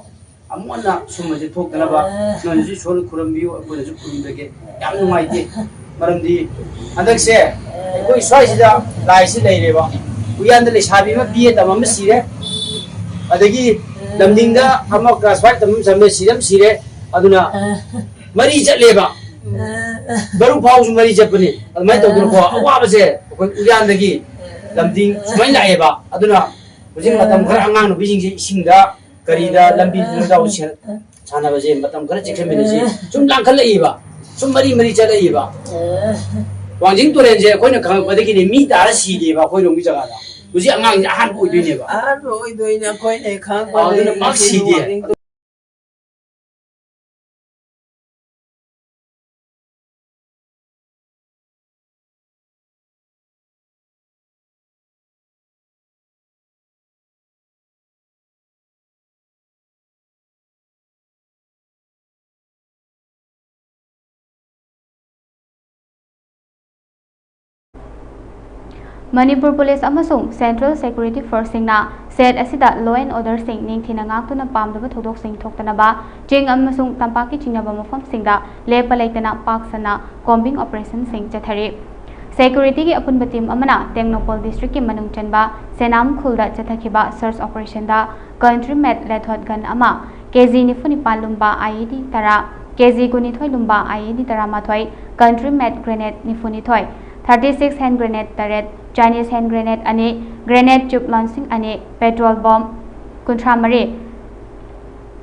ꯑꯃꯨꯛ ꯍꯟꯅ ꯁꯨꯝꯕꯁꯦ ꯊꯣꯛꯇꯅꯕ ꯅꯣꯏꯅꯁꯨ ꯏꯁꯣꯔꯅ ꯈꯨꯔꯨꯝꯕꯤꯌꯨ, ꯑꯩꯈꯣꯏꯅꯁꯨ ꯈꯨꯔꯨꯝꯖꯒꯦ꯫ ꯌꯥꯝ ꯅꯨꯡꯉꯥꯏꯇꯦ, ꯃꯔꯝꯗꯤ ꯍꯟꯗꯛꯁꯦ ꯑꯩꯈꯣꯏ ꯁ꯭ꯋꯥꯏꯁꯤꯗ ꯂꯥꯏꯁꯤ ꯂꯩꯔꯦꯕ, ꯎꯌꯥꯟꯗ ꯂꯩꯁꯥꯕꯤ ꯑꯃ ꯕꯤ ꯑꯦ ꯇꯝꯕ ꯑꯃ ꯁꯤꯔꯦ, ꯑꯗꯒꯤ ꯂꯝꯗꯤꯡꯗ ꯑꯃ ꯀ꯭ꯂꯥꯁ ꯐꯥꯏꯚ ꯇꯝꯕ ꯑꯃ ꯁꯤꯔꯦ, ꯑꯃ ꯁꯤꯔꯦ꯫ ꯑꯗꯨꯅ ꯃꯔꯤ ꯆꯠꯂꯦꯕ꯫ ꯕꯔꯨ ꯐꯥꯎꯁꯨ ꯃꯔꯤ ꯆꯠꯄꯅꯤ꯫ ꯑꯗꯨꯃꯥꯏꯅ ꯇꯧꯗꯅꯀꯣ, ꯑꯋꯥꯕꯁꯦ ꯑꯩꯈꯣꯏ ꯎꯌꯥꯟꯗꯒꯤ ꯂꯝꯗꯤꯡ ꯁꯨꯃꯥꯏꯅ ꯂꯥꯛꯑꯦꯕ꯫ ꯑꯗꯨꯅ ꯍꯧꯖꯤꯛ ꯃꯇꯝ ꯈꯔ ꯑꯉꯥꯡ ꯅꯨꯄꯤꯁꯤꯡꯁꯦ ꯏꯁꯤꯡꯗ ꯀꯔꯤꯗ ꯂꯝꯕꯤ ꯊꯣꯡꯗ ꯁꯥꯟꯅꯕꯁꯦ ꯃꯇꯝ ꯈꯔ ꯆꯦꯛꯁꯤꯟꯃꯤꯟꯅꯁꯤ꯫ ꯁꯨꯝ ꯂꯥꯡꯈꯠꯂꯛꯏꯕ, ꯁꯨꯝ ꯃꯔꯤ ꯃꯔꯤ ꯆꯠꯂꯛꯏꯕ꯫ ꯋꯥꯡꯖꯤꯡ ꯇꯨꯔꯦꯜꯁꯦ ꯑꯩꯈꯣꯏꯅ ꯈꯪꯉꯛꯄꯗꯒꯤꯅꯦ ꯃꯤ ꯇꯥꯔ ꯁꯤꯗꯦꯕ ꯑꯩꯈꯣꯏꯔꯣꯝꯒꯤ ꯖꯒꯥꯗ꯫ ꯍꯧꯖꯤꯛ ꯑꯉꯥꯡꯁꯦ ꯑꯍꯥꯟꯕ ꯑꯣꯏꯗꯣꯏꯅꯦꯕ꯫ ꯑꯍꯥꯟꯕ ꯑꯣꯏꯗꯣꯏꯅꯦ ꯑꯩꯈꯣꯏꯅ ꯈꯪꯉꯛꯄꯗꯒꯤ ꯑꯗꯨꯅ ꯄꯥꯛ ꯁꯤꯗꯦ꯫ ꯃꯅꯤꯄꯨꯔ ꯄꯨꯂꯤꯁ ꯑꯃꯁꯨꯡ ꯁꯦꯟꯇ꯭ꯔꯦꯜ ꯁꯦꯀ꯭ꯌꯨꯔꯤꯇꯤ ꯐꯣꯔꯁꯁꯤꯡꯅ ꯁ꯭ꯇꯦꯠ ꯑꯁꯤꯗ ꯂꯣ ꯑꯦꯟ ꯑꯣꯔꯗꯔꯁꯤꯡ ꯅꯤꯡꯊꯤꯅ ꯉꯥꯛꯇꯨꯅ ꯄꯥꯝꯗꯕ ꯊꯧꯗꯣꯛꯁꯤꯡ ꯊꯣꯛꯇꯅꯕ ꯆꯤꯡ ꯑꯃꯁꯨꯡ ꯇꯝꯄꯥꯛꯀꯤ ꯆꯤꯡꯅꯕ ꯃꯐꯝꯁꯤꯡꯗ ꯂꯦꯞꯄ ꯂꯩꯇꯅ ꯄꯥꯛ ꯁꯟꯅ ꯀꯣꯝꯕꯤꯡ ꯑꯣꯄꯔꯦꯁꯟꯁꯤꯡ ꯆꯠꯊꯔꯤ꯫ ꯁꯦꯀ꯭ꯌꯨꯔꯤꯇꯤꯒꯤ ꯑꯄꯨꯟꯕ ꯇꯤꯝ ꯑꯃꯅ ꯇꯦꯡꯅꯧꯄꯜ ꯗꯤꯁꯇ꯭ꯔꯤꯛꯀꯤ ꯃꯅꯨꯡ ꯆꯟꯕ ꯁꯦꯅꯥꯝ ꯈꯨꯜꯗ ꯆꯠꯊꯈꯤꯕ ꯁꯔꯆ ꯑꯣꯄꯔꯦꯁꯟꯗ ꯀꯟꯇ꯭ꯔꯤ ꯃꯦꯠ ꯂꯦꯊꯣꯠ ꯒꯟ ꯑꯃ, ꯀꯦ ꯖꯤ ꯅꯤꯐꯨ ꯅꯤꯄꯥꯟ ꯂꯨꯝꯕ ꯑꯥꯏ ꯏ ꯗꯤ ꯇꯔꯥ, ꯀꯦ ꯖꯤ ꯀꯨꯟꯅꯤꯊꯣꯏ ꯂꯨꯝꯕ ꯑꯥꯏ ꯏ ꯗꯤ ꯇꯔꯥꯃꯥꯊꯣꯏ, ꯀꯟꯇ꯭ꯔꯤ ꯃꯦꯠ ꯒ꯭ꯔꯦꯅꯦꯠ ꯅꯤꯐꯨ ꯅꯤꯊꯣꯏ, ꯊꯥꯔꯇꯤ ꯁꯤꯛꯁ ꯍꯦꯟ ꯒ꯭ꯔꯦꯅꯦꯠ ꯇꯔꯦꯠ, ꯆꯥꯏꯅꯤꯁ ꯍꯦꯟ ꯒ꯭ꯔꯦꯅꯦꯠ ꯑꯅꯤ, ꯒ꯭ꯔꯦꯅꯦꯠ ꯆꯨꯞ ꯂꯣꯟꯁꯤꯡ ꯑꯅꯤ, ꯄꯦꯇ꯭ꯔꯣꯜ ꯕꯣꯝ ꯀꯨꯟꯊ꯭ꯔꯥ ꯃꯔꯤ,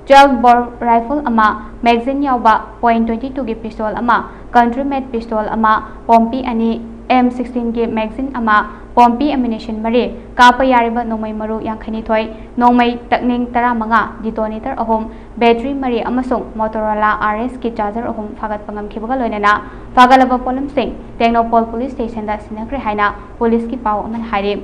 ꯇ꯭ꯋꯦꯜꯐ ꯕꯣꯔ ꯔꯥꯏꯐꯜ ꯑꯃ, ꯃꯦꯒꯖꯤꯟ ꯌꯥꯎꯕ ꯄꯣꯏꯟ ꯇ꯭ꯋꯦꯟꯇꯤ ꯇꯨꯒꯤ ꯄꯤꯁꯇꯣꯜ ꯑꯃ, ꯀꯟꯇ꯭ꯔꯤ ꯃꯦꯠ ꯄꯤꯁꯇꯣꯜ ꯑꯃ, ꯄꯣꯝꯄꯤ ꯑꯅꯤ, ꯑꯦꯝ ꯁꯤꯛꯁꯇꯤꯟꯒꯤ ꯃꯦꯒꯖꯤꯟ ꯑꯃ, ꯄꯣꯝꯄꯤ ꯑꯦꯃꯨꯅꯤꯁꯟ ꯃꯔꯤ, ꯀꯥꯞꯄ ꯌꯥꯔꯤꯕ ꯅꯣꯡꯃꯩ ꯃꯔꯨ ꯌꯥꯡꯈꯩꯅꯤꯊꯣꯏ, ꯅꯣꯡꯃꯩ ꯇꯛꯅꯤꯡ ꯇꯔꯥꯃꯉꯥ, ꯗꯤꯇꯣꯅꯦꯇꯔ ꯑꯍꯨꯝ, ꯕꯦꯇ꯭ꯔꯤ ꯃꯔꯤ ꯑꯃꯁꯨꯡ ꯃꯣꯇꯣꯔꯣꯂꯥ ꯑꯥꯔ ꯑꯦꯁꯀꯤ ꯆꯥꯔꯖꯔ ꯑꯍꯨꯝ ꯐꯥꯒꯠꯄ ꯉꯝꯈꯤꯕꯒ ꯂꯣꯏꯅꯅ ꯐꯥꯒꯠꯂꯕ ꯄꯣꯠꯂꯝꯁꯤꯡ ꯇꯦꯡꯅꯧꯄꯜ ꯄꯨꯂꯤꯁ ꯁ꯭ꯇꯦꯁꯟꯗ ꯁꯤꯟꯅꯈ꯭ꯔꯦ ꯍꯥꯏꯅ ꯄꯨꯂꯤꯁꯀꯤ ꯄꯥꯎ ꯑꯃꯅ ꯍꯥꯏꯔꯤ꯫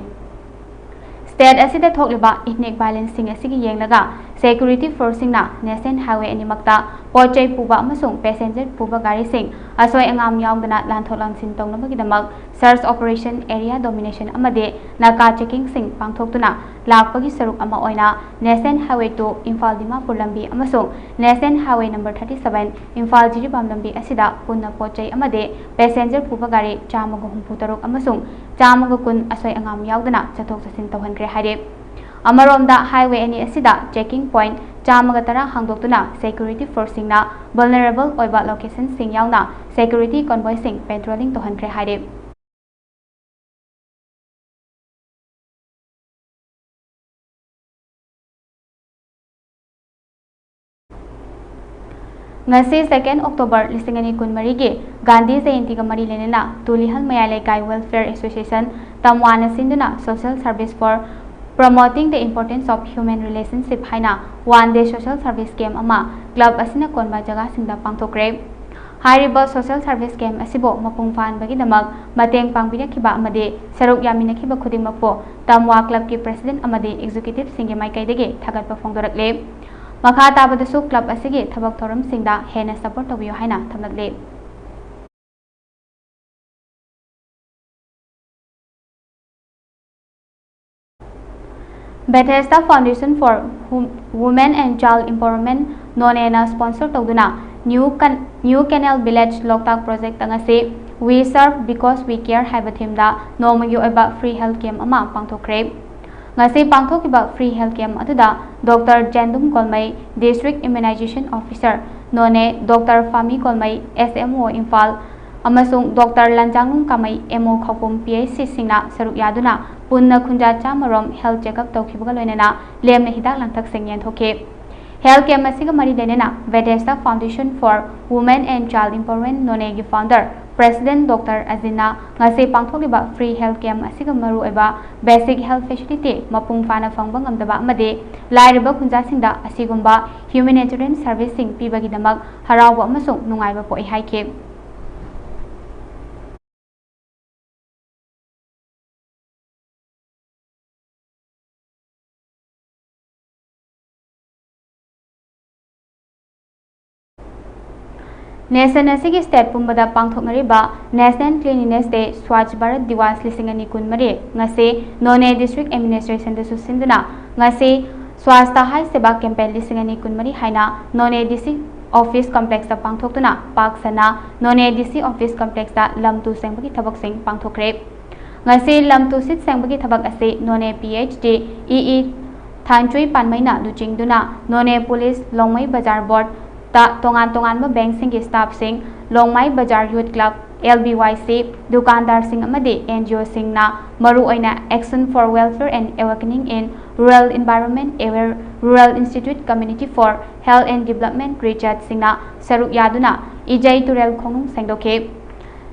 ꯁ꯭ꯇꯦꯠ ꯑꯁꯤꯗ ꯊꯣꯛꯂꯤꯕ ꯏꯊꯅꯤꯛ ꯚꯥꯏꯂꯦꯟꯁꯁꯤꯡ ꯑꯁꯤꯒꯤ ꯌꯦꯡꯂꯒ Security forceꯁꯤꯡꯅ National Highway ꯑꯅꯤꯃꯛꯇ ꯄꯣꯠ ꯆꯩ ꯄꯨꯕ ꯑꯃꯁꯨꯡ passenger ꯄꯨꯕ ꯒꯥꯔꯤꯁꯤꯡ ꯑꯁꯣꯏ ꯑꯉꯥꯝ ꯌꯥꯎꯗꯅ ꯂꯥꯟꯊꯣꯛ ꯂꯥꯟꯁꯤꯟ ꯇꯧꯅꯕꯒꯤꯗꯃꯛ search operation, area domination ꯑꯃꯗꯤ ꯅꯥꯀꯥ checkingꯁꯤꯡ ꯄꯥꯡꯊꯣꯛꯇꯨꯅ ꯂꯥꯛꯄꯒꯤ ꯁꯔꯨꯛ ꯑꯃ ꯑꯣꯏꯅ National Highway two Imphal Dimapur ꯂꯝꯕꯤ ꯑꯃꯁꯨꯡ National Highway number thirty seven Imphal Jiribam ꯂꯝꯕꯤ ꯑꯁꯤꯗ ꯄꯨꯟꯅ ꯄꯣꯠ ꯆꯩ ꯑꯃꯗꯤ passenger ꯄꯨꯕ ꯒꯥꯔꯤ ꯆꯥꯝꯃꯒ ꯍꯨꯝꯐꯨ ꯇꯔꯨꯛ ꯑꯃꯁꯨꯡ ꯆꯥꯝꯃꯒ ꯀꯨꯟ ꯑꯁꯣꯏ ꯑꯉꯥꯝ ꯌꯥꯎꯗꯅ ꯆꯠꯊꯣꯛ ꯆꯠꯁꯤꯟ ꯇꯧꯍꯟꯈ꯭ꯔꯦ ꯍꯥꯏꯔꯤ꯫ ꯑꯃꯔꯣꯝꯗ, highway ꯑꯅꯤ ꯑꯁꯤꯗ checking point ꯆꯥꯝꯃꯒ ꯇꯔꯥ ꯍꯥꯡꯗꯣꯛꯇꯨꯅ security forceꯁꯤꯡꯅ vulnerable ꯑꯣꯏꯕ locationꯁꯤꯡ ꯌꯥꯎꯅ security convoyꯁꯤꯡ patrolling ꯇꯧꯍꯟꯈ꯭ꯔꯦ ꯍꯥꯏꯔꯤ꯫ ꯉꯁꯤ second October ꯂꯤꯁꯤꯡ ꯑꯅꯤ ꯀꯨꯟꯃꯔꯤꯒꯤ ꯒꯥꯟꯙꯤ ꯖꯌꯟꯇꯤꯒ ꯃꯔꯤ ꯂꯩꯅꯅ ꯇꯨꯂꯤꯍꯜ ꯃꯌꯥꯏ ꯂꯩꯀꯥꯏ Welfare Association ꯇꯝꯋꯥꯅ ꯁꯤꯟꯗꯨꯅ Social Service for Promoting the Importance of Human Relationship ꯍꯥꯏꯅ one day social service camp ꯑꯃ club ꯑꯁꯤꯅ ꯀꯣꯟꯕ ꯖꯒꯥꯁꯤꯡꯗ ꯄꯥꯡꯊꯣꯛꯈ꯭ꯔꯦ꯫ ꯍꯥꯏꯔꯤꯕ social service camp ꯑꯁꯤꯕꯨ ꯃꯄꯨꯡ ꯐꯥꯍꯟꯕꯒꯤꯗꯃꯛ ꯃꯇꯦꯡ ꯄꯥꯡꯕꯤꯔꯛꯈꯤꯕ ꯑꯃꯗꯤ ꯁꯔꯨꯛ ꯌꯥꯃꯤꯟꯅꯈꯤꯕ ꯈꯨꯗꯤꯡꯃꯛꯄꯨ ꯇꯝꯋꯥ clubꯀꯤ president ꯑꯃꯗꯤ executiveꯁꯤꯡꯒꯤ ꯃꯥꯏꯀꯩꯗꯒꯤ ꯊꯥꯒꯠꯄ ꯐꯣꯡꯗꯣꯔꯛꯂꯤ꯫ ꯃꯈꯥ ꯇꯥꯕꯗꯁꯨ club ꯑꯁꯤꯒꯤ ꯊꯕꯛ ꯊꯧꯔꯝꯁꯤꯡꯗ ꯍꯦꯟꯅ support ꯇꯧꯕꯤꯌꯨ ꯍꯥꯏꯅ ꯊꯝꯂꯛꯂꯤ꯫ Bethesda Foundation for Wom- Women and Child Empowerment ꯅꯣꯅꯦꯅ sponsor ꯇꯧꯗꯨꯅ New Can- New Canal Village Loktak project ꯉꯁꯤ We Serve Because We Care ꯍꯥꯏꯕ themeꯗ ꯅꯣꯡꯃꯒꯤ ꯑꯣꯏꯕ free health camp ꯑꯃ ꯄꯥꯡꯊꯣꯛꯈ꯭ꯔꯦ꯫ ꯉꯁꯤ ꯄꯥꯡꯊꯣꯛꯈꯤꯕ free health camp ꯑꯗꯨꯗ Doctor ꯖꯦꯟꯗꯨꯝ ꯀꯣꯜꯃꯩ, District Immunization Officer ꯅꯣꯅꯦ, Doctor ꯐꯥꯃꯤ ꯀꯣꯜꯃꯩ, S M O Imphal, ꯑꯃꯁꯨꯡ Doctor ꯂꯟꯖꯥꯡꯂꯨꯡ ꯀꯥꯃꯩ, M O ꯈꯧꯄꯨꯝ, P H Cꯁꯤꯡꯅ ꯁꯔꯨꯛ ꯌꯥꯗꯨꯅ ꯄꯨꯟꯅ ꯈꯨꯟꯖꯥ ꯆꯥꯝꯃꯔꯣꯝ health checkup ꯇꯧꯈꯤꯕꯒ ꯂꯣꯏꯅꯅ ꯂꯦꯝꯅ ꯍꯤꯗꯥꯛ ꯂꯥꯡꯊꯛꯁꯤꯡ ꯌꯦꯟꯊꯣꯛꯈꯤ꯫ Health camp ꯑꯁꯤꯒ ꯃꯔꯤ ꯂꯩꯅꯅ Bethesda Foundation for Women and Child Empowerment ꯅꯣꯅꯦꯒꯤ founder, president Doctor ꯑꯖꯤꯟꯅ ꯉꯁꯤ ꯄꯥꯡꯊꯣꯛꯂꯤꯕ free health camp ꯑꯁꯤꯒ ꯃꯔꯨꯑꯣꯏꯕ basic health facility ꯃꯄꯨꯡ ꯐꯥꯅ ꯐꯪꯕ ꯉꯝꯗꯕ ꯑꯃꯗꯤ ꯂꯥꯏꯔꯕ ꯈꯨꯟꯖꯥꯁꯤꯡꯗ ꯑꯁꯤꯒꯨꯝꯕ humanitarian serviceꯁꯤꯡ ꯄꯤꯕꯒꯤꯗꯃꯛ ꯍꯔꯥꯎꯕ ꯑꯃꯁꯨꯡ ꯅꯨꯡꯉꯥꯏꯕ ꯄꯣꯛꯏ ꯍꯥꯏꯈꯤ꯫ Nation ꯑꯁꯤꯒꯤ state ꯄꯨꯝꯕꯗ ꯄꯥꯡꯊꯣꯛꯅꯔꯤꯕ National Cleanliness Day Swachh Bharat Diwas ꯂꯤꯁꯤꯡ ꯑꯅꯤ ꯀꯨꯟꯃꯔꯤ ꯉꯁꯤ ꯅꯣꯅꯦ District Administration ꯗꯁꯨ ꯁꯤꯟꯗꯨꯅ ꯉꯁꯤ Swachhta Hi Seva Campaign ꯂꯤꯁꯤꯡ ꯑꯅꯤ ꯀꯨꯟꯃꯔꯤ ꯍꯥꯏꯅ ꯅꯣꯅꯦ D C Office Complex ꯇ ꯄꯥꯡꯊꯣꯛꯇꯨꯅ ꯄꯥꯛ ꯁꯟꯅ ꯅꯣꯅꯦ D C Office Complex ꯇ ꯂꯝ ꯇꯨ ꯁꯦꯡꯕꯒꯤ ꯊꯕꯛꯁꯤꯡ ꯄꯥꯡꯊꯣꯛꯈ꯭ꯔꯦ꯫ ꯉꯁꯤ ꯂꯝ ꯇꯨ ꯁꯤꯠ ꯁꯦꯡꯕꯒꯤ ꯊꯕꯛ ꯑꯁꯤ ꯅꯣꯅꯦ P H D E E ꯊꯥꯟꯆꯨꯏ ꯄꯥꯟꯃꯩꯅ ꯂꯨꯆꯤꯡꯗꯨꯅ ꯅꯣꯅꯦ Police, ꯂꯣꯡꯃꯩ ꯕꯖꯥꯔ Board ꯇ ꯇꯣꯉꯥꯟ ꯇꯣꯉꯥꯟꯕ bank ꯁꯤꯡꯒꯤ staff ꯁꯤꯡ, ꯂꯣꯡꯃꯩ ꯕꯖꯥꯔ Youth Club, L B Y C, ꯗꯨꯀꯥꯟꯗꯥꯔꯁꯤꯡ ꯑꯃꯗꯤ N G O ꯁꯤꯡꯅ ꯃꯔꯨꯑꯣꯏꯅ Action for Welfare and Awakening in Rural Environment, Aware Rural Institute, Community for Health and Development, ꯀ꯭ꯔꯤꯆꯠ ꯁꯤꯡꯅ ꯁꯔꯨꯛ ꯌꯥꯗꯨꯅ ꯏꯖꯩ ꯇꯨꯔꯦꯜ ꯈꯣꯡꯅꯨꯡ ꯁꯦꯡꯗꯣꯛꯈꯤ꯫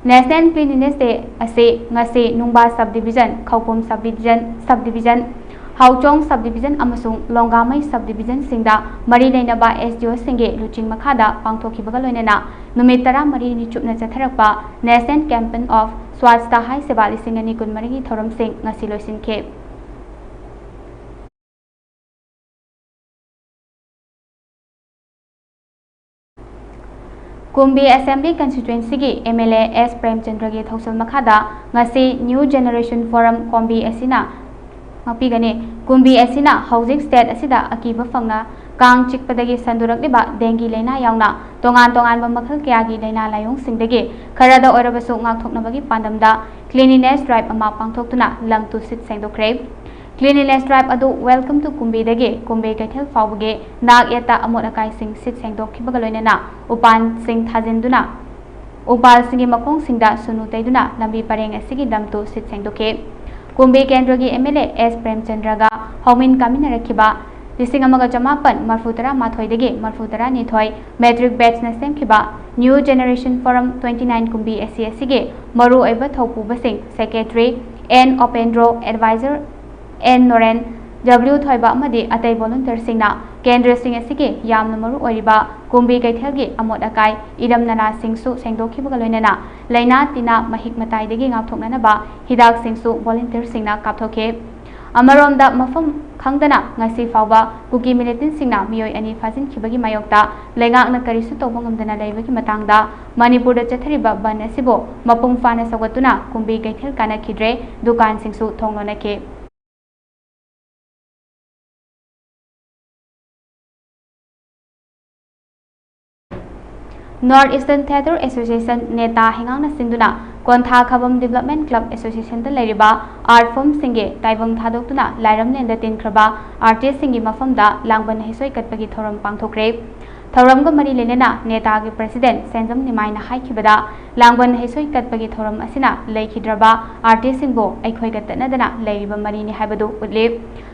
National Cleanliness Day ꯑꯁꯤ ꯉꯁꯤ ꯅꯨꯡꯕꯥ Subdivision, ꯈꯧꯄꯨꯝ Subdivision, Subdivision, ꯍꯥꯎꯆꯣꯡ Subdivision ꯑꯃꯁꯨꯡ ꯂꯣꯡꯒꯥꯃꯩ Subdivision ꯁꯤꯡꯗ ꯃꯔꯤ ꯂꯩꯅꯕ S D O ꯁꯤꯡꯒꯤ ꯂꯨꯆꯤꯡ ꯃꯈꯥꯗ ꯄꯥꯡꯊꯣꯛꯈꯤꯕꯒ ꯂꯣꯏꯅꯅ ꯅꯨꯃꯤꯠ ꯇꯔꯥꯃꯔꯤꯅꯤ ꯆꯨꯞꯅ ꯆꯠꯊꯔꯛꯄ National Campaign of Swachhta Hi Seva ꯂꯤꯁꯤꯡ ꯑꯅꯤ ꯀꯨꯟꯃꯔꯤꯒꯤ ꯊꯧꯔꯝꯁꯤꯡ ꯉꯁꯤ ꯂꯣꯏꯁꯤꯟꯈꯤ꯫ ꯀꯨꯝꯕꯤ Assembly Constituency ꯒꯤ M L A S ꯄ꯭ꯔꯦꯝꯆꯟꯗ꯭ꯔꯒꯤ ꯊꯧꯁꯤꯜ ꯃꯈꯥꯗ ꯉꯁꯤ New Generation Forum ꯀꯨꯝꯕꯤ ꯑꯁꯤꯅ ꯉꯥꯛꯄꯤꯒꯅꯤ꯫ ꯀꯨꯝꯕꯤ ꯑꯁꯤꯅ ꯍꯧꯖꯤꯛ state ꯑꯁꯤꯗ ꯑꯀꯤꯕ ꯐꯪꯅ ꯀꯥꯡ ꯆꯤꯛꯄꯗꯒꯤ ꯁꯟꯗꯣꯔꯛꯂꯤꯕ dengue ꯂꯥꯏꯅꯥ ꯌꯥꯎꯅ ꯇꯣꯉꯥꯟ ꯇꯣꯉꯥꯟꯕ ꯃꯈꯜ ꯀꯌꯥꯒꯤ ꯂꯥꯏꯅꯥ ꯂꯥꯏꯑꯣꯡꯁꯤꯡꯗꯒꯤ ꯈꯔꯗ ꯑꯣꯏꯔꯕꯁꯨ ꯉꯥꯛꯊꯣꯛꯅꯕꯒꯤ ꯄꯥꯟꯗꯝꯗ cleanliness drive ꯑꯃ ꯄꯥꯡꯊꯣꯛꯇꯨꯅ ꯂꯝ ꯇꯨ ꯁꯤꯠ ꯁꯦꯡꯗꯣꯛꯈ꯭ꯔꯦ꯫ Cleanliness drive ꯑꯗꯨ Welcome to ꯀꯨꯝꯕꯤꯗꯒꯤ ꯀꯨꯝꯕꯤ ꯀꯩꯊꯦꯜ ꯐꯥꯎꯕꯒꯤ ꯅꯥꯛ ꯌꯦꯠꯇ ꯑꯃꯣꯠ ꯑꯀꯥꯏꯁꯤꯡ ꯁꯤꯠ ꯁꯦꯡꯗꯣꯛꯈꯤꯕꯒ ꯂꯣꯏꯅꯅ ꯎꯄꯥꯟꯁꯤꯡ ꯊꯥꯖꯤꯟꯗꯨꯅ, ꯎꯄꯥꯜꯁꯤꯡꯒꯤ ꯃꯈꯣꯡꯁꯤꯡꯗ ꯁꯨꯅꯨ ꯇꯩꯗꯨꯅ ꯂꯝꯕꯤ ꯄꯔꯦꯡ ꯑꯁꯤꯒꯤ ꯂꯝ ꯇꯨ ꯁꯤꯠ ꯁꯦꯡꯗꯣꯛꯈꯤ꯫ ꯀꯨꯝꯕꯤ ꯀꯦꯟꯗ꯭ꯔꯒꯤ M L A S ꯄ꯭ꯔꯦꯝꯆꯟꯗ꯭ꯔꯒ ꯍꯧꯃꯤꯟ ꯀꯥꯃꯤꯟꯅꯔꯛꯈꯤꯕ ꯂꯤꯁꯤꯡ ꯑꯃꯒ ꯆꯃꯥꯄꯟ ꯃꯔꯐꯨ ꯇꯔꯥ ꯃꯥꯊꯣꯏꯗꯒꯤ ꯃꯔꯐꯨ ꯇꯔꯥꯅꯤꯊꯣꯏ matric batch ꯅ ꯁꯦꯝꯈꯤꯕ New Generation Forum twenty nine ꯀꯨꯝꯕꯤ ꯑꯁꯤ ꯑꯁꯤꯒꯤ ꯃꯔꯨꯑꯣꯏꯕ ꯊꯧꯄꯨꯕꯁꯤꯡ, Secretary N ꯎꯄꯦꯟꯗ꯭ꯔꯣ, Advisor N Noren, W ꯊꯣꯏꯕ ꯑꯃꯗꯤ ꯑꯇꯩ volunteer ꯁꯤꯡꯅ ꯀꯦꯟꯗ꯭ꯔꯁꯤꯡ ꯑꯁꯤꯒꯤ ꯌꯥꯝꯅ ꯃꯔꯨ ꯑꯣꯏꯔꯤꯕ ꯀꯨꯝꯕꯤ ꯀꯩꯊꯦꯜꯒꯤ ꯑꯃꯣꯠ ꯑꯀꯥꯏ, ꯏꯔꯝ ꯅꯂꯥꯁꯤꯡꯁꯨ ꯁꯦꯡꯗꯣꯛꯈꯤꯕꯒ ꯂꯣꯏꯅꯅ ꯂꯥꯏꯅꯥ ꯇꯤꯟꯅꯥ ꯃꯍꯤꯛ ꯃꯇꯥꯏꯗꯒꯤ ꯉꯥꯛꯊꯣꯛꯅꯅꯕ ꯍꯤꯗꯥꯛꯁꯤꯡꯁꯨ volunteer ꯁꯤꯡꯅ ꯀꯥꯞꯊꯣꯛꯈꯤ꯫ ꯑꯃꯔꯣꯝꯗ, ꯃꯐꯝ ꯈꯪꯗꯅ ꯉꯁꯤ ꯐꯥꯎꯕ ꯀꯨꯀꯤ militantꯁꯤꯡꯅ ꯃꯤꯑꯣꯏ ꯑꯅꯤ ꯐꯥꯖꯤꯟꯈꯤꯕꯒꯤ ꯃꯥꯌꯣꯛꯇ ꯂꯩꯉꯥꯛꯅ ꯀꯔꯤꯁꯨ ꯇꯧꯕ ꯉꯝꯗꯅ ꯂꯩꯕꯒꯤ ꯃꯇꯥꯡꯗ ꯃꯅꯤꯄꯨꯔꯗ ꯆꯠꯊꯔꯤꯕ ꯕꯟ ꯑꯁꯤꯕꯨ ꯃꯄꯨꯡ ꯐꯥꯅ ꯁꯧꯒꯠꯇꯨꯅ ꯀꯨꯝꯕꯤ ꯀꯩꯊꯦꯜ ꯀꯥꯅꯈꯤꯗ꯭ꯔꯦ, ꯗꯨꯀꯥꯟꯁꯤꯡꯁꯨ ꯊꯣꯡ ꯂꯣꯟꯅꯈꯤ꯫ North Eastern Theatre Association, NETA ꯍꯩꯉꯥꯡꯅ ꯁꯤꯟꯗꯨꯅ ꯀꯣꯟꯊꯥ ꯈꯕꯝ Development Club Associationꯗ ꯂꯩꯔꯤꯕ art formꯁꯤꯡꯒꯤ ꯇꯥꯏꯕꯪ ꯊꯥꯗꯣꯛꯇꯨꯅ ꯂꯥꯏꯔꯝꯂꯦꯟꯗ ꯇꯤꯟꯈ꯭ꯔꯕ artistꯁꯤꯡꯒꯤ ꯃꯐꯝꯗ ꯂꯥꯡꯕꯟ ꯍꯩꯁꯣꯏ ꯀꯠꯄꯒꯤ ꯊꯧꯔꯝ ꯄꯥꯡꯊꯣꯛꯈ꯭ꯔꯦ꯫ ꯊꯧꯔꯝꯒ ꯃꯔꯤ ꯂꯩꯅꯅ NETAꯒꯤ president ꯁꯦꯟꯖꯝ ꯅꯤꯃꯥꯏꯅ ꯍꯥꯏꯈꯤꯕꯗ, ꯂꯥꯡꯕꯟ ꯍꯩꯁꯣꯏ ꯀꯠꯄꯒꯤ ꯊꯧꯔꯝ ꯑꯁꯤꯅ ꯂꯩꯈꯤꯗ꯭ꯔꯕ artistꯁꯤꯡꯕꯨ ꯑꯩꯈꯣꯏꯒ ꯇꯠꯅꯗꯅ ꯂꯩꯔꯤꯕ ꯃꯔꯤꯅꯤ ꯍꯥꯏꯕꯗꯨ ꯎꯠꯂꯤ꯫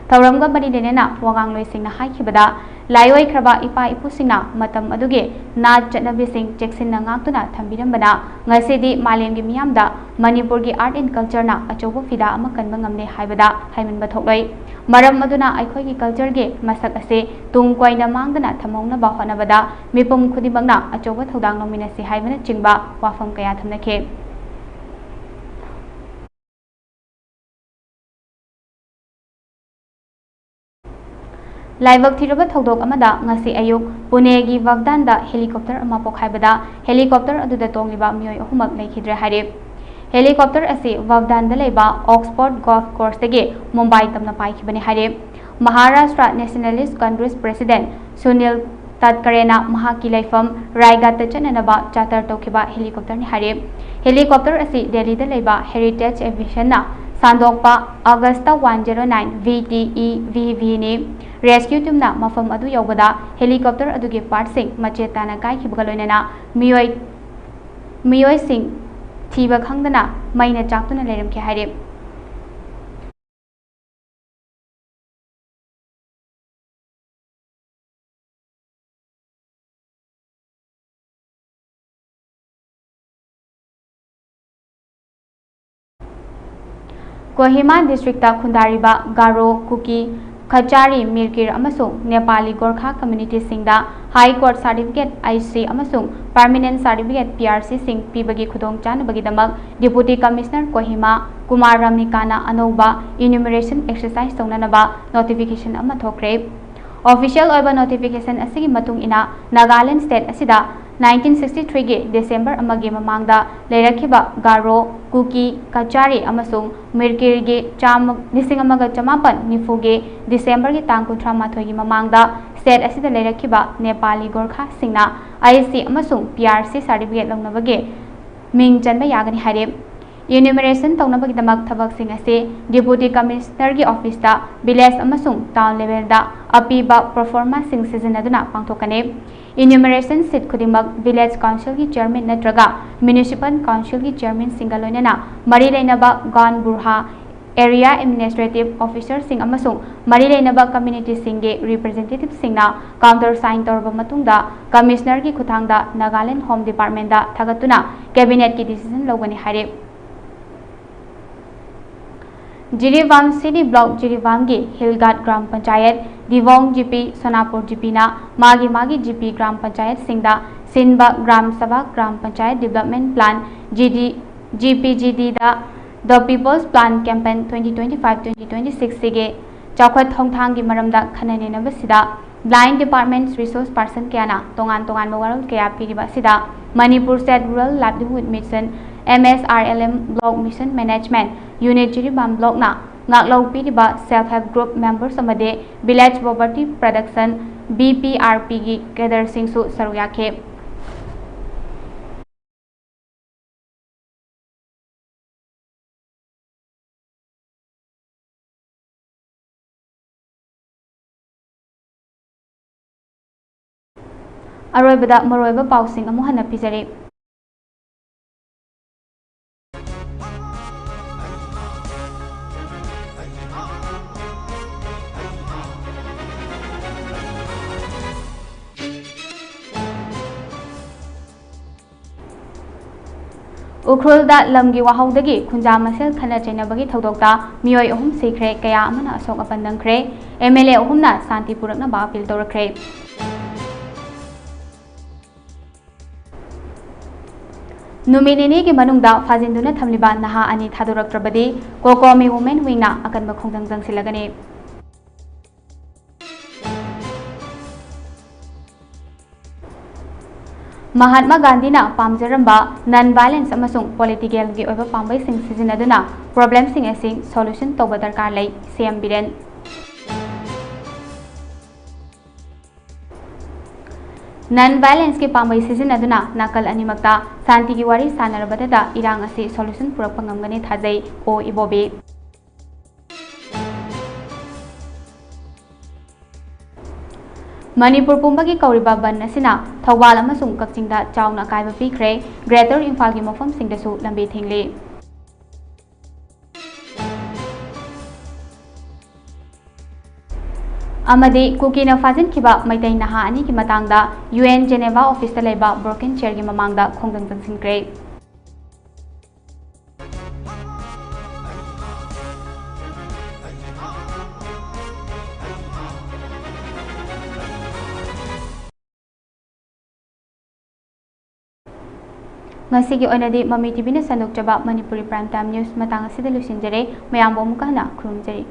ꯊꯧꯔꯝꯒ ꯃꯔꯤ ꯂꯩꯅꯅ ꯋꯥꯉꯥꯡꯂꯣꯏꯁꯤꯡꯅ ꯍꯥꯏꯈꯤꯕꯗ, ꯂꯥꯏꯑꯣꯏꯈ꯭ꯔꯕ ꯏꯄꯥ ꯏꯄꯨꯁꯤꯡꯅ ꯃꯇꯝ ꯑꯗꯨꯒꯤ ꯅꯥꯠ ꯆꯠꯅꯕꯤꯁꯤꯡ ꯆꯦꯛꯁꯤꯟꯅ ꯉꯥꯛꯇꯨꯅ ꯊꯝꯕꯤꯔꯝꯕꯅ ꯉꯁꯤꯗꯤ ꯃꯥꯂꯦꯝꯒꯤ ꯃꯤꯌꯥꯝꯗ ꯃꯅꯤꯄꯨꯔꯒꯤ art and cultureꯅ ꯑꯆꯧꯕ ꯐꯤꯗꯥ ꯑꯃ ꯀꯟꯕ ꯉꯝꯂꯦ ꯍꯥꯏꯕꯗ ꯍꯥꯏꯃꯟꯕ ꯊꯣꯛꯂꯣꯏ꯫ ꯃꯔꯝ ꯑꯗꯨꯅ ꯑꯩꯈꯣꯏꯒꯤ cultureꯒꯤ ꯃꯁꯛ ꯑꯁꯤ ꯇꯨꯡ ꯀꯣꯏꯅ ꯃꯥꯡꯗꯅ ꯊꯝꯍꯧꯅꯕ ꯍꯣꯠꯅꯕꯗ ꯃꯤꯄꯨꯝ ꯈꯨꯗꯤꯡꯃꯛꯅ ꯑꯆꯧꯕ ꯊꯧꯗꯥꯡ ꯂꯧꯃꯤꯟꯅꯁꯤ ꯍꯥꯏꯕꯅꯆꯤꯡꯕ ꯋꯥꯐꯝ ꯀꯌꯥ ꯊꯝꯅꯈꯤ꯫ ꯂꯥꯏꯕꯛ ꯊꯤꯔꯕ ꯊꯧꯗꯣꯛ ꯑꯃꯗ ꯉꯁꯤ ꯑꯌꯨꯛ ꯄꯨꯅꯦꯒꯤ ꯕꯥꯒꯗꯥꯟꯗ helicopter ꯑꯃ ꯄꯣꯈꯥꯏꯕꯗ helicopter ꯑꯗꯨꯗ ꯇꯣꯡꯂꯤꯕ ꯃꯤꯑꯣꯏ ꯑꯍꯨꯝꯃꯛ ꯂꯩꯈꯤꯗ꯭ꯔꯦ ꯍꯥꯏꯔꯤ꯫ Helicopter ꯑꯁꯤ ꯕꯥꯒꯗꯥꯟꯗ ꯂꯩꯕ Oxford Golf Courseꯇꯒꯤ ꯃꯨꯝꯕꯥꯏ ꯇꯝꯅ ꯄꯥꯏꯈꯤꯕꯅꯤ ꯍꯥꯏꯔꯤ꯫ Maharashtra Nationalist Congress president Sunil ꯇꯠꯀꯔꯦꯅ ꯃꯍꯥꯛꯀꯤ ꯂꯩꯐꯝ ꯔꯥꯏꯒꯥꯠꯇ ꯆꯠꯅꯅꯕ charter ꯇꯧꯈꯤꯕ helicopterꯅꯤ ꯍꯥꯏꯔꯤ꯫ Helicopter ꯑꯁꯤ ꯗꯦꯜꯂꯤꯗ ꯂꯩꯕ Heritage Aviationꯅ ꯁꯟꯗꯣꯛꯄ Agusta one zero nine VTE VVꯅꯤ꯫ Rescue teamꯅ ꯃꯐꯝ ꯑꯗꯨ ꯌꯧꯕꯗ helicopter ꯑꯗꯨꯒꯤ partꯁꯤꯡ ꯃꯆꯦꯠ ꯇꯥꯅ ꯀꯥꯏꯈꯤꯕꯒ ꯂꯣꯏꯅꯅ ꯃꯤꯑꯣꯏ, ꯃꯤꯑꯣꯏꯁꯤꯡ ꯊꯤꯕ ꯈꯪꯗꯅ ꯃꯩꯅ ꯆꯥꯛꯇꯨꯅ ꯂꯩꯔꯝꯈꯤ ꯍꯥꯏꯔꯤ꯫ ꯀꯣꯍꯤꯃꯥ districtꯇ ꯈꯨꯟꯗꯥꯔꯤꯕ ꯒꯥꯔꯣ, ꯀꯨꯀꯤ, ꯈꯆꯥꯔꯤ, ꯃꯤꯔꯀꯤꯔ ꯑꯃꯁꯨꯡ Nepali Gorkha ꯀꯝꯃ꯭ꯌꯨꯅꯤꯇꯤꯁꯤꯡꯗ High Court Certificate, I C, ꯑꯃꯁꯨꯡ Permanent Certificate, P R C, ꯁꯤꯡ ꯄꯤꯕꯒꯤ ꯈꯨꯗꯣꯡꯆꯥꯅꯕꯒꯤꯗꯃꯛ Deputy Commissioner ꯀꯣꯍꯤꯃꯥ ꯀꯨꯃꯥꯔ ꯔꯥꯝꯅꯤꯀꯥꯅ ꯑꯅꯧꯕ enumeration exercise ꯇꯧꯅꯅꯕ notification ꯑꯃ ꯊꯣꯛꯈ꯭ꯔꯦ꯫ Official ꯑꯣꯏꯕ notification ꯑꯁꯤꯒꯤ ꯃꯇꯨꯡ ꯏꯟꯅ, ꯅꯥꯒꯥꯂꯦꯟ state ꯑꯁꯤꯗ nineteen sixty three ꯒꯤ December ꯑꯃꯒꯤ ꯃꯃꯥꯡꯗ ꯂꯩꯔꯛꯈꯤꯕ ꯒꯥꯔꯣ, ꯀꯨꯀꯤ, ꯀꯆꯥꯔꯤ ꯑꯃꯁꯨꯡ ꯃꯤꯔꯀꯤꯔꯒꯤ ꯆꯥꯝꯃ, ꯂꯤꯁꯤꯡ ꯑꯃꯒ ꯆꯃꯥꯄꯟ ꯅꯤꯐꯨꯒꯤ December ꯒꯤ ꯇꯥꯡ ꯀꯨꯟꯊ꯭ꯔꯥ ꯃꯥꯊꯣꯏꯒꯤ ꯃꯃꯥꯡꯗ state ꯑꯁꯤꯗ ꯂꯩꯔꯛꯈꯤꯕ ꯅꯦꯄꯥꯂꯤ ꯒꯣꯔꯈꯥꯁꯤꯡꯅ I C ꯑꯃꯁꯨꯡ P R C certificate ꯂꯧꯅꯕꯒꯤ ꯃꯤꯡ ꯆꯟꯕ ꯌꯥꯒꯅꯤ ꯍꯥꯏꯔꯦ꯫ Enumeration ꯇꯧꯅꯕꯒꯤꯗꯃꯛ ꯊꯕꯛꯁꯤꯡ ꯑꯁꯤ Deputy Commissioner ꯒꯤ office ꯇ village ꯑꯃꯁꯨꯡ town level ꯗ ꯑꯄꯤꯕ proforma ꯁꯤꯡ ꯁꯤꯖꯤꯟꯅꯗꯨꯅ ꯄꯥꯡꯊꯣꯛꯀꯅꯤ꯫ Enumeration seat ꯈꯨꯗꯤꯡꯃꯛ village council ꯒꯤ chairman ꯅꯠꯇ꯭ꯔꯒ municipal council ꯒꯤ chairman ꯁꯤꯡꯒ ꯂꯣꯏꯅꯅ ꯃꯔꯤ ꯂꯩꯅꯕ ꯒꯥꯎꯟ ꯕꯨꯔꯍꯥ, area administrative officer ꯁꯤꯡ ꯑꯃꯁꯨꯡ ꯃꯔꯤ ꯂꯩꯅꯕ community ꯁꯤꯡꯒꯤ representative ꯁꯤꯡꯅ counter sign ꯇꯧꯔꯕ ꯃꯇꯨꯡꯗ, Commissioner ꯒꯤ ꯈꯨꯠꯊꯥꯡꯗ Nagaland Home Department ꯗ ꯊꯥꯒꯠꯇꯨꯅ cabinet ꯀꯤ decision ꯂꯧꯒꯅꯤ ꯍꯥꯏꯔꯤ꯫ ꯖꯤꯔꯤꯕꯥꯝ city block ꯖꯤꯔꯤꯕꯥꯝꯒꯤ ꯍꯤꯜꯒꯥꯠ ꯒ꯭ꯔꯥꯝ ꯄꯟꯆꯥꯌꯠ, ꯗꯤꯕꯣꯡ ꯖꯤꯄꯤ, ꯁꯣꯅꯥꯄꯨꯔ ꯖꯤꯄꯤꯅ ꯃꯥꯒꯤ ꯃꯥꯒꯤ ꯖꯤꯄꯤ ꯒ꯭ꯔꯥꯝ ꯄꯟꯆꯥꯌꯠꯁꯤꯡꯗ ꯁꯤꯟꯕ ꯒ꯭ꯔꯥꯝ ꯁꯚꯥ, ꯒ꯭ꯔꯥꯝ ꯄꯟꯆꯥꯌꯠ development plan, ꯖꯤꯗꯤ, ꯖꯤꯄꯤꯖꯤꯗꯤꯗ The People's Plan Campaign twenty twenty five twenty twenty six ꯁꯤꯒꯤ ꯆꯥꯎꯈꯠ ꯈꯣꯡꯊꯥꯡꯒꯤ ꯃꯔꯝꯗ ꯈꯟꯅ ꯅꯩꯅꯕꯁꯤꯗ, Blind Department Resource Person ꯀꯌꯥꯅ ꯇꯣꯉꯥꯟ ꯇꯣꯉꯥꯟꯕ ꯋꯥꯔꯣꯜ ꯀꯌꯥ ꯄꯤꯔꯤꯕ ꯑꯁꯤꯗ, Manipur State Rural Livelihood Mission, M S R L M Block Mission Management Unit Jiribam block ꯅ ꯉꯥꯛꯂꯧ ꯄꯤꯔꯤꯕ self help group members ꯑꯃꯗꯤ Village Poverty Reduction, V P R P ꯒꯤ cadre ꯁꯤꯡꯁꯨ ꯁꯔꯨꯛ ꯌꯥꯈꯤ꯫ ꯑꯔꯣꯏꯕꯗ ꯃꯔꯨꯑꯣꯏꯕ ꯄꯥꯎꯁꯤꯡ ꯑꯃꯨꯛ ꯍꯟꯅ ꯄꯤꯖꯔꯤ꯫ ꯎꯈ꯭ꯔꯨꯜꯗ ꯂꯝꯒꯤ ꯋꯥꯍꯧꯗꯒꯤ ꯈꯨꯟꯖꯥ ꯃꯁꯦꯜ ꯈꯠꯅ ꯆꯩꯅꯕꯒꯤ ꯊꯧꯗꯣꯛꯇ ꯃꯤꯑꯣꯏ ꯑꯍꯨꯝ ꯁꯤꯈ꯭ꯔꯦ, ꯀꯌꯥ ꯑꯃꯅ ꯑꯁꯣꯛ ꯑꯄꯟ ꯅꯪꯈ꯭ꯔꯦ꯫ ꯑꯦꯝ ꯑꯦꯜ ꯑꯦ ꯑꯍꯨꯝꯅ ꯁꯥꯟꯇꯤ ꯄꯨꯔꯛꯅꯕ ꯑꯄꯤꯜ ꯇꯧꯔꯛꯈ꯭ꯔꯦ꯫ ꯅꯨꯃꯤꯠ ꯅꯤꯅꯤꯒꯤ ꯃꯅꯨꯡꯗ ꯐꯥꯖꯤꯟꯗꯨꯅ ꯊꯝꯂꯤꯕ ꯅꯍꯥ ꯑꯅꯤ ꯊꯥꯗꯣꯔꯛꯇ꯭ꯔꯕꯗꯤ ꯀꯣꯀꯣꯃꯤ ꯋꯨꯃꯦꯟ ꯋꯤꯡꯅ ꯑꯀꯟꯕ ꯈꯣꯡꯖꯪ ꯆꯪꯁꯤꯜꯂꯒꯅꯤ꯫ ꯃꯍꯥꯠꯃꯥ ꯒꯥꯟꯙꯤꯅ ꯄꯥꯝꯖꯔꯝꯕ non violence ꯑꯃꯁꯨꯡ political ꯒꯤ ꯑꯣꯏꯕ ꯄꯥꯝꯕꯩꯁꯤꯡ ꯁꯤꯖꯤꯟꯅꯗꯨꯅ problem ꯁꯤꯡ ꯑꯁꯤ solution ꯇꯧꯕ ꯗꯔꯀꯥꯔ ꯂꯩ, ꯁꯤ ꯑꯦꯝ ꯕꯤꯔꯦꯟ꯫ Non violence ꯀꯤ ꯄꯥꯝꯕꯩ ꯁꯤꯖꯤꯟꯅꯗꯨꯅ ꯅꯥꯀꯜ ꯑꯅꯤꯃꯛꯇ ꯁꯥꯟꯇꯤꯒꯤ ꯋꯥꯔꯤ ꯁꯥꯟꯅꯔꯕꯗꯇ ꯏꯔꯥꯡ ꯑꯁꯤ solution ꯄꯨꯔꯛꯄ ꯉꯝꯒꯅꯤ ꯊꯥꯖꯩ, ꯑꯣ ꯏꯕꯣꯕꯤ꯫ ꯃꯅꯤꯄꯨꯔ ꯄꯨꯝꯕꯒꯤ ꯀꯧꯔꯤꯕ ꯕꯟ ꯑꯁꯤꯅ ꯊꯧꯕꯥꯜ ꯑꯃꯁꯨꯡ ꯀꯛꯆꯤꯡꯗ ꯆꯥꯎꯅ ꯑꯀꯥꯏꯕ ꯄꯤꯈ꯭ꯔꯦ꯫ Greater ꯏꯝꯐꯥꯜꯒꯤ ꯃꯐꯝꯁꯤꯡꯗꯁꯨ ꯂꯝꯕꯤ ꯊꯤꯡꯂꯤ꯫ ꯑꯃꯗꯤ ꯀꯨꯀꯤꯅ ꯐꯥꯖꯤꯟꯈꯤꯕ ꯃꯩꯇꯩ ꯅꯍꯥ ꯑꯅꯤꯒꯤ ꯃꯇꯥꯡꯗ ꯌꯨ ꯑꯦꯟ Geneva office ꯇ ꯂꯩꯕ broken chair ꯒꯤ ꯃꯃꯥꯡꯗ ꯈꯣꯡꯖꯪ ꯆꯪꯁꯤꯟꯈ꯭ꯔꯦ꯫ ꯉꯁꯤꯒꯤ ꯑꯣꯏꯅꯗꯤ ꯃꯃꯤ ꯇꯤꯚꯤꯅ ꯁꯟꯗꯣꯛꯆꯕ ꯃꯅꯤꯄꯨꯔꯤ prime time news ꯃꯇꯥꯡ ꯑꯁꯤꯗ ꯂꯣꯏꯁꯤꯟꯖꯔꯦ꯫ ꯃꯌꯥꯝꯕꯨ ꯑꯃꯨꯛꯀ ꯍꯟꯅ ꯈꯨꯔꯨꯝꯖꯔꯤ꯫